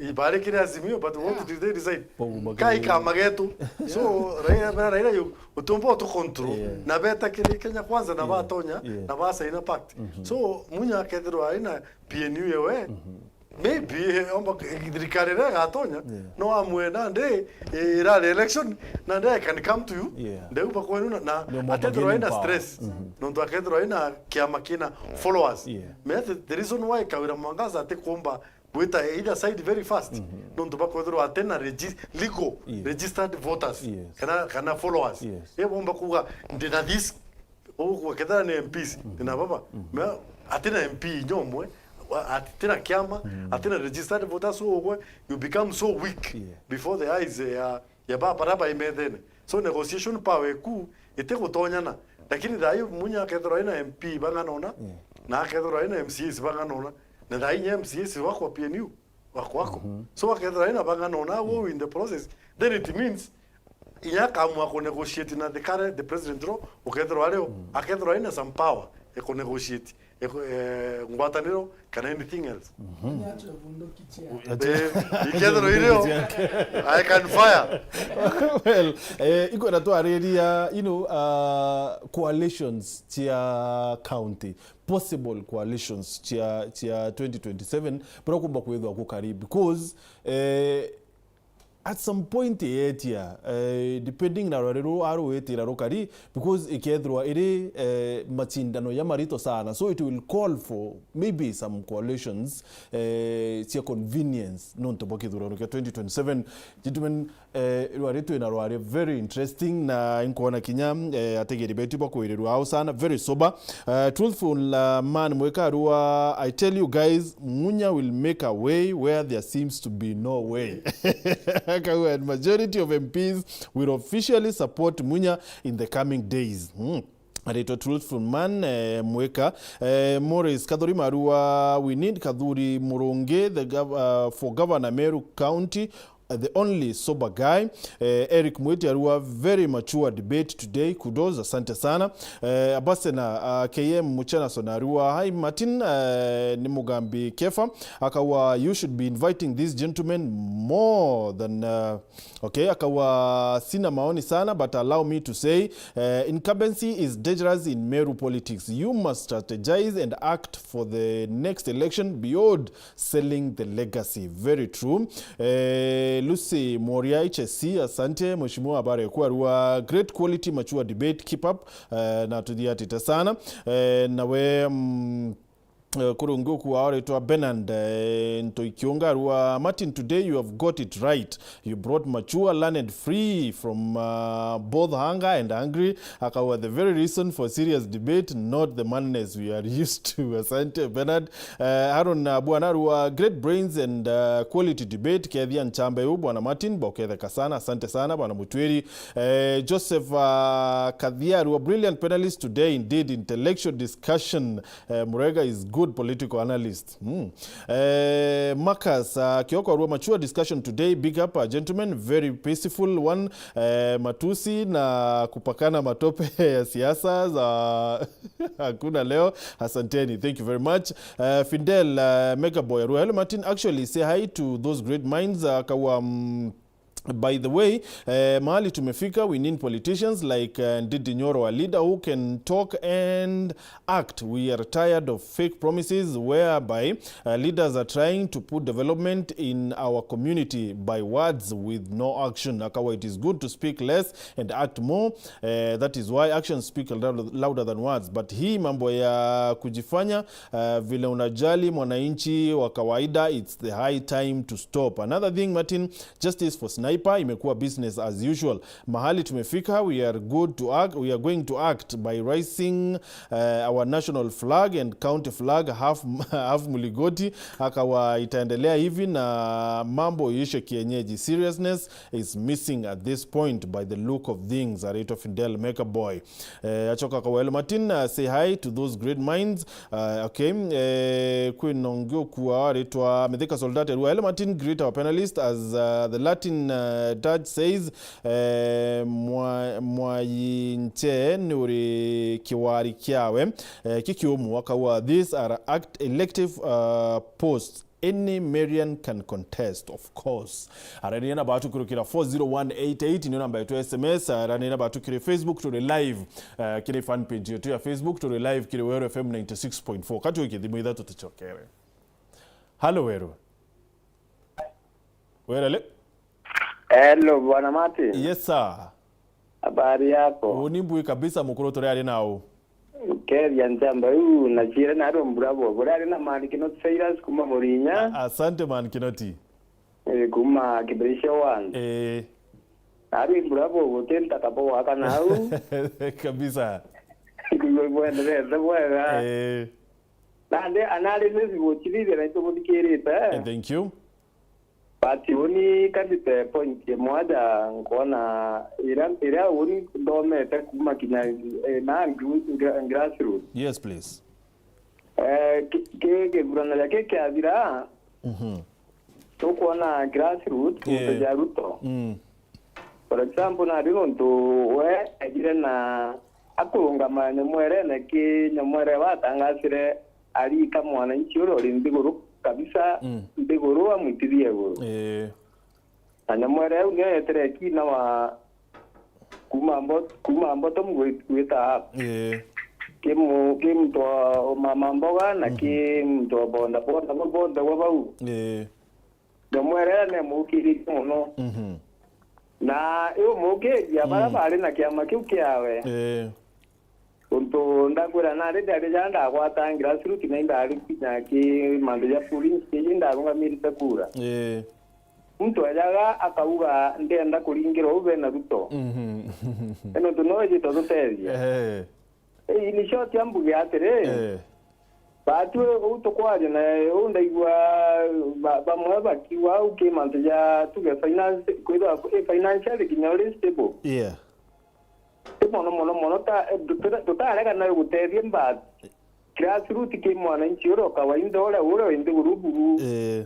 ibari kiri Azimio, but what Yeah. did they decide? Bau Kai bakiri- kama getu. So, Raila, Raila yu, utumba utu control, Yeah. na beta kiri Kenya Kwanza, na Yeah. batonya, Yeah. na basaina pact. So, Munya akethirwa aina P N U yewe, maybe, eh, omba, eh, thirikari iria igatonya, Yeah. no amwe nandi, eh, irari election, nandi I can come to you. Yeah. Ndeuba kwenu na, na Ndio mwamba atethirwa gaining ina power. stress. Nontu akethirwa ina kiama kina followers. Yeah. Me the, the reason why Kawira Mwangaza atikumba gwita either side very fast. Nontu bakwethirwa atina regi-, legal Yeah. registered voters. Yes. Kana, kana followers. Yes. Ye bomba kuga, "Ndina this." Ugwe kethira ni M Ps, ndina baba. Me, atina M P inya umwe, wa-, atina kiama, atina registered voters, so ugwe, you become so weak Yeah. before the eyes ya, ya baba na baimethene. So negotiation power eku itigutonyana. Lakini thayu Munya akethirwa ina M P bang'ana una, Yeah. na akethirwa ina M C As bang'ana una. Na thayu inya M C As wakwa P N U, wako wako. So akethirwa ina bang'ana una, wo in the process, then it means inya akamua ku negotiate na the current, the president ro, ukethirwa ario, akethirwa ina some power ya ku negotiate, ya ku, eh, ngwataniro kana anything else. Eh, ikethirwa irio, I can fire. Well, eh, ikwenda twariria, you know, uh, coalitions cia county, possible coalitions cia, cia twenty twenty-seven, bro kumba kwithwa ku karibu, because, eh, at some point yetia, eh, depending na rwari ru arwitira rukari, because ikethirwa iri, eh, machindano ya marito sana, so it will call for maybe some coalitions, eh, cia convenience nontu bwa kithurano kia twenty twenty-seven. Gentlemen, eh, rwari twina rwari very interesting, na inkwona kinya, eh, ategeri betu bakwirirwa au sana, very sober. Uh, truthful, uh, man mweka arua, I tell you guys, Munya will make a way where there seems to be no way. Akauga, and majority of M Ps will officially support Munya in the coming days. Hmm. Aritwa truthful man, eh, mweka. Eh, Morris Kathuri Marua, we need Kathuri Murungi, the gov-, uh, for Governor Meru County. Uh, the only sober guy. Eh, Eric Mwiti arua, very mature debate today. Kudos, asante sana. Eh, Abasena, uh, K M Muchenason arua, hi Martin, eh, ni Mugambi Kefa. Akawa, you should be inviting these gentlemen more than, uh, okay, akawa, sina maoni sana, but allow me to say, uh, incumbency is dangerous in Meru politics. You must strategize and act for the next election beyond selling the legacy. Very true. Eh, Lucy Moria H S C, asante. Mheshimiwa Abare Kwarua, great quality, mature debate. Keep up. Eh, na tuthiatite sana. Eh, nawe, mm, eh, kuri ungi ukuwa aritwa Bernard, eh, Ntoikiunga arua, Martin, today you have got it right. You brought mature, learned, free from, uh, both hunger and hungry. Akawa the very reason for serious debate, not the madness we are used to. Asante, Bernard. Uh, Aaron, uh, Bwana Arua, great brains and, uh, quality debate. Kethia nchamba yu, Bwana Martin, boketheka sana. Asante sana, Bwana Mutwiri. Uh, Joseph, uh, Kathia Arua, brilliant panelist today, indeed, intellectual discussion. Eh, Murega is good political analyst. Mm. Eh, Marcus, uh, Kioko Arua, mature discussion today. Big up, uh, gentlemen. Very peaceful one. Eh, matusi na kupakana matope ya siasa za hakuna leo. Asanteni. Thank you very much. Eh, Fidel, uh, Megaboy Arua, hello Martin. Actually, say hi to those great minds. Uh, Kawa, mm, By the way, eh, mahali tumefika, we need politicians like, eh, Ndindi Nyoro, a leader who can talk and act. We are tired of fake promises whereby, uh, leaders are trying to put development in our community by words with no action. Akawa, it is good to speak less and act more. Eh, that is why actions speak louder, louder than words. But hii mambo ya kujifanya, uh, vile unajali mwananchi wa kawaida, it's the high time to stop. Another thing, Martin, justice for Sniper imekuwa business as usual. Mahali tumefika, we are good to act, we are going to act by raising, uh, our national flag and county flag half, half mligoti. Akawa, itaendelea hivi na mambo iishe kienyeji. Seriousness is missing at this point by the look of things. Araitwa Fidel Maker Boy. Eh, acoka akawa, hello Martin, uh, say hi to those great minds. Uh, okay. Eh, kwina ungi ukua aritwa Mithika Soldate arua, hello Martin, greet our panelist as, uh, the Latin, uh, Dutch says, eh, mwa-, mwayinche ni uri kiwari kiawe, eh, kikiumu. Akawa, these are act-, elective, uh, posts. Any Marian can contest, of course. Arania na batu kurukira four zero one eight eight, niyo namba yetu ya S M S. Arania na batu kiri Facebook, turi live, eh, kiri fan page yetu ya Facebook, turi live kiri Weru F M ninety six point four. Kati wiki thimu ithatu tuchokere. Halo Weru. Weru le? Hello, Bwana Martin. Yes, sir. Habari yako? Uni mbui kabisa, mukuru, turi ari nau. Keria njamba iu na ciire na aro mbura bo. Buri ari na Manikino Cyrus kuma Murinya. A-, asante Manikino ti. Eh, kuma Kibirisha one. Eh. Ari mbura bo, guti ntaka bo waka nau. Kabisa. Kuigua bwenderete bwega. Eh. Nandi analysis gucirithia na itubuthikirite. Eh, thank you. But uni kandite point imwe aja nkwona ira, ira uni nthomete kuma kinya, eh, na gru-, gra-, grassroots. Yes, please. Eh, ki, ki, githurano gia ki kiathira, Mhm. tukwona grassroots, yeah, muntu ja Ruto. Mm. For example, nari nontu we ejire na akurungama nyamwerene ki nyamwere watangasire arika mwananchi uria uri nthiguru kabisa, Mm. nthiguru amwitithie iguru. Ee. Na nyamwere au nio yetire kina wa kuma mbo-, kuma bottom gwi-, gwita up. Ee. Ki mu-, ki muntu wa mama mboga na Mhm. ki muntu wa boda boda, bo bonthe gwa bau. Ee. Nyamwere nemukiritie mono. Mhm. Na iumukiria baria Mm. bari na kiama kiu kiawe. Ee. Untu ndakwira nari ndari ja ndagwata grassroots na indari kinya ki mantu ja polling station ndarungamirite kura. Ee. Muntu ejaga akauga, "Ndienda kuringirwa u bena Ruto." Mhm. Ni nontu no ejite gutethia. Ee. Eh, in short, ambuge atiri, Eh. Batu uu tukwaria na uu ndaigua ba-, bamwe bakiuga au ki mantu ja tuge finance, kwithirwa i financially kinya uri stable. Yeah. Ti mono mono mono ta, eh, tuta-, tutarega nayo gutethia, but grassroots ki mwananchi uria o kawaida uria, uria wi nthiguru buru. Eh.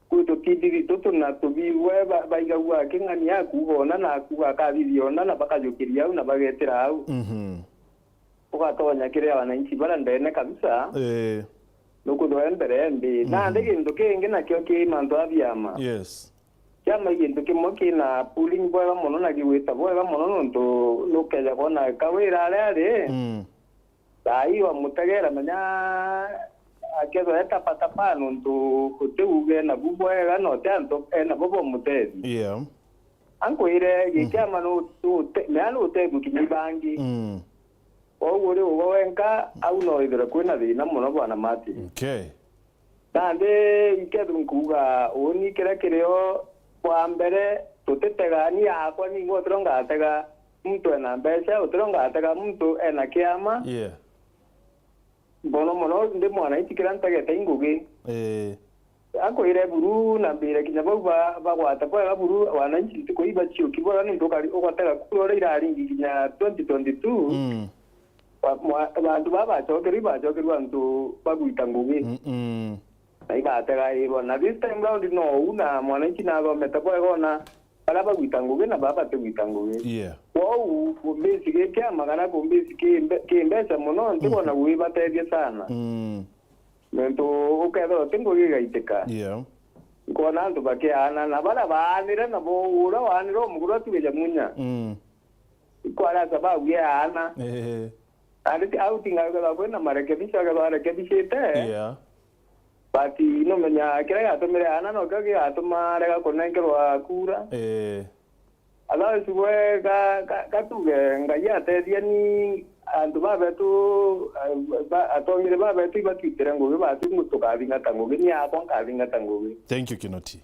Kwi tutindi tutu na tubigwe ba-, baigagua aking'ania akuuga ona na akuuga akathithia ona na bakajukiria au na bagetira au. Mhm. Ugatonya kiri wananchi bara ndene kabisa. Eh. Nukwithirwa e mbere ndi. Mhm. Nandi gintu kingi nakio ki mantu a biama. Yes. Kiama i gintu kimwe kina pooling bwega mono na gigwita bwega mono nontu nukeja kwona kawira aria ari. Mm. Thaa ii wamutegera menya akethwa etapatapa nontu uti uge nabu bwega na uti antu enabo bomutethia. Yeah. Ankwire, Mhm. gikiama nu-, nute-, mea nutethua kinya ibangi. Mm. Kwou uri ugo wenka, au no withirwe kwina thina mono, Bwana Martin. Okay. Nandi, ikethirwa nkuuga, uuni kiria kirio bwa mbere, tutitega, ni yakwa ningwa utiro ngatega muntu ena mbeca, utiro ngatega muntu ena kiama. Yeah. Mono mono ndi mwananchi kiria ntegete i ngugi. Eh. Akwire buru na mbire kinya bau ba-, bagwata bwega buru, wananchi ntuku ii baciuki bwega nontu ukari-, ugwataga kura uria iraringi kinya twenty twenty-two. Mm. Wa-, mwa-, bantu baa bacokerwa, ibacokerwa antu bagwita ngugi. Mm-mm. Na igategairwa. Na this time round no uu na mwananchi nathomete bwega ona baria bagwita ngugi na baa batigwita ngugi. Yeah. Kwou kumbisi gi kiama kana kumbisi ki mbe-, ki mbeca mono, ntikwona Mm. gwibatethia sana. Mm. Nontu ukethirwa uti ngugi igaitika. Yeah. Nkona antu bakiaana, na baria baanire nabo, uria waanire umukuru atugeja munya. Mm. Ikwara sababu ya aana. Eh. Nandi ti au tinga kethira kwina marekebisho, akethira arekebishite. Yeah. But inumenya kiria giatumire aana nokio gigatuma arega kunenkerwa kura. Eh. Otherwise gwe ga-, ga-, gatuge Ngai atethia ni antu babetu, eh, ba-, atongeri babetu ibatwitire ngugi, batu tukathingata ngugi, ni akwa nkathingata ngugi. Thank you, Kinoti.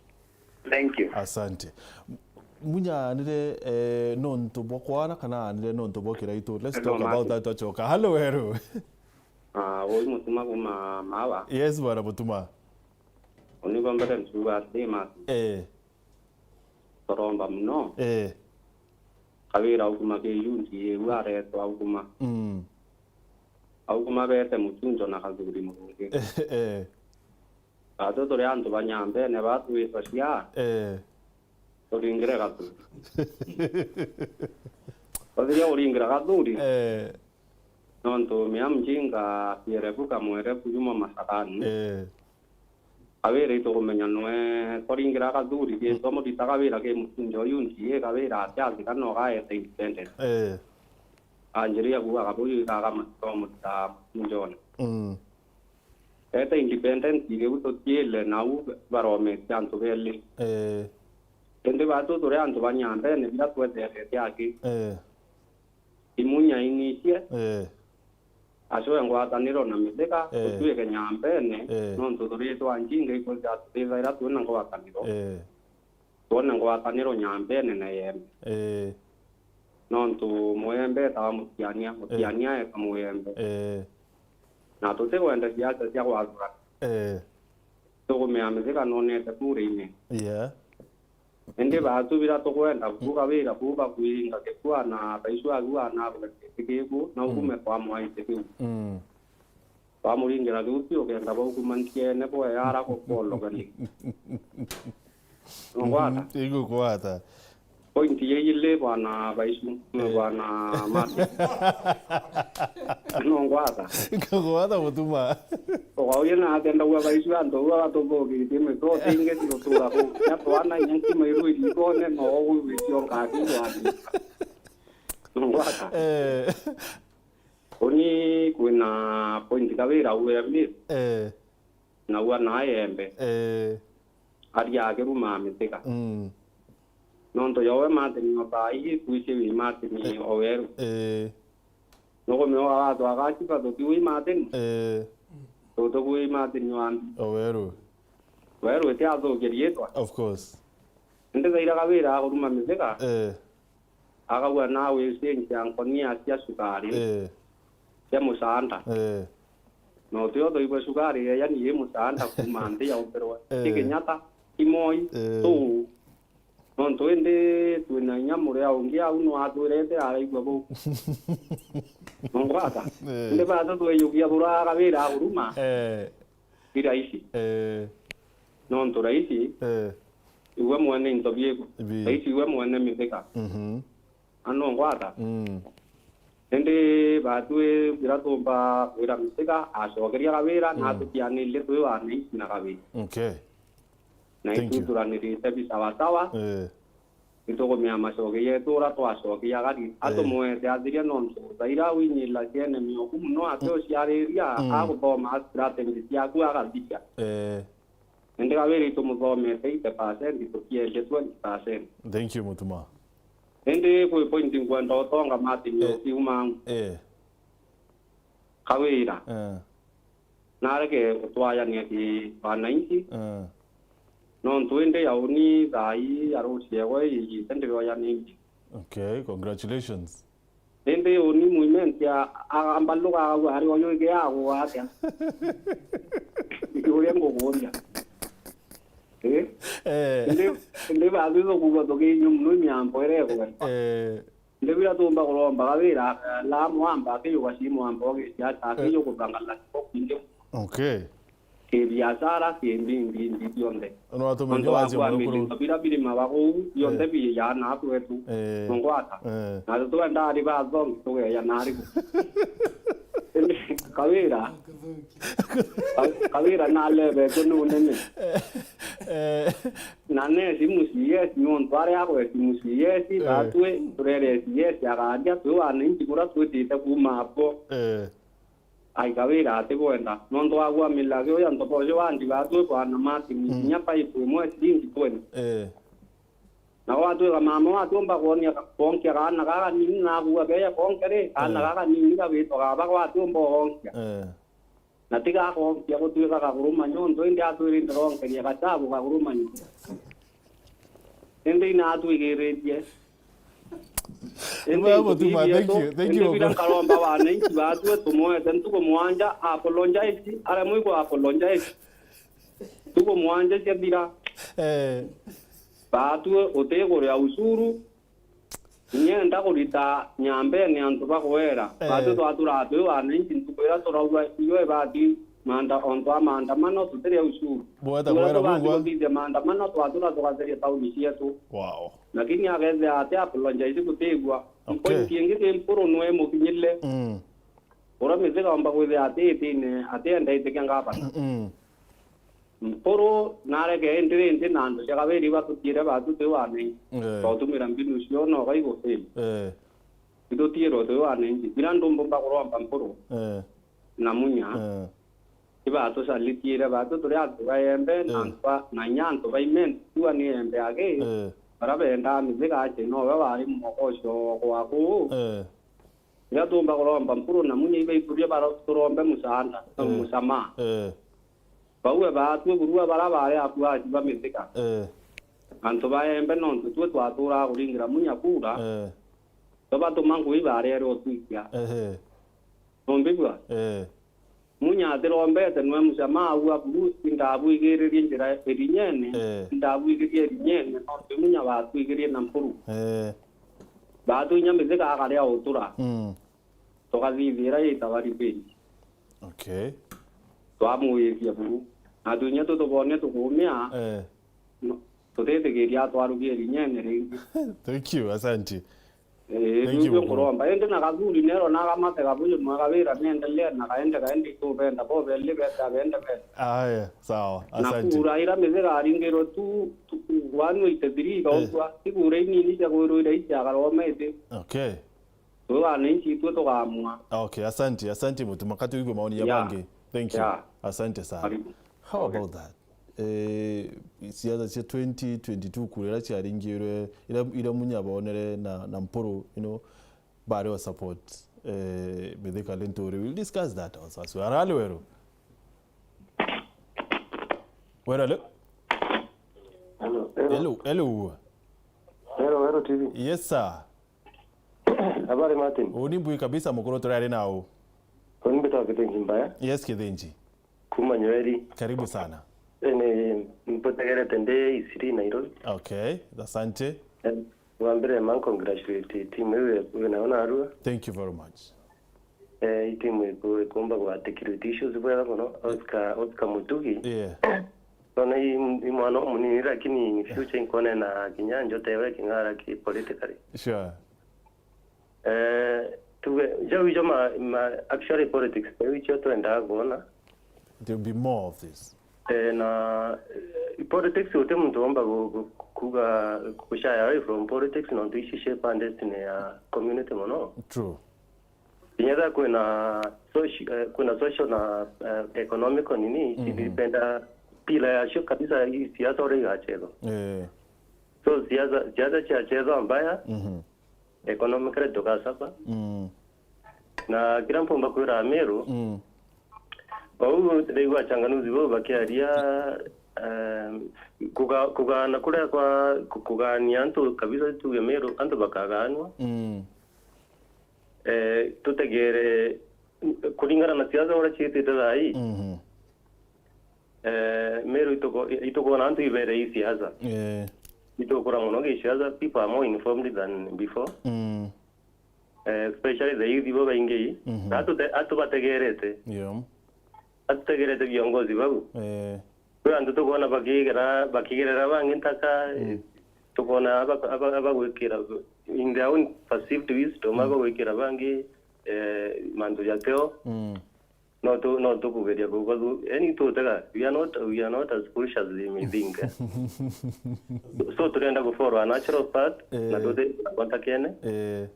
Thank you. Asante. M-, Munya anire, eh, nontu bwa kwana kana anire nontu bwa kiraitu? Let's talk about that, twachoka. Hello, Weru. Ah, ui Mutuma kuma Mawa. Yes, bwana Mutuma. Uni kwa mbere nchuga ati, Masi. Eh. Toromba muno. Eh. Kawira auguma ki yunti iu aretwa auguma. Mm. Auguma bete muchunjo na kathuri murungi. Eh. Atu turi antu ba Nyambene ba twitwa cia. Eh. Turingire kathuri. Twathiria kuringira kathuri. Eh. Nontu mia mjinga kierebu kamwerebu juma masakani. Eh. Kawira itukumenya nwe twaringira kathuri, gitwa murita kawira ki mutunja uyu nti, i kawira ati athika no gaete independent. Eh. Anjiria kuuga kabuyu igaga murita mutunjone. Mm. Ete independent riu tutiile nau baromete antu beli. Eh. Indi batu turi antu ba Nyambene bira tweterete aki. Eh. Imunya inicie. Eh. Acoe ngwataniro na Mithika, eh, tutuike Nyambene, eh, nontu turi twa njinga ikwithira tutithaira twina ngwataniro. Eh. Twone ngwataniro Nyambene na Iembe. Eh. Nontu Muembe etawa Mutiania, Mutiania eta Muembe. Eh. Na tutikwenda siasa cia kwathurana. Eh. Tukumea Mithika nonete kura-ini. Yeah. Indi batu bira tukwenda kuuga wira kuu bakwiringa gikua na baicu agu anarwe giti giku, na ugume, mm, kwa mwaite kiu. Mm. Bamuringira kiu ti ukenda bauguma ntiene bweyara kukologani. Nongwata? Mm, igukwata. Point ya ili bwana baicu, eh, bwana Mati. Nongwata? Ngugwata Mutuma. Ukauria na akenda gwa baicu antu ua batuthukitie mitote ingi cigutura ku. Nya twana inya nkima iru irikone no ugwitio ngaki gwathi. Nongwata? Eh. Uni kwina point kawira uembi. Eh. Na ua na Iembe. Eh. Aria akirumaa Mithika. Mm. Nontu yowe Martin o thaa ii twisi wi Martin, eh, o Weru. Eh. Nukumea watu agachiba tutiui Martin. Eh. Tutuui Martin wambi. O Weru. Weru iti athukia riitwa. Of course. Indi thaira kawira akuruma Mithika. Eh. Akauga, "Na wichenjia nkonia cia cukari, eh, cia musaanda. Eh. Na utio twaigua cukari, yani, i musaanda kuuma nthi ya umbirwe. Eh. Ti Kenyatta, ti Moi, eh, tu. Nontu indi twina inya muria ungi au no atwirete araigua bau." Nongwata? Eh. Indi batu tweyukia bura kawira akuruma. Eh. Ti raisi. Eh. Nontu raisi, eh, iwe mwene into bieku. Bi- Raisi iwe mwene Mithika. Mhm. Ano ngwata? Mm. Indi batwi bira tumba kwira Mithika acokeria kawira, na, mm, atukianirie twi wananchi na kawira. Okay. Na, thank you, ituturanirite bi sawa sawa. Eh. Itukumea macokia yetu ura twacokia gari. Eh. Atumwete athiria nontu thaira winyila ciene mioku muno, ati, mm, uciariria, mm, aguthoma strategy ciaku agathithia. Eh. Indi kawira itumuthomete eighty percent, tukiendie twenty percent. Thank you, Mutuma. Indi kwi point nkwenda utonga Martin, eh, ukiuma angu. Eh. Kawira. Eh. Nareke gutwayania ki wananchi. Eh. Nontu indi yauni thaa ii ya ruciegwe iyite ndioya ningi. Okay, congratulations. Indi uni muimenti a, a, ambaluka au ari oyo ige agwa atia? Uria ngukuria. Eh? Eh. Indi, indi batwi tukuuga tukinyua muno imiambo iria igwetwa. Eh. Ndibira tumba kuromba kawira, la mwamba akiyuga si mwamba ogisiasa, eh, akiyukubanga la kindi. Okay. Ki biashara, ki mbi, mbi, mbi bionthe. No atume nontu wa kwanjia kwa mukuru. Mithika bira birima ba kuu, bionthe, eh, biijaa na kwetu. Eh. Nongwata? Eh. Na tutwenda ari ba thongi tugeya na ari ku. Kawira. Ka-, kawira na lebe tu ni unene. Eh. Nesi mu C S, nontu aria agwe si mu C S, eh, batwi turere C S agaria twi wananchi kuria twitite kuuma apo. Eh. Aikawira ati kwenda. Nontu wagua milage uya ntobojo wandi batwi bwana Martin, mm, kinya pipe imwe ciringi twenty. Eh. Na watwika mama watiumba kwonia ka-, kwonkia kaana kaka kanini, na agua beya kwonkia ri, kaana, eh, kaka kanini kawitwa kaba gwatiumba kwonkia. Eh. Na tiga akonkia gutwika kagurumanya, untu indi atwirite ronkeria gacabu kagurumanya. Indi inatwigiritie. Indi Baba Mutuma, thank you, thank you, indi bira Mutuma. Nkaromba wananchi batwe tumwete ntuku mwanja, apologize, aria mwigwa apologize. Ntuku mwanja ciathira. Eh. Batwe utiguria ushuru, Inya enda kurita nyambene antu ba kwera. Eh. Batwi twatura twi wananchi ntuku iria turaua iyo ibati maanda-, ontu a maandamano tutiria ushuru. Bweta kwera bungwa. Tubati kuthithia maandamano twatura tugatheria tauni cietu. Wow. Lakini akethia ati apologize gutigua. Okay. Point ingi ki Mpuru nwe mukinyile. Mm. Uria mithiga omba kwithia ati itine, ati enda itikia ngavana. Mm. Mpuru nareke indi rindi na antu cia Kawiri batutiire batutwi wanei. Eh. Twatumira mbinu cio no gai gufail. Eh. Itutiirwe twi wanei. Ira ndumba kuromba Mpuru. Eh. Na Munya. Eh. Ibatusalitiire batu turi antu ba Embe na, eh, antu ba, na inya antu ba Imenti, tua ni Embe aki. Eh. Bara bendaa mithiga ache nowe wari mwogoco gwaku. Eh. Riria tuumba kuromba Mpuru na Munya ibaituria bara-, turombe musaanda, eh, musamaa. Eh. Bau ebaatue burua bara baari akuaci ba mithika. Eh. Antu ba Embe nontu tue twaturaa kuringira Munya kura. Eh. Twabatuma ngui baariere utwikia. Ehe. Numbigua? Eh. Munya atirombete nwe musamaa au aburu, indabwigiririe njira irinyene, eh, indabwigiririe irinyene, nontu Munya batwigirie na Mpuru. Eh. Batwinya mithika akaria utura. Mm. Tukathithira yitawa revenge. Okay. Twamuikia buru. Na twinya tutubone tukumia. Eh. No, tutitigiria atwarugie irinyene ringi. Thank you, asante. Eh, thank you, nkuromba. Indi na Gathuri nero naga mate gabuyu mwega wira niendelee na kaende kaende itubenda bo beli beta bende benda. Aya, sawa. Asante. Na kura ira mithiga aringirwe tu, tu, one eighty three, eh, gaukua. Ti kura inini cia kwirwira ici agaromete. Okay. Twi wananchi itwe tugaamua. Okay, asante, asante Mutuma. Katuigue maoni ya, yeah, bangi. Thank you. Yeah. Asante sana. Karibu. How about that? Eh, siasa cia twenty twenty-two kura iria ciaringirwe, iria, iria Munya bonere na, na Mpuru, you know, bari o support, eh, Mithika Linturi. We'll discuss that also as well. Arali Weru. Weru, hello? Hello, hello. Hello, hello. Hello, Weru T V. Yes, sir. Habari, Martin. Uni mbui kabisa, mukuru, turari nau. Uni mbitagwa Kithinji Mbaya. Yes, Kithinji. Kuma Nyweri. Karibu sana. Eh, ni mbutegerete ndi Isiri, Nairobi. Okay, asante. Eh, wa mbere ma congratulate timu iu wi nayo narua. Thank you very much. Eh, i timu iku-, ikumba gwa security issues bwega mono. Oscar, Oscar Mutugi. Yeah. Ona i, i mwana umunini, lakini in future inkone na kinya njotewe king'ara ki politically. Sure. Eh, tuge, jau ijo ma, ma, actually politics, jau icio twendaga kuona. There will be more of this. Eh, na, eh, politics, uti muntu omba gu-, gu-, kuga, gu-, shy away from politics, nontu ici shape and destiny ya community mono. True. Kinya thaa kwina soci-, eh, kwina social na, eh, economical nini, mhm, dependa pila yacio kabisa i siasa uria igachethwa. Eh. So siasa, siasa ciachethwa mbaya, mhm, economically tukasuffer. Mm. Na kira mpumba kwira Amiru, mm, bau ndaigua achanganuzi bau bakiaria, eh, kuga-, kugana kuria kwa, ku-, kugania antu kabisa, tuge Meru, antu bakaganwa. Mm. Eh, tutegere, kuringana na siasa uria ciitite thaa ii, mhm, eh, Meru ituko-, itukwona antu ibere ii siasa. Eh. Itukura mono gi siasa, people are more informed than before. Mm. Eh, especially the youth bo baingi. Mhm. Na atute-, atubategerete. Yeah. Atutegerete viongozi bau. Eh. Kwi antu tukwona bakigera-, bakigerera bangi ntaka, mm, tukwona aba-, aba-, abagwikira in their own perceived wisdom, mm, abagwikira bangi, eh, mantu jateo. Mm. No tu, no tukugeria kubathu, yani tutega, we are not, we are not as foolish as they may think. So turenda ku follow a natural path, na Eh. tuthi contact-ene. Eh.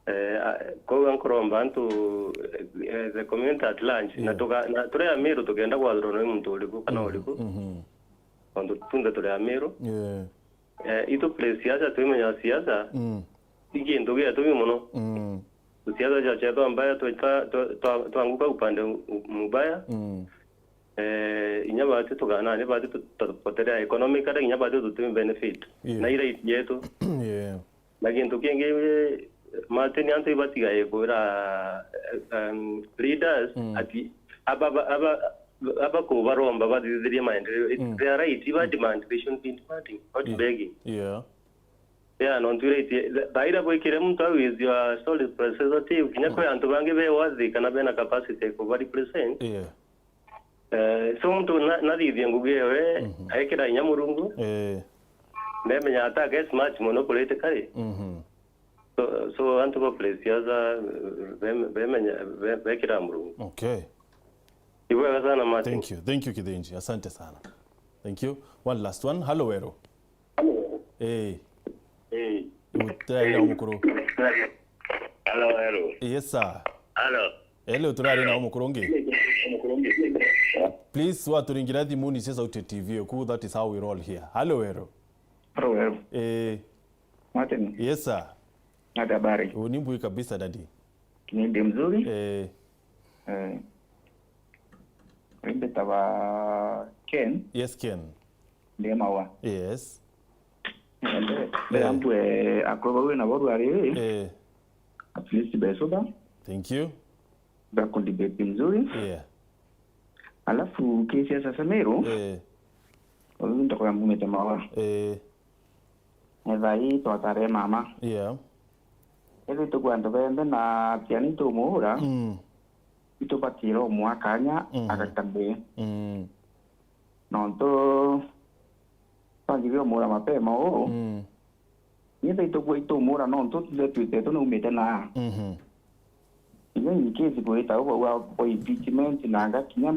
Eh, a, kou nkuromba antu, eh, the community at large, na Yeah. tuga, na turi Amiru tukenda kwathurwa ni muntu uriku kana Mhm, uriku. mhm. Tontu tunthe turi Amiru. Yeah. Eh, itu play siasa, twimenya siasa, Mm. i kintu gitumi mono. Mm. Siasa ciacetwa mbaya, twa, twa, twa, twanguka upande u-, mubaya. Mm. Eh, inya bati tuganane, bati tu-, tutapotelea economically, inya bati tuti benefit. Yeah. Na i right yetu. Yeah. Na gintu kingi, Martin, antu ibatigae kwira, eh, um, leaders Mm. ati aba, aba, aba, aba kubaromba bathithirie maendeleo. It's Mm. their right, iba demand, they should be demanding, not Yeah. begging. Yeah. Yeah, no, ntu right. Thaira bwikire muntu au is your sole representative, kinya kwi antu bangi be worthy kana bena capacity ya kuba represent. Yeah. Eh, so muntu na, nathithie ngugi ewe, Mhm. ekira inya Murungu, Eh. nemenya ata get smart mono kurite kari. Mhm. So, so antu ba play siasa, bem-, bemenya, be-, bekira Murungu. Okay. Ibwega sana, Martin. Thank you. Thank you, Kithinji. Asante sana. Thank you. One last one. Hello, Wero. Eh. Eh. Utirari na umukuru. Hello, hello. Yes, sir. Hello. Hello, turari na umukuru ngi. Please, waturingira thimuni cia Sauti T V, ku, that is how we roll here. Hello, Wero. Hello, hello. Eh. Martin. Yes, sir. Hata habari. Ni mbui kabisa, daddy. Ni ndi mzuri. Eh. Eh. Mbitagwa Ken. Yes, Ken. Ndi Maua. Yes. Mbere, mbere Eh. ambue akuru bau na boru ari, Eh. at least besuba. Thank you. Bakundibeti mzuri. Yeah. Alafu kesi ya sasa Meru, Eh. uyu ntakwambumite Maua. Eh. Ethai twatare mama. Yeah. Ethai tukua antu benthe na tiani tumuura. Mm. Itubatire umwa kanya Mhm. agatabe. Mm. Nontu twanjirie umura mapema uu, Mm. nietha itukua itumuura nontu ndetwite tu naumite naa. Mhm. Inya in case kwita uu bau bwa impeachment na nga kinya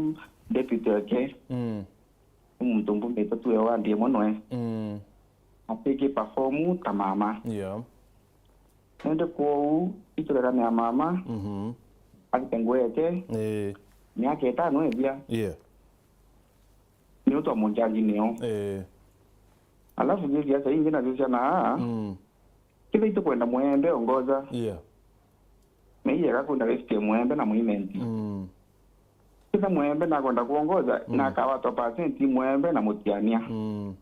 deputy wake, Mm. ni muntu mbumite tu e wandi imwe noe. Mm. Atiki perform ta mama. Yeah. Nende kwou, iturerania mama, Mhm. arute nguo yake, Eh. miaka itano ithia, Yeah. niu twamujaji nio. Eh. Alafu zi siasa ingi nacio cia naa, Mm. kitha itukwenda mwembe ongoza, Yeah. na iyega kwenda gisitie mwembe na mwimenti. Mm. Kitha mwembe nakwenda kuongoza, Mm. na akawatwa percent mwembe na mutiania. Mm.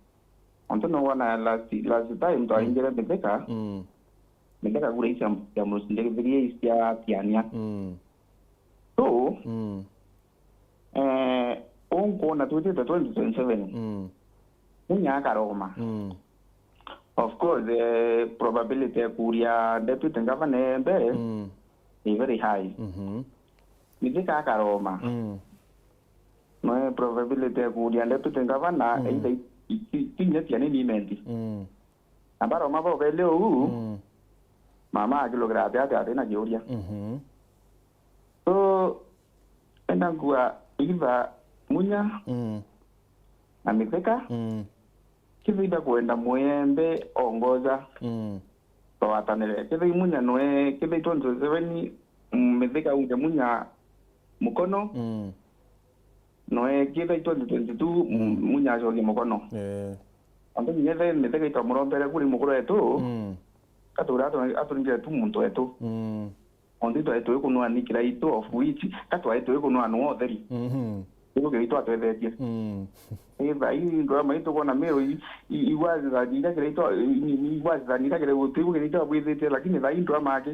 Ontu no wona last, last time twaingire Mithika, Mm. Mithika kura icia, cia Murusi ndithirie icia tiania. Mm. So, Mm. eh, unkuona twitite twenty twenty-seven. Mm. Munya akaroma. Mm. Of course, eh, probability ya kuria deputy governor embe Mm. is very high. Mhm. Mithika akaroma. Mm. No, eh, probability ya kuria deputy governor Mm. either i-, i-, i-, tinya tiania ni imenti. Mm. Na baroma bobeli uu, Mm. mama akilugira ati ati ati na kiuria. Mhm. So, enda nkua either Munya Mm. na Mithika, Mm. kitha ida kwenda mwembe ongoza, Mm. twatanire. Kitha i Munya noe, kitha i twenty twenty-seven, mm, Mithika unge Munya mukono, Mm. noe kitha i twenty twenty-two, Mm. Munya acokie mukono. Eh. Ontu kinya the Mithika itwamurombere kuri mukuru wetu, Mm. katura atu-, aturingire tu muntu wetu. Mm. Ontu itwae tuikunwa ni kiraitu, of which ka twae tuikunwa ni utheri. Mhm. Ibu kiraitu atwethetie. Mm. Itha ii ndwama itu kwona Meru i, i, igwacithani ira kiraitu, i, i, igwacithani ira kiraitu, ibu kiraitu abwithitie, lakini thaa ii ndwama aki.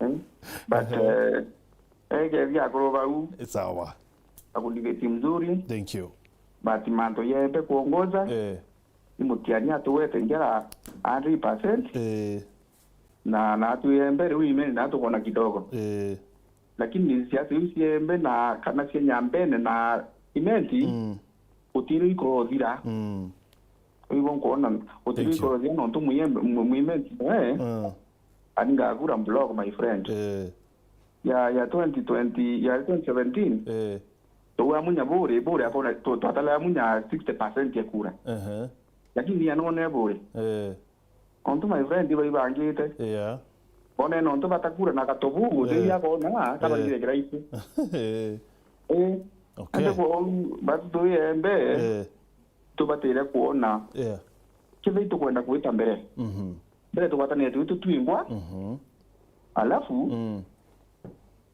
Eh? But, Ehe. eh, ekethi akuru bau. Sawa. Akundithiti mzuri. Thank you. But mantu yembe kuongoza. Eh. Ni mutiania atuwete njara hundred percent. Eh. Na, na atwire mbere, uu imeni na tukona kidogo. Eh. Lakini siasa iu ciembe na kana cia Nyambene na Imenti, Mm. utiri ikurothira. Mm. Ibo nkuona, utiri Thank you. ikurothira nontu muyembe, mu-, muimenti, eh, Ah. ani ngagura block, my friend. Eh. ya, ya twenty twenty, ya twenty seventeen, eh, twaua Munya buri, buri akona, tu-, twatalea Munya sixty percent ya kura. Ehe. Lakini ni anone buri. Eh. Ontu my friend baibangite. Yeah. Bone nontu batakura na gatobu, eh, uti akona, eh, kabarire kiraisi. Eh. Eh. Okay. Ande kwa batu tuyembe. Eh. Tubatire kuona. Yeah. Kithi tukwenda kwita mbere. Mhm. Mbere tugwatanire twi tutwingwa. Mhm. Alafu, mm,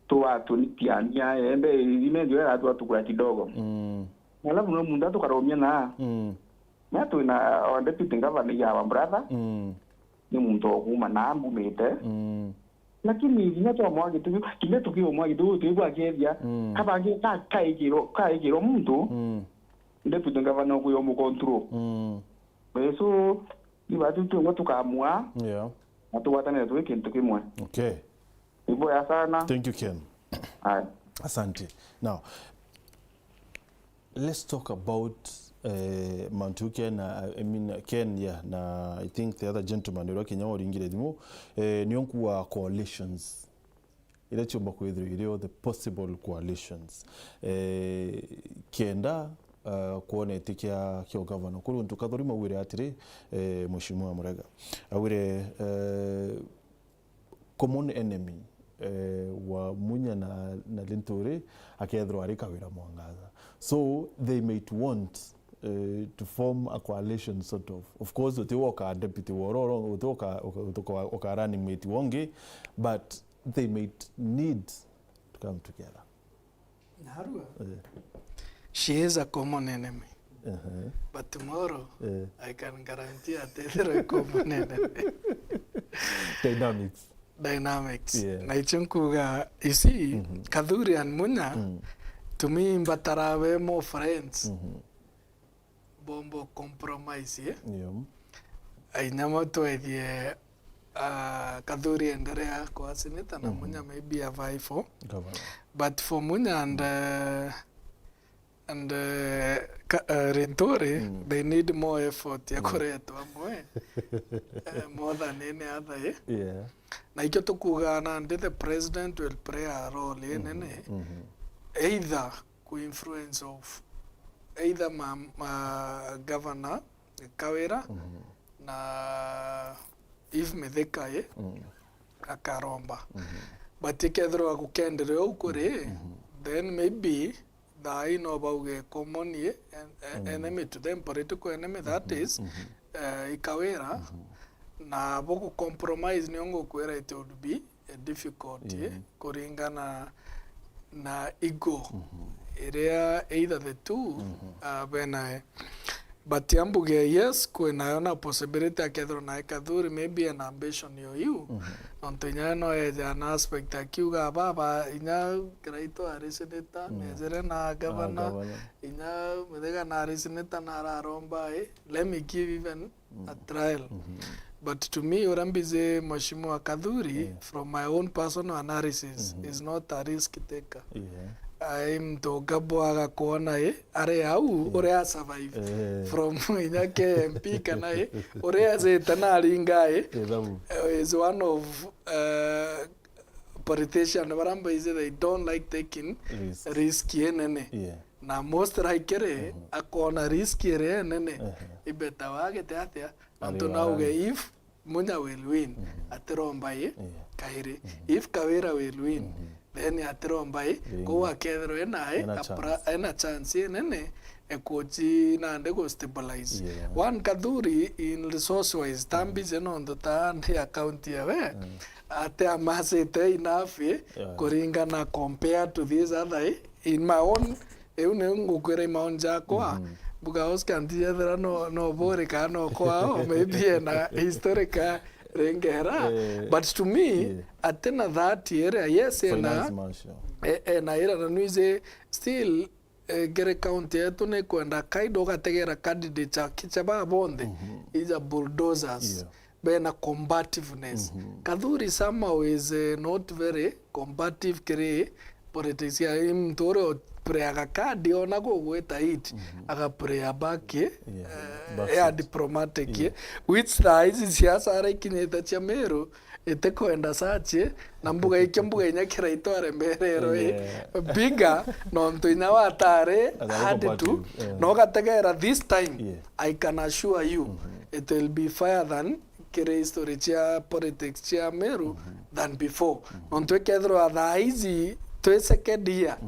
tuatunipiania, embe ime ndio ya tu atukura kidogo. Mm. Alafu no muntu atukaromia na. Mm. Na twina our deputy governor ya our brother. Mm. Ni muntu okuma na mbumite. Mm. Lakini kinya twamwa gitugi, kinya tukiomwa gitugi, twigwa kethia, mm, kabangi ka-, kaigirwo, kaigirwo muntu, mm, deputy governor okuya umucontrol. Mm. Eh, so, ni batu twigwa tukamua, yeah, na tugwatanire twi kintu kimwe. Okay. Ni boya sana. Thank you, Ken. Aya. Asante. Now, let's talk about, eh, mantu Ken, uh, I mean, Ken, yeah, na I think the other gentleman uria kinya uringire thimu, eh, nio nkuga coalitions. Iria ciumba kwithirwa irio the possible coalitions. Eh, kenda, uh, kwona iti kia, kia ugavana. Kuri untu Kathuri maugire atiri, eh, Mheshimiwa Murega. Augire, eh, common enemy, eh, wa Munya na, na Linturi akethirwa ari Kawira Mwangaza. So they might want, eh, to form a coalition sort of. Of course, uti woka deputy wa Ororo, uti woka, uka, uka, uka running mate wongi, but they might need to come together. Narua. Eh. She is a common enemy. Uh-huh. But tomorrow, eh, I can guarantee atethirwa a common enemy. Dynamics. Dynamics. Yeah. Na icio nkuga, you see, mhm, Kathuri and Munya, mm, to me, mbatara be more friends. Mhm. Bombo compromise, eh? Yeah. Ainyama twethie, ah, Kathuri enderea kwa senator na, mhm, Munya maybe a vie for. Governor. But for Munya and, eh, and, eh, ka-, eh, Linturi, mm, they need more effort ya, mm, kuretwa amwe, eh, more than any other, eh? Yeah. Na ikio tukuga nandi the president will play a role, mhm, inene. Mhm. Either ku influence of either ma, ma governor Kawira, mhm, na Eve Mithika, eh, mm, akaromba. Mhm. But ikethirwa gukenderea uu kuri, mhm, then maybe thaa ii no bauge common, eh, en-, en-, mm, enemy to them, political enemy, that, mhm, is, mhm, eh, i Kawira. Mhm. Na bugu compromise nio ngukwira it would be, eh, difficult, eh, mhm, kuringana na ego, mhm, iria either the two, mhm, ah, benayo. But ambuge yes, kwinayo na possibility akethirwa nae Kathuri maybe an ambition yo iu. Mhm. Nontu inya no eja na aspect akiuga baba, inya Kiraitu ari senator, mm, nejere na, ah, governor, governor, inya Mithika na ari senator na araromba, eh, let me give even, mm, a trial. Mhm. But to me, uria mbizi Mheshimiwa Kathuri, yeah, from my own personal analysis, mhm, is not a risk taker. Yeah. Ai muntu ungabwaga kwona, eh, ari au, yeah, uria a survive. Eh. From inya ke M P kana, eh, uria ajite na aringa, eh, ithabu, eh, is one of, eh, politician baria mbaize they don't like taking risk, risk enene. Yeah. Na most likely, mhm, akona risk iria enene, ehe, ibeta wagete atia, antu nauge if Munya will win, mhm, atiromba i, yeah, kairi. Mhm. If Kawira will win, mhm, then atiromba i, ringi, kou akethirwa ena i, ena chance, ena chance inene ekuji nandi gu stabilize. Yeah. One Kathuri in resource wise, tambije nontu ta ndi account yawe, mm, ate amasite enough i, yeah, kuringana compare to this other i, in my own, iu niu ngukwira i maoni jakwa. Mhm. Mbuga Oscar ntijethira no, no buri kana no kwao, maybe ena historical ringera. Eh, but to me, yeah, atina that area, yes, ena, finance marshal, e-, ena ira na nwije still, eh, ngere county yetu ni kwenda kaida ugategera candidate cha kicha ba bonthe, mhm, ija bulldozers. Yeah. Bena combativeness. Mhm. Kathuri somehow is, eh, not very combative kiri politics ya muntu uria o-, agaplayaga card ona gugwita it, agaplaya back, eh, back ya diplomatic, which thaa ici siasa ara ikinyite cia Meru, itikwenda such, na mbuga ikio mbuga inya Kiraitu arembererwe, bigger, nontu inya watari hard to, no gategera this time, I can assure you, it will be fire than kiri history cia politics cia Meru than before. Nontu ikethirwa thaa ici twi second year,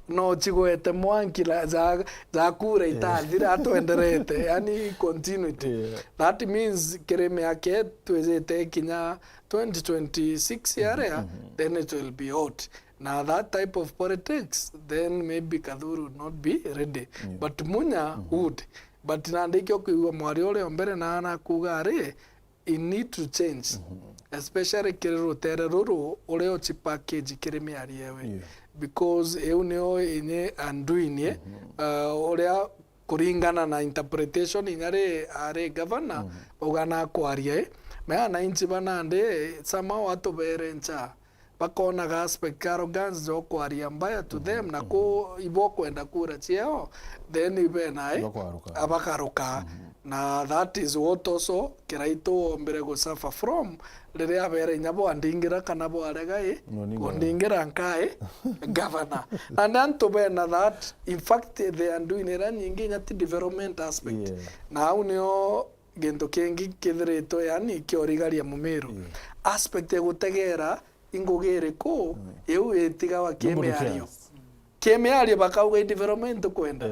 no cigwete mwanki la, za, za kura itathira, twenderete, yani continuity. That means kiri miaka ii twijite kinya twenty twenty-six yaria, then it will be hot. Na that type of politics, then maybe Kathuri would not be ready. But Munya would. But nandi ikio kwigua mwaria uria o mbere na nakuuga ari, you need to change, especially kiri rutere ruru uria uci package kiri miario ewe, because iu nio inye undoing, eh, uh, uria kuringana na interpretation inya ri ari governor, bauga nakwaria, eh, me ananchi ba nandi somehow atubere ncha, bakonaga aspect ya arrogance jo kwaria mbaya to them, na ku ibo kwenda kura ciao, then ibena, eh, abakaruka. Na that is what also Kiraitu ombire gu suffer from, riria abere inya bwandingira kana bwarega, eh, kundingira nkae governor. And antu bena that, in fact, they are doing ira nyingi inya ti development aspect. Na au nio gintu kingi kithiritwe, yani, kiorigaria Mumiru. Aspect ya gutegera ingugi iriku, iu itigawa ki miario. Ki miario bakauga i development tukwenda.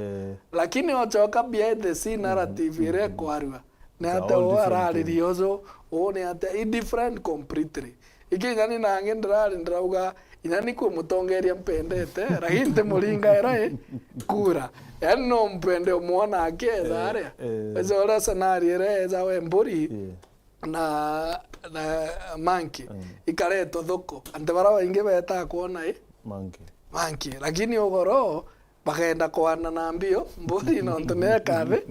Lakini ochoka behind the scene narrative iria ikwarua. Ni atia uu araririe uju, uu ni atia? I different completely. Iki inya ni nangi ndirari ndirauga, inya ni kwi mutongeria mpendete, lakini ntimuringaira i kura. Yani no mpende umwona akieza aria. Eza uria scenario iria eza we mburi na, na monkey ikaretwa thoko. Antu bara baingi betaa kwona i monkey. Lakini ugoro bakenda kwana na mbio mburi nontu ni ekathi.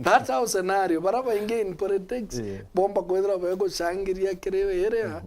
That's how scenario. Bara baingi in politics bomba kwithirwa begucangiria kiri iria.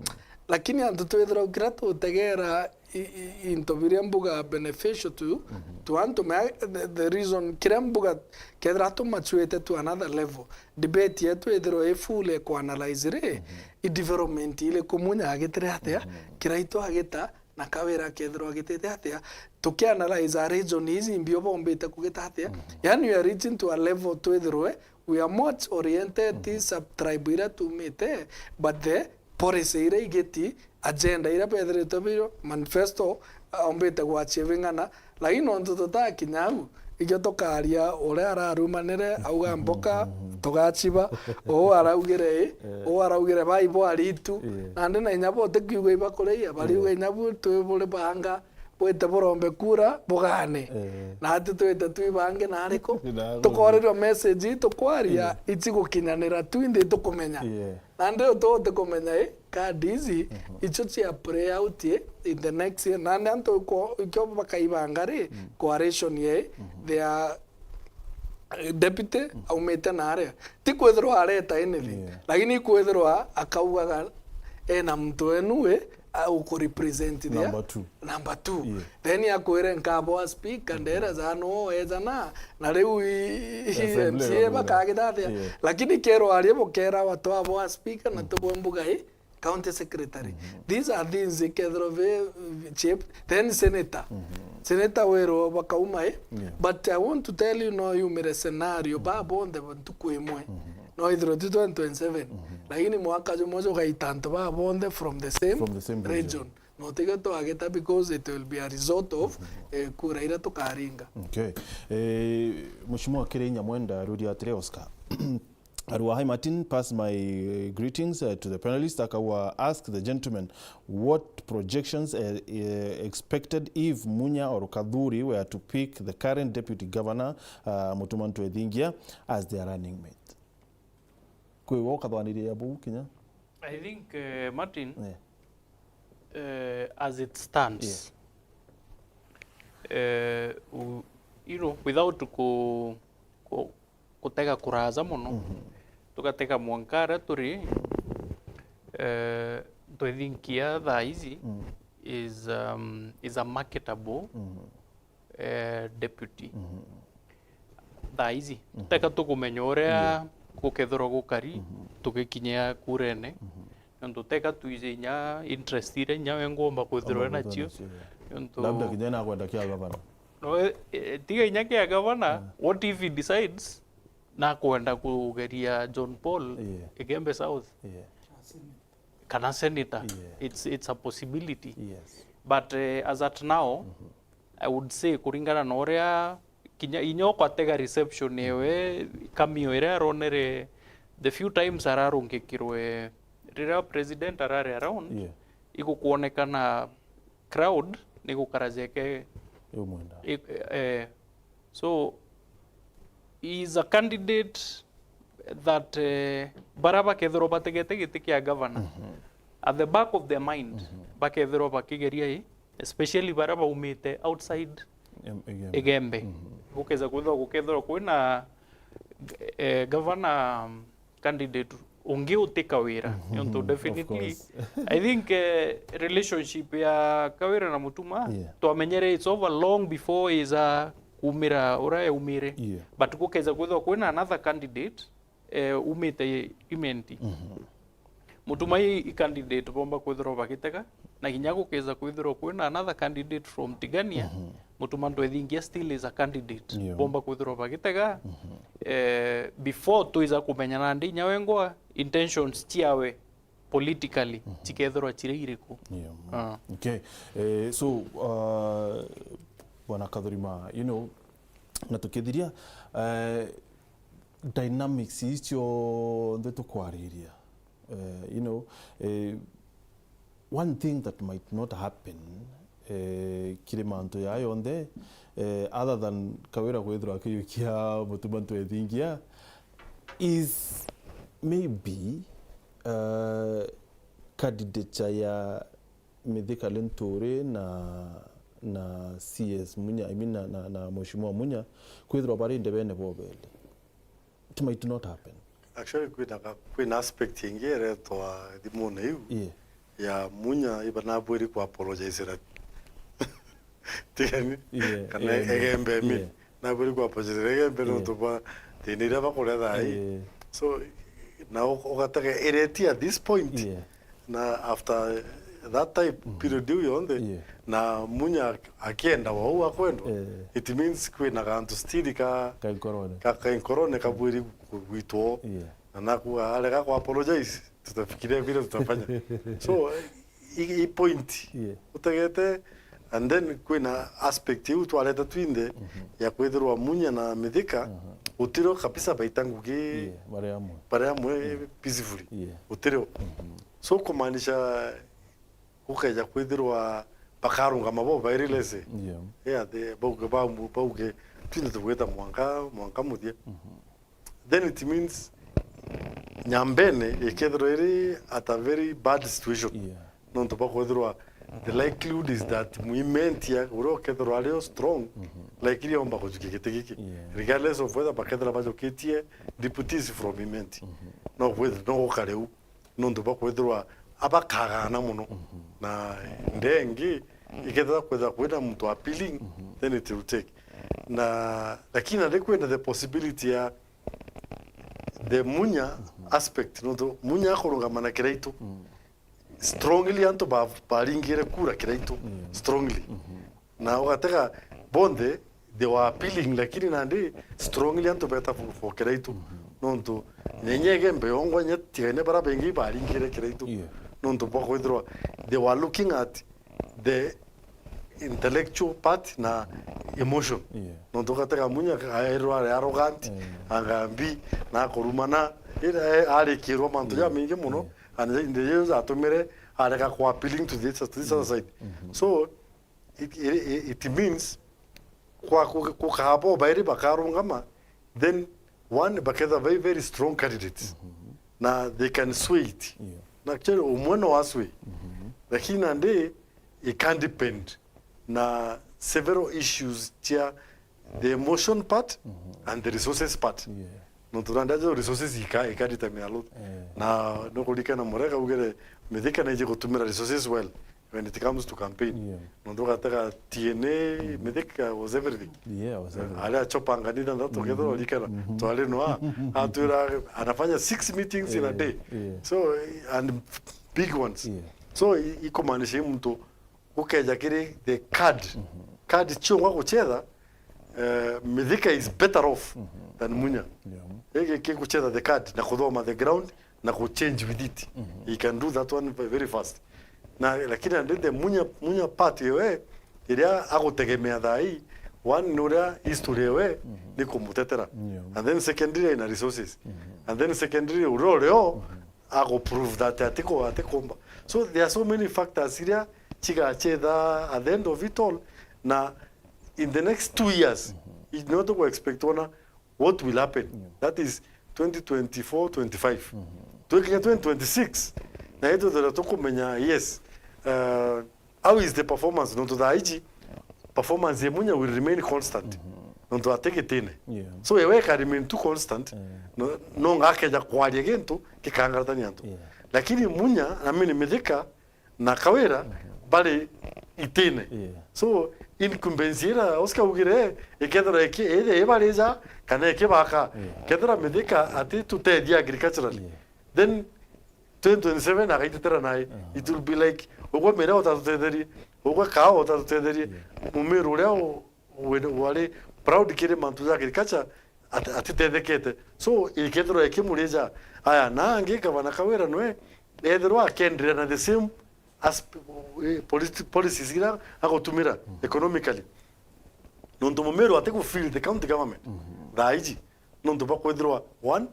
Lakini antu twithirwa kira tutegera i, i, into biria mbuga beneficial to, to antu me, the, the reason kiria mbuga kethira tumachuite to another level, debate yetu ithirwa i full e kuanalyze ri, i development iriku Munya agitire atia, Kiraitu agita, na Kawira akethirwa agitite atia, tukianalyze a region ici mbio bombite kugita atia. Yani we are reaching to a level twithirwe we are much oriented ti sub-tribe iria tumite, but the policy iria igiti, agenda iria bethiritwe biro, manifesto, uh, ombite gwachia bing'ana, lakini nontu tutakinya au, ikio tukaria uria ararumanire, auga mboka, tugachiba, uu araugire i, uu araugire bai bo aritu, nandi na inya bo tikiuga ibakuria, bariuga inya bu twi buri banga, bwite burombe kura, bugane. Nati twite twi bangi na ariku? Tukorerio message ii tukwaria, ichi gukinyanira twinthe tukumenya. Nandi utu utikumenya i, card ici, icio cia play out i, in the next year. Nandi antu ko-, ikio bakaibanga ri, coalition ye, they are, eh, deputy, aumite na aria. Ti kwithirwa areta anything, lakini kwithirwa akaugaga ena muntu wenu wi, a, ukurepresent the number two. Number two. Then akwire nkabo a speaker, ndera za no ejana, na riu i, i, M C A bakagithathia. Lakini kero aria bukera watu abo a speaker na tubwe mbuga i county secretary. These are things ikethirwa ve, chip, then senator. Senator wero bakauma i. But I want to tell you no yumire scenario ba bonthe ntuku imwe. No ithirwe ti twenty twenty-seven. Lakini mwaka jumwe jugaita antu ba bonthe from the same region. No tiga twagita because it will be a result of, eh, kura iria tukaringa. Okay. Eh, Mheshimiwa Kiri Nyamwenda aruria atiri Oscar. Arua, hi Martin, pass my, eh, greetings, eh, to the panelists. Akawa ask the gentleman what projections, eh, eh, expected if Munya or Kathuri were to pick the current deputy governor, uh, Mutuma Ntwethingia as their running mate. Kwi we ukathwaniria ya buu kinya? I think, eh, Martin, eh, as it stands, eh, u-, you know, without ku-, ku-, kutega kuraja mono, tugatega mwanka aria turi, eh, Ntwethingia thaa ici is, um, is a marketable eh, deputy. Mhm. Thaa ici, mhm, teka tukumenya uria, yeah, gukethirwa gukari, mhm, tugikinyia kurene. Mhm. Nontu teka twije inya interest iria inya we ngomba kwithirwa nacio. Nacio, yeah. Nontu labda kinya nakwenda kia gavana. No, eh, eh, tiga inya kia gavana, yeah, what if he decides nakwenda kugeria John Paul, yeah, Igembe South? Yeah. Kana senator. Yeah. It's, it's a possibility. Yes. But, eh, as at now, mhm, I would say, kuringana na uria kinya inya ukwatega reception ewe, kamio iria aronere, the few times ararungikirwe, riria president arari around, yeah, igukwonekana crowd ni gukara jeke. Yumwenda. I-, eh, so, he is a candidate that, eh, bara bakethirwa bategete giti kia governor, mhm, at the back of their mind, mhm, bakethirwa bakigeria i, especially bara baumite outside Em-, Igembe. Igembe. Mhm. Gukeza kwithirwa, gukethirwa kwina, eh, governor, um, candidate ungi uti Kawira. Mhm. Nontu of definitely, course, I think, eh, relationship ya Kawira na Mutuma, yeah, twamenyere it's over long before iza kumira uria yaumire. Yeah. But gukeza kwithirwa kwina another candidate, eh, umite Imenti. Mhm. Mutuma i, i candidate bomba kwithirwa bagitega, na kinya gukeza kwithirwa kwina another candidate from Tigania, mhm, Mutuma Ndwethingia still is a candidate. Yeah. Bomba kwithirwa bagitega, mhm, eh, before twiza kumenya nandi inya wengwa intentions ciawe politically, mhm, cikethirwa ciri iriku. Yeah. Ah. Okay. Eh, so, uh, Bwana Kathurima, you know, na tukithiria, eh, dynamics ici cionthe tukwariria, eh, you know, eh, one thing that might not happen, eh, kiri mantu jaa yonthe, eh, other than Kawira kwithirwa akijukia Mutuma Ndwethingia, is maybe, eh, candidature ya Mithika Linturi na, na C S Munya, I mean, na, na, na Mheshimiwa Munya, kwithirwa bari ndebene bobeli. It might not happen. Actually, kwina ka-, kwina aspect ingi iretwa thimune iu, yeah, ya Munya iba nabwiri ku apologize na Tigania, yeah, kana Igembe, Igembe, I mean. Yeah. Nabwiri ku apologize na Igembe, yeah, nontu bwa thina iria bakuria thaa ii. Yeah. So, na u-, ugatega ireti at this point. Yeah. Na after that time, mhm, period iu yonthe, yeah, na Munya akienda wa uu akwendwa, eh, it means kwina gantu still ka, ka nkorone, ka, ka nkorone kabwiri gwitwo. Yeah. Na nakuga, arega ku apologize, tutafikiria vile tutafanya. So, i, i point, yeah, utegete, and then kwina aspect iu twareta twinthe, mhm, ya kwithirwa Munya na Mithika, mhm, utirio kabisa baita ngugi, yeah, bari amwe, bari amwe, yeah, peacefully. Yeah. Utirio. Mhm. So, kumaanisha gukeja kwithirwa bakarungama bo bairi lese. Yeah. Yeah, the, bauge, bauge, bauge, twinthe tugwita mwanka, mwanka muthia. Mhm. Then it means Nyambene ikethirwa iri at a very bad situation. Yeah. Nontu bwa kwithirwa the likelihood is that Imenti uria ukethirwa ari o strong, mhm, likely omba kujukia giti giki. Yeah. Regardless of whether bakethira bajukitie deputies from Imenti. Mhm. No kwithirwa, no gukare u. Nontu bwa kwithirwa abakagana mono. Mhm. Na ndengi, ikethira kwithira kwina muntu appealing, mhm, then it will take. Na, lakini nandi kwina the possibility ya the Munya, mhm, aspect, nontu Munya akurungama na Kiraitu. Mm. Strongly antu ba-, baringire kura Kiraitu. Mm. Strongly. Mhm. Na ugatega bonthe, they were appealing, lakini nandi strongly antu beta for, for Kiraitu. Mhm. Nontu, nyenye Igembe yongwa, nye tigaine bara bengi baringire Kiraitu. Yeah. Nontu bwa kwithirwa, they were looking at the intellectual part na emotion. Yeah. Nontu ugatega Munya aerwa ari arrogant, mm, agambi, na akurumana, ira, eh, arikirwa mantu, yeah, jamaingi mono, yeah, and the, the years atumire arega ku appealing to this, to this other, mm, side. Mm-hmm. So, it, it, it means kwa ku-, kukaa bo bairi bakarungama, then one, baketha very, very strong candidates. Mm-hmm. Na they can sway it. Yeah. Na actually, umwe no asway. Mm-hmm. Lakini nandi, it can depend na several issues cia the emotion part, mm-hmm, and the resources part. Yeah. Nontu nandi aja resources ika, ika determine a lot. Eh. Na nukuririkana Murega augire, Mithika naiji gutumira resources well. when it comes to campaign. Yeah. Nontu ugatega T N A, Mithika was everything. Yeah, was everything. Aria achopanga ni thantatu, kethira urikana, twari no a, atwira anafanya six meetings in a Yeah, day. Yeah. So, and big ones. Yeah. So, i- ikumaanisha i muntu ukeja kiri the card. Card ciongwa guchetha, uh, Mithika is better off than Munya. Yeah. Ege ke guchetha the card na kuthoma the ground na ku change with it. He can do that one ve- very fast. Na lakini ande the Munya, Munya part yewe iria agutegemea thaa hii, one ni uria history yewe ni kumutetera. Yeah. And then secondly ina resources. And then secondly uria urio agu prove that atiko atikumba. So there are so many factors iria chigachetha at the end of it all, na in the next two years, you know, to expect ona what will happen. That is twenty twenty-four twenty-five. Twikinya twenty twenty-six, na itwithira tukumenya, yes, uh, how is the performance? Nontu thaa iji, performance ya Munya will remain constant. Nontu atigitine. Yeah. So, ewe eka remain too constant, Yeah. no, no ngakeja kwaria gintu gikangaratania antu. Yeah. Lakini Munya, na mimi ni Mithika, na Kawira bari itine. Yeah. So, incumbency ira Oscar ugire, ikethira iki, either ibarija kana ikibaka, Yeah. kethira Mithika ati tutethia agriculturally, Yeah. then twenty twenty-seven agaitetera nae. It will be like, ugwe mira utatutetherie, ugwe kawa utatutetherie, mumiru uria u- wari proud kiri mantu ja agriculture at- atitethekete. So, ikethirwa ikimurija, aya, na angi gavana Kawira nwe ethirwa akenderea na the same as, eh, politi- policies ira agutumira economically. Nontu mumiru ati ku feel the county government thaa iji. Nontu bwa kwithirwa, one,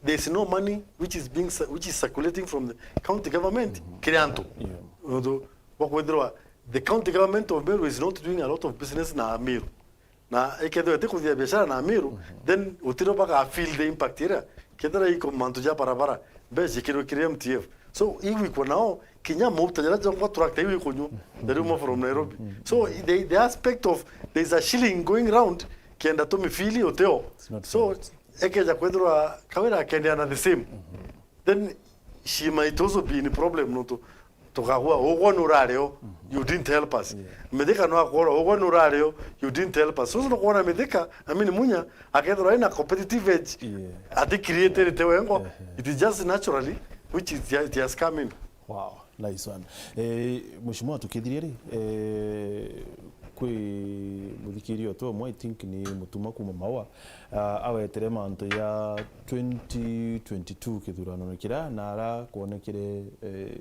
there is no money which is being cir- which is circulating from the county government kiri antu. Yeah. Nontu bwa kwithirwa the county government of Meru is not doing a lot of business na Meru. Na ikethirwa itikuthithia biashara na Meru, then utiro baga feel the impact iria. Kethira iko mantu ja barabara, mbeca ikirwe kiri M T F. So, igwikwa nao, kinya mauta jaria jongwa tractor iu ikunywa, jariuma from Nairobi. So, the, the aspect of there is a shilling going round, kenda tumifili uteo. It's not So, fair. Ekeja kwithirwa Kawira akendea na the same, then she might also be in problem, nontu tukagua, ugwe nurario, you didn't help us. Mithika no akwora, ugwe nurario, you didn't help us. So, nukwona Mithika, I mean, Munya, akethirwa ina competitive edge, Yeah. ati created te wengwa, Ehe. it is just naturally, which is, it has come in. Wow, nice one. Eh, Mheshimiwa, tukithiria ri, eh, kwi muthikiria utu umwe, I think ni Mutuma kuma Maua, ah, awetere mantu ya twenty twenty-two kithuranone kiria, na ara kwonekire, eh,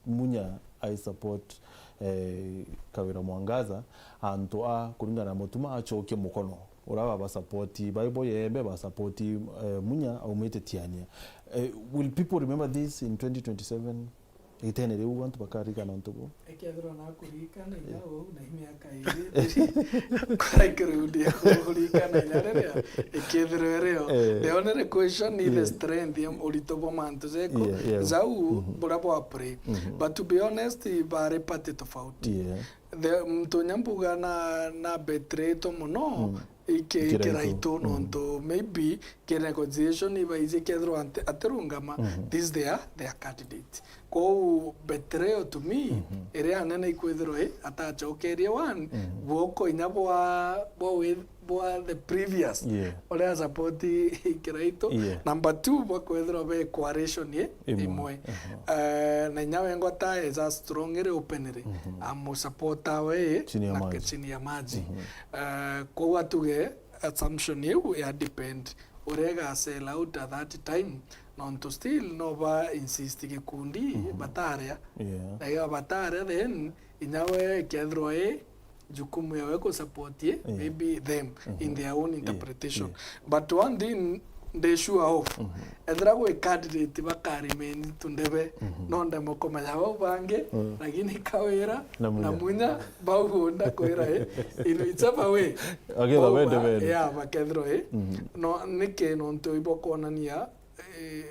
Munya ai support, eh, Kawira Mwangaza, antu a kuringana na Mutuma acokie mukono. Ura baba support, baibo yembe ba support, eh, Munya aumite Tiania. Eh, will people remember this in twenty twenty-seven? Itene riu antu bakarigana untu buu. Ekethirwa nakuririkana inya uu na imiaka iri, kora ikirudia kuririkana inya riria ikethirwa irio. Eh. The only question ni the Yeah. strength ya urito bwa mantu jeku. Yeah, yeah. Jau Mhm. bura bwa play. Mhm. But to be honest, bari party tofauti. Yeah. The muntu nya mbuga na, na betray to muno, Mm. iki Kiraitu. Kiraitu, Mm. nontu maybe ki negotiation ibaiji kethirwa ati-, atirungama, Mhm. this their, their candidate. Kwou betrayal to me, Mhm. iria anene ikwithirwa i, atacokerie one, Mhm. guoko inya bwa, bwa wi-, bwa the previous, Yeah. uria support Kiraitu. Yeah. Number two, bwa kwithirwa be coalition i, Imwe. imwe. Aha. Eh, na inya wengwa ta is a strong iri openly. Mhm. Amusupporta we Chini ya na maji. Chini ya maji. Mhm. Eh, kwou atuge assumption iu ya depend uria iga sell out at that time, nontu still no ba insist gikundi bataria. Yeah. Na iga bataria, then inya we kethirwa i jukumu yawe ku support i, Yeah. maybe them in Mhm. their own Yeah, interpretation. yeah. But one thing ndi sure of, Mhm. ethira gwi candidate bakarimeni tundebe, Mhm. no ndemo kumenya bau bangi, Mm. lakini Kawira Na Munya. na Munya bau bo ndakwira i, in whichever way. Akethirwa Bau bende ba-, bende. Yeah, bakethirwa i. Mhm. No, niki nontu ibo kwonania, eh,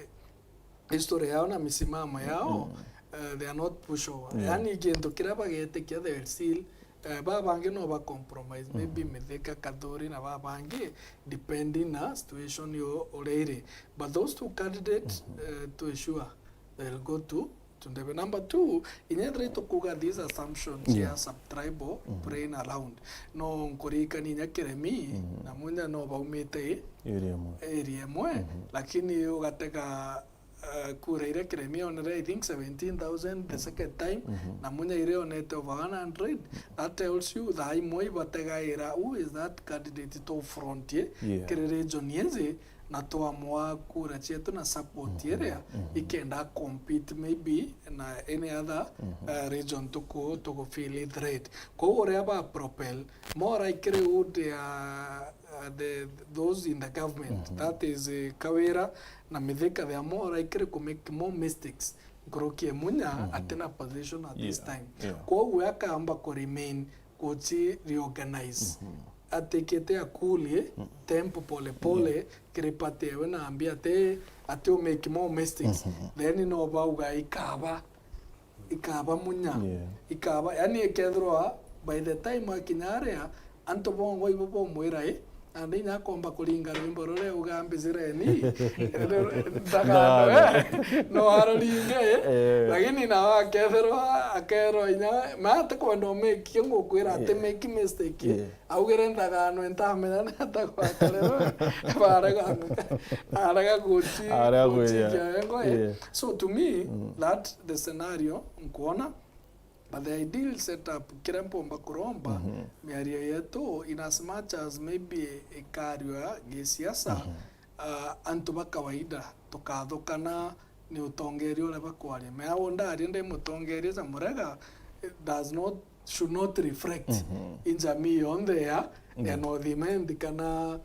history yao na misimamo yao, Mm. eh, they are not pushover. Yeah. Yani, gintu kiria bagetikia, they will still, eh, ba bangi no ba compromise, maybe Mithika, Kathuri na ba bangi, depending na situation yo uria iri. But those two candidates, eh, to ensure they will go to Tundebe. Number two, inya ethira itukuga these assumptions, yeah, ya sub-tribal, mhm, playing around. No nkuririkania inya Kiremi, mhm, na munya no baumite i-, area imwe. Area imwe, mhm, lakini ugatega, uh, kura iria Kiremi onere, I think seventeen thousand the second time, mhm, na munya iria onete over one hundred. That tells you thaa imwe ibategaira, who is that candidate to front ye, yeah, kiri region yezi, na twamwa kura cietu na support, mhm, iria, mhm, ikenda compete maybe na any other, mhm, uh, region tuku, tuku feel threat. Kwou uria ba propel, more likelihood ya, uh, the, those in the government, mhm, that is, uh, Kawira na Mithika, they are more likely to make more mistakes nkuruki e munya, mhm, atina position at this, yeah, time. Yeah. Kwou we akamba ku remain guci reorganize. Mhm. Atikite akuli, mm, tempo pole pole, yeah, kiri party ewe na ambia ati, ati u make more mistakes. Mhm. Then no bauga ikaba, ikaba munya. Yeah. Ikaba, yani ikethirwa by the time akinya aria, antu bongwa ibo bomwira i, and inya akomba kuringa rwimbo ruria uga mbicireni, ndagano, no, no, eh, no aruringe i. Eh. Lakini nawe akethirwa, akerwa inya, ma atikwenda umekie, ngukwira ati, yeah, make mistake. Yeah. Augire ndagano, ntamenya ni ata gwakare we. Barega, arega guci-, arega gucikia, yeah, wengo, eh. Yeah. So to me, mm, that the scenario nkuona, but the ideal setup, kiria mpomba kuromba, mhm, miario yetu, in as much as maybe ikariwa gisiasa, mhm, uh, antu ba kawaida tukathukana ni utongeria uria bakwaria. Mea u ndaria ndi mutongeria ja Murega, it does not, should not reflect, mhm, in jamii yonthe ya, ya, yeah, North Imenti kana,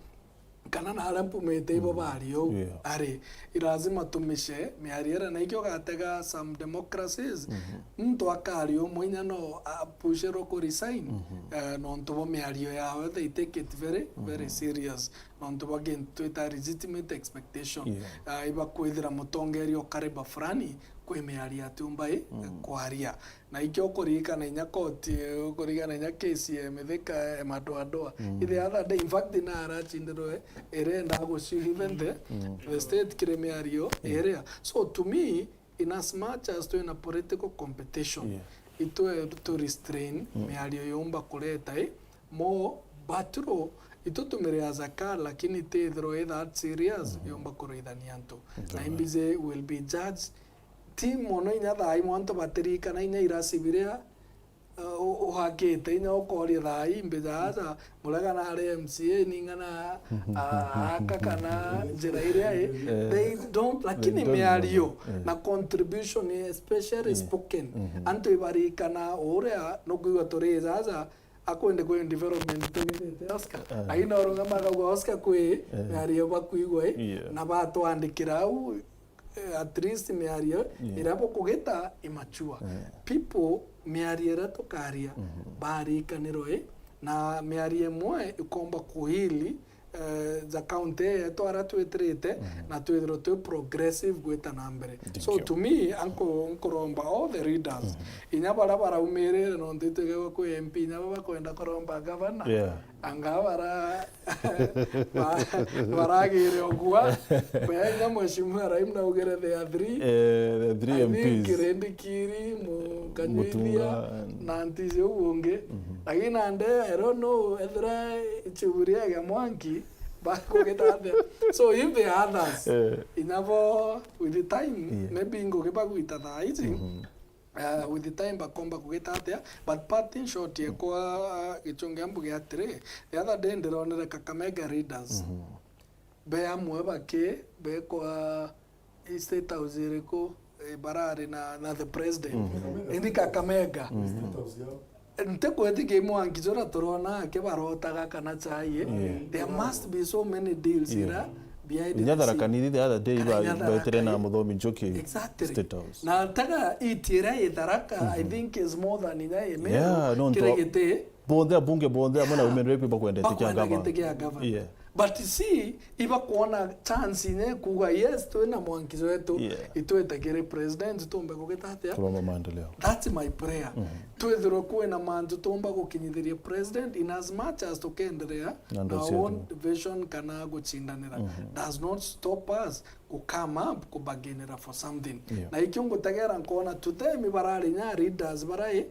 kana na aria mpumite ibo, mm, bari uu. Yeah. Ari, i lazima tumice miario iria, na ikio ugatega some democracies, mhm, muntu akari umwe inya no apushirwe ku resign, mhm, eh, nontu bwa miario yawe, they take it very, very, mhm, serious. Nontu bwa gintu twita legitimate expectation. Yeah. Ah, ibakwithira mutongeria o kariba fulani kwi miario atiumba i, mm, kwaria. Na ikio ukuririkana inya koti, ukuririkana inya kesi ya Mithika, eh, madoadoa. Mm. The other day, in fact, na aracindirwe, irenda guciu even the, mm, the state kiri miario, mm, iria. So to me, in as much as twina political competition, yeah, itwe tu restrain, mm, miario yumba kureta i, mo battle, itutumire as a car, lakini tithirwe i that serious, mhm, yumba kurithania antu. Na, ndio, imbizi will be judged. Ti mono inya thaa imwe antu batirikana inya irasi biria, uh, u-, uhakite inya ukoria thaa imbi jaaja, Murega na ari M C A, ninga na, ah, aka kana njira iria i, eh, they don't, lakini they don't miario, eh, na contribution, especially, yeah, spoken. Mhm. Antu ibarikana uria nukwigua turi jaaja, akwende kwi development tugitite Oscar. Ah. Lakini no rungama akauga Oscar kwi, eh, miario bakwigua i, yeah, na batwandikira au, eh, at least miario, yeah, iria bukugita immature. Yeah. People, miario iria tukaria, mhm, barikanirwe i, na miario imwe ikomba kuhili, eh, ja county yetu aria twitirite, mhm, na twithirwe twi progressive gwita na mbere. Thank you. So to me, anko-, nkuromba all the leaders, mhm, inya baria baraumirire, nontu itwigagwa kwi M P, inya baba bakwenda kuromba governor, yeah, anga bara-, ba-, baragire ogua. Baya inya Mheshimiwa Raim naugire there are three. Eh, the three M Ps. I think Rindikiri, Mu-, Kanyuithia, Mutunga, and na Ntiji uu ungi. Mhm. Lakini nande, I don't know, ethira ichiburia ya mwanki, bakugita atia. So if the others, eh, inya bo with the time, yeah, maybe ngugi bagwita thaa iji. Mhm. Uh, with the time bakomba kugita atia, but parting shot yekwa, uh, gichungi ambuge atiri, the other day ndironere Kakamega leaders, mhm, be amwe baki, bekwa i State House iriku, eh, barari na, na the president. Mhm. Indi Kakamega. Mhm. Ntikwetikia mwanki jura turona aki barotaga kana chai, eh? Yeah. There must be so many deals, yeah, ira behind the scene. Inya Tharaka Nithi the other day, kana ba-, inya Tharaka betire na Nithi. Muthomi Njuki, exactly, State House. Na taga iti ira i Tharaka, I, mhm, think is more than inya i Meru, yeah, no, kiri nto-, giti. Bonthe abunge bonthe amwe na, yeah, women rep bakwenda iti kia, bakwenda gavana. Giti kia gavana. Yeah. But si ibakwona chance inya ikuuga, "Yes, twina mwanki jwetu, Yeah. itwite kiri president, tumbe kugita atia?" Kuromba maendeleo. That's my prayer. Mhm. Twithirwe kwina mantu tumba gukinyithiria president in as much as tukenderea Na na ndwacietu. own vision kana gucindanira. Mhm. Does not stop us ku come up kubaginira for something. Yeah. Na ikio ngutegera nkona tutemi barari nya leaders barai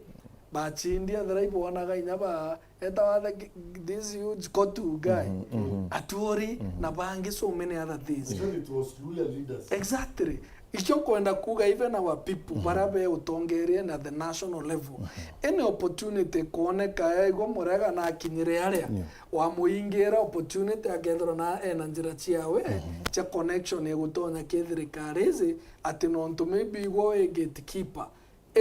bacindi, ethira ibonaga inya ba, etawa the g-, this huge Kotu guy. Mhm, mhm. Aturi Mhm. na bangi, so many other things. Even it was Luhya leaders. Exactly. Ikio nkwenda kuuga, even our people, Mhm. baria be utongeria na the national level. Mhm. Any opportunity kwoneka, yaigwa Murega na akinyire aria, Yeah. wamuingira opportunity, akethirwa na ena njira ciawe, Mhm. cia connection ya gutonya ki thirikari ici, ati nontu maybe igwe wi gatekeeper.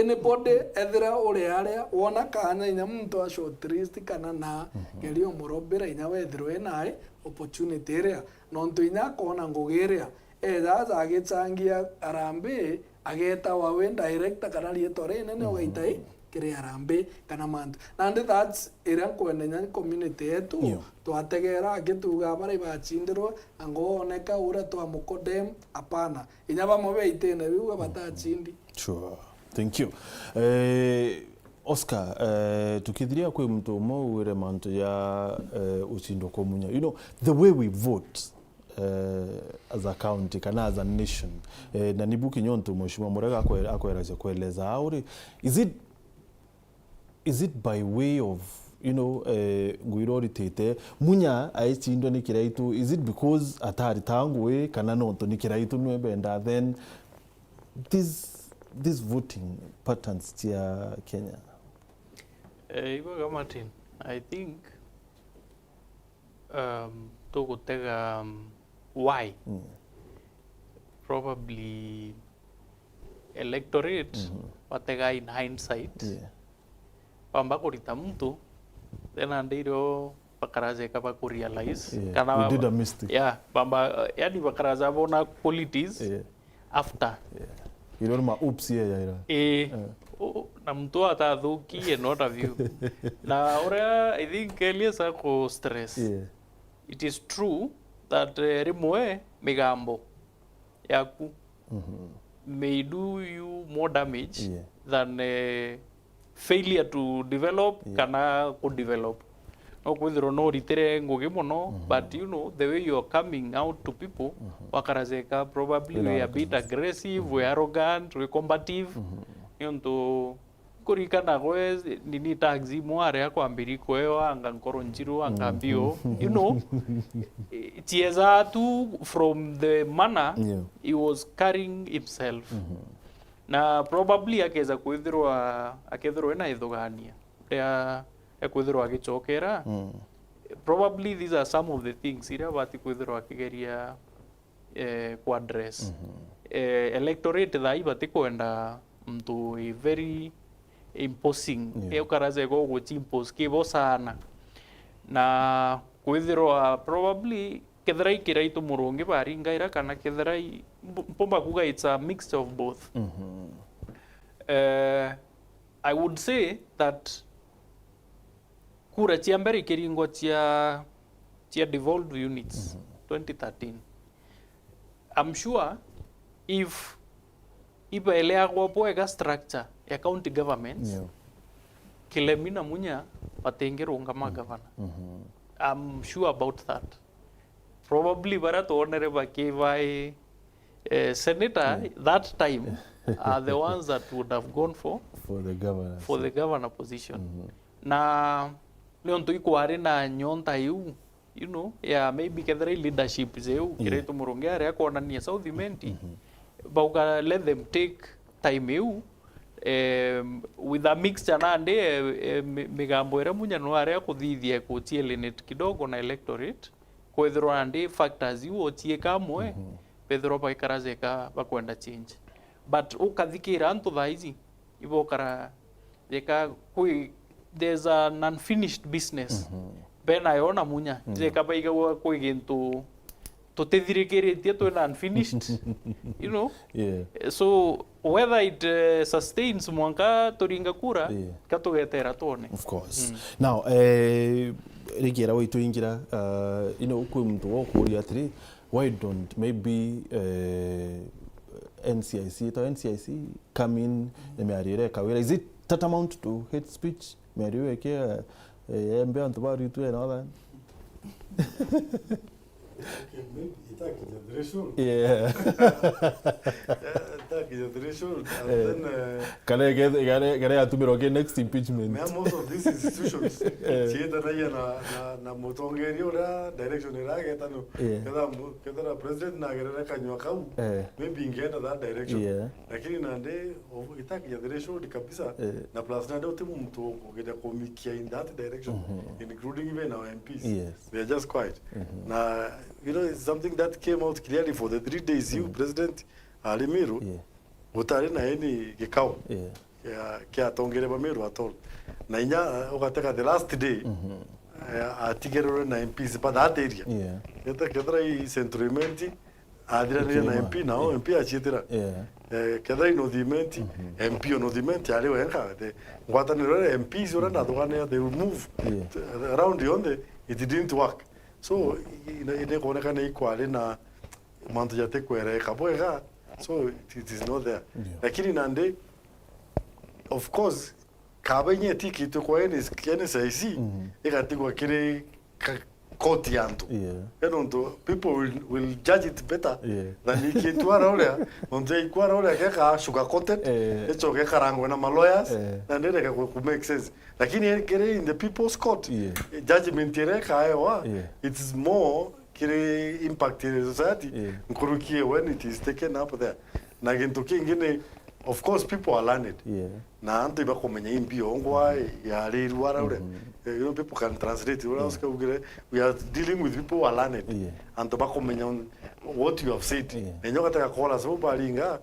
Anybody, ethira uri aria, wona kaanya inya muntu a shortlist kana na Mhm. geria umurobera inya wethirwe nae opportunity iria. Nontu inya akona ngugi iria, eja aja agichangia harambee, agetawa wi director kana riitwa rinene, Mhm. ugaita i kiri harambee kana mantu. Nandi that's iria nkwenda inya community yetu, Yeah. twategera akituga baria ibacindirwe, anga oneka uria twa mukodem, apana. Inya bamwe beitene biu batacindi. Sure. Thank you. Eh, Oscar, eh, tukithiria kwi muntu umwe ugwire mantu ja, eh, ucindwa kwa Munya. You know, the way we vote, eh, as a county, kana as a nation, eh, na nibu kinya untu Mheshimiwa Murega akwe-, akweragia kueleza auri, is it is it by way of, you know, eh, ngui iria uritite, Munya aicindwa ni Kiraitu? Is it because atarita ngui, kana nontu ni Kiraitu nwe benda? Then this, this voting patterns cia Kenya. Eh, ibwega Martin, I think, um, tugutega, um, why? Mm. Probably electorate, Mhm. batega in hindsight. Yeah. Bamba kurita muntu, then ande irio bakarajeka bakurealize. Yeah. Kana We did a mistake. Yeah, bamba, yani bakaraja bona qualities Yeah. after. Yeah. Irio ni ma oops ye yaira. Eh, Eh. u-, na muntu atathukie not a view. Na uria I think Elias aku stress. Yeah. It is true that, eh, rimwe migambo yaku Mhm. may do you more damage Yeah. than, eh, failure to develop Yeah. kana ku develop. No kwithirwa no ritire ngugi mono, Mhm. but, you know, the way you are coming out to people, Mhm. wakarajeka, probably Wina we are a bit harakati. aggressive, we Mhm. arrogant, we combative. Mhm. Niuntu kuririkana gwe nini taxi imwe aria kwambiria kuewa anga nkoro njiru, anga Mhm. mbio, you know, cieza tu from the manner Yeah. he was carrying himself. Mhm. Na probably akeza kwithirwa, akethirwa ena ithugania ria ekwithirwa agicokera. Mm. Probably these are some of the things iria abati kwithirwa akigeria, eh, ku address. Mhm. Eh, electorate thaa ii batikwenda muntu wi very imposing. Yeah. Eukaraja ego guchimpose kibo sana. Na kwithirwa probably kethira i Kiraitu Murungi baringaira kana kethira i, mp-, mpumba kuga it's a mixture of both. Mhm. Eh, I would say that kura cia mbere ikiringwa cia, cia devolved units, Mhm. twenty thirteen. I'm sure if ibaeleagwa bwega structure ya county governments, Yeah. Kilemi na Munya batingirungama Mm. governor. Mhm. I'm sure about that. Probably baria twonere bakibai, eh, senator Yeah. that time are the ones that would have gone for, For the governor. for the governor position. Mhm. Na niuntu ikwari na nyonta iu, you know, ya maybe kethira i leadership jeu, Yeah. Kiraitu Murungi aria akonania South Imenti, Mhm. bauga let them take time iu, em, with a mixture nandi, eh, eh, mi-, migambo iria Munya no aria kuthithia ku alienate kidogo na electorate, kwethirwa nandi factors iu ociika amwe, Mhm. bethirwa baikara jeka bakwenda change. But ukathikira antu thaa ici, ibokara jeka kwi, there's an unfinished business. Mhm. Benayo na Munya, Mhm. jeka baigagwa kwi gintu tutithirikiritie twina unfinished, you know? Yeah. So, whether it, eh, sustains mwanka turinga kura, Yeah. ka tugetera twone. Of course. Mm. Now, eh, rigiera waitwingira, uh, you know, kwi muntu wokuria atiri, why don't maybe, eh, N C I C, itawa N C I C, come in, na miario iria ikawira? Is it tantamount to hate speech? Miario iu eke, eh, embe antu baritwe na other? Okay, maybe itakija threshold. Yeah. Yeah, itakija threshold. And Eh. then, uh, Kana ege-, kana, kana yatumirwa ki next impeachment. Mea most of these institutions, Eh. cietanagia na, na, na mutongeria uria direction irageta no. Yeah. Ketha mu-, kethira president nagerere kanyua kau, Eh. maybe ingenda that direction. Yeah. Lakini nandi, of-, itakija threshold kabisa, Eh. na plus nandi uti muntu ukugenda kumikia in that direction, Mhm. including even our M Ps. Yes. They are just quiet. Mhm. Na, you know, it's something that came out clearly for the three days you Mm. president ari Meru, Yeah. gutari na any gikao Yeah. kia, kia atongeria ba Meru at all. Na inya, uh, ugateka the last day, Mhm. eh, atigererwe na M Ps ba that area. Yeah. Kethira, kethira i Central Imenti, athiranire na Ikirima. M P nao, Yeah. M P aciitira. Yeah. Eh, kethira i North Imenti, Mhm. M P o North Imenti ari wenka. The ngwataniro iria M Ps uria Mhm. ndathuganira, they will move Yeah. around yonthe, it didn't work. So, i-, i-, ni kwonekana ikwari na mantu jatikwereka bwega, so it, it is not there. Yeah. Lakini nandi, of course, kaba inya itikitwe kwa N S, N S I C, Mhm. igatigwa kiri ka-, koti ya antu. Yeah. Eh, nontu people will, will judge it better Yeah. than ikitwara uria, nontu ya ikwara uria geka sugar coated, Eh. icoke ikarangwe na ma lawyers, Eh. na ndireke ku, ku make sense. Lakini kiri in the people's court, Yeah. judgment iria ikaewa, Yeah. it is more kiri impact in the society, Yeah. nkuruki when it is taken up there. Na gintu kingi ni, of course, people are learned. Yeah. Na antu ibakumenya imbi ongwa, yarirwa ara uria. Mhm. Eh, you know, people can translate. Uria Yeah. usikaugire, we are dealing with people who are learned. Yeah. Antu bakumenya on what you have said. Yeah. Na inyo gataka kola so baringa,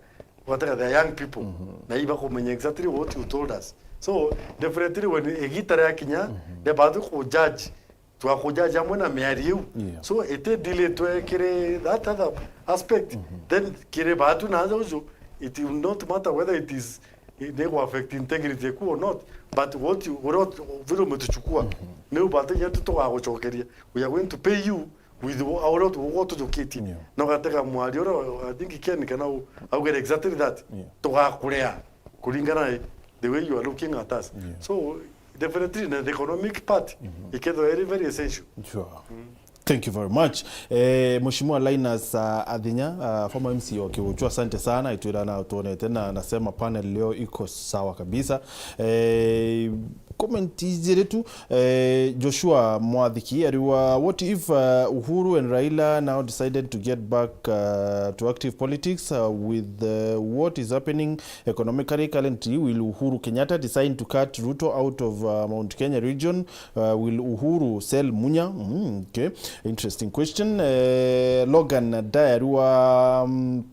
gataka they are young people. Mhm. Na ibakumenya exactly what you told us. So, definitely when igita riakinya, Mhm. they batu ku judge, twakujaja amwe na miario iu. Yeah. So, iti delay twekire that other aspect. Mhm. Then, kiri batu na aja ucio, it will not matter whether it is, it will affect integrity yaku or not. But what you, uria vile umetuchukua, Mhm. niu batu yetu tugagucokeria. We are going to pay you with uria tugukorwo tujukitie. Yeah. Na ugatega mwario uria, I think Ken kana u-, augere exactly that. Yeah. Tugakurea kuringana na the way you are looking at us. Yeah. So, definitely, na the economic part, Mhm. ikethwa iri very essential. Sure. Mm. Thank you very much. Eh, Mheshimiwa Linus, uh, Athinya, uh, former M C wa Kiuchwa, asante sana. Itwira na tuonete na nasema panel leo iko sawa kabisa. Eh, comment ijiri tu, eh, Joshua Mwathiki ariwa, what if, uh, Uhuru and Raila now decided to get back, uh, to active politics, uh, with, uh, what is happening economically currently, will Uhuru Kenyatta decide to cut Ruto out of, uh, Mount Kenya region? Uh, will Uhuru sell Munya? Mm, okay. Interesting question. Eh, Logan Dyer wa, mm,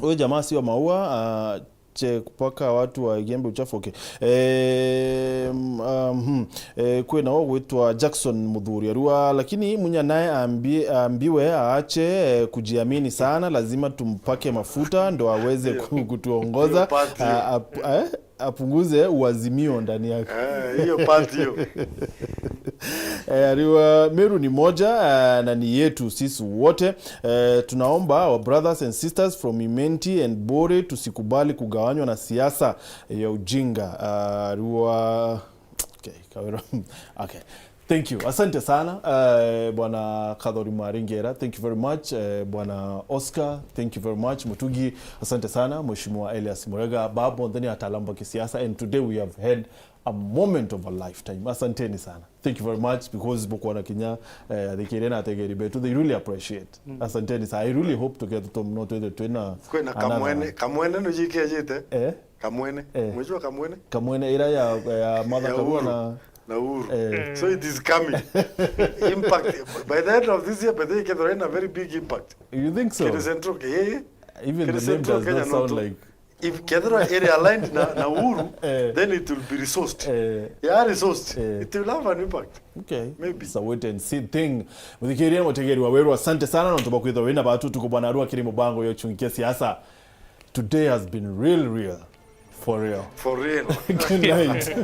huyo jamaa sio Maua, uh, che kupaka watu wa Igembe uchafu, okay. Eh, mm, um, hmm. Eh, kwina wo gwitwa Jackson Muthuri ariwa, lakini Munya naye ambi-, ambiwe aache, eh, kujiamini sana, lazima tumpake mafuta ndo aweze ku-, kutuongoza. Hiyo part hiyo. Ah, ap-, eh? Apunguze uazimio ndani yake. Eh, hiyo part hiyo. Eh, ariwa, Meru ni moja, eh, na ni yetu sisi wote. Eh, tunaomba our brothers and sisters from Imenti and Bore tusikubali kugawanywa na siasa ya ujinga. Ah, ariwa, okay, Kawira. Okay. Thank you. Asante sana, eh, Bwana Kathori Maringera. Thank you very much, eh, Bwana Oscar. Thank you very much, Mutugi. Asante sana, Mheshimiwa Elias Murega. Babo, ndani ya wataalamu wa kisiasa. And today we have had a moment of a lifetime. Asanteni sana. Thank you very much, because bukwona kinya, eh, athikiri na ategeri betu, they really appreciate. Mm. Asanteni sana. I really hope to get to no twethe twina Kwina another Kamwene, Kamwene nujikejite. Eh? Kamwene. Eh. Mwijua Kamwene? Kamwene ira ya, ya Martha Ya Karua Uhuru. na Na Uhuru. Eh. So it is coming. Impact. By the end of this year, by the way, ikethirwa ina very big impact. You think so? Kiri Central, eh, eh. Even Kiri the name Central does Kenya not sound no tu. like If kethirwa iri aligned na, na Uhuru, Eh. then it will be resourced. Eh. Yeah, resourced. Eh. It will have an impact. Okay. Maybe. It's a wait and see thing. Muthikiria mutegeri wa Weru, asante sana, nontu bwa kwithirwa wina batu tuko bwana Arua kiri mubango yo chungi kia siasa. Today has been real, real. For real. For real. Good night.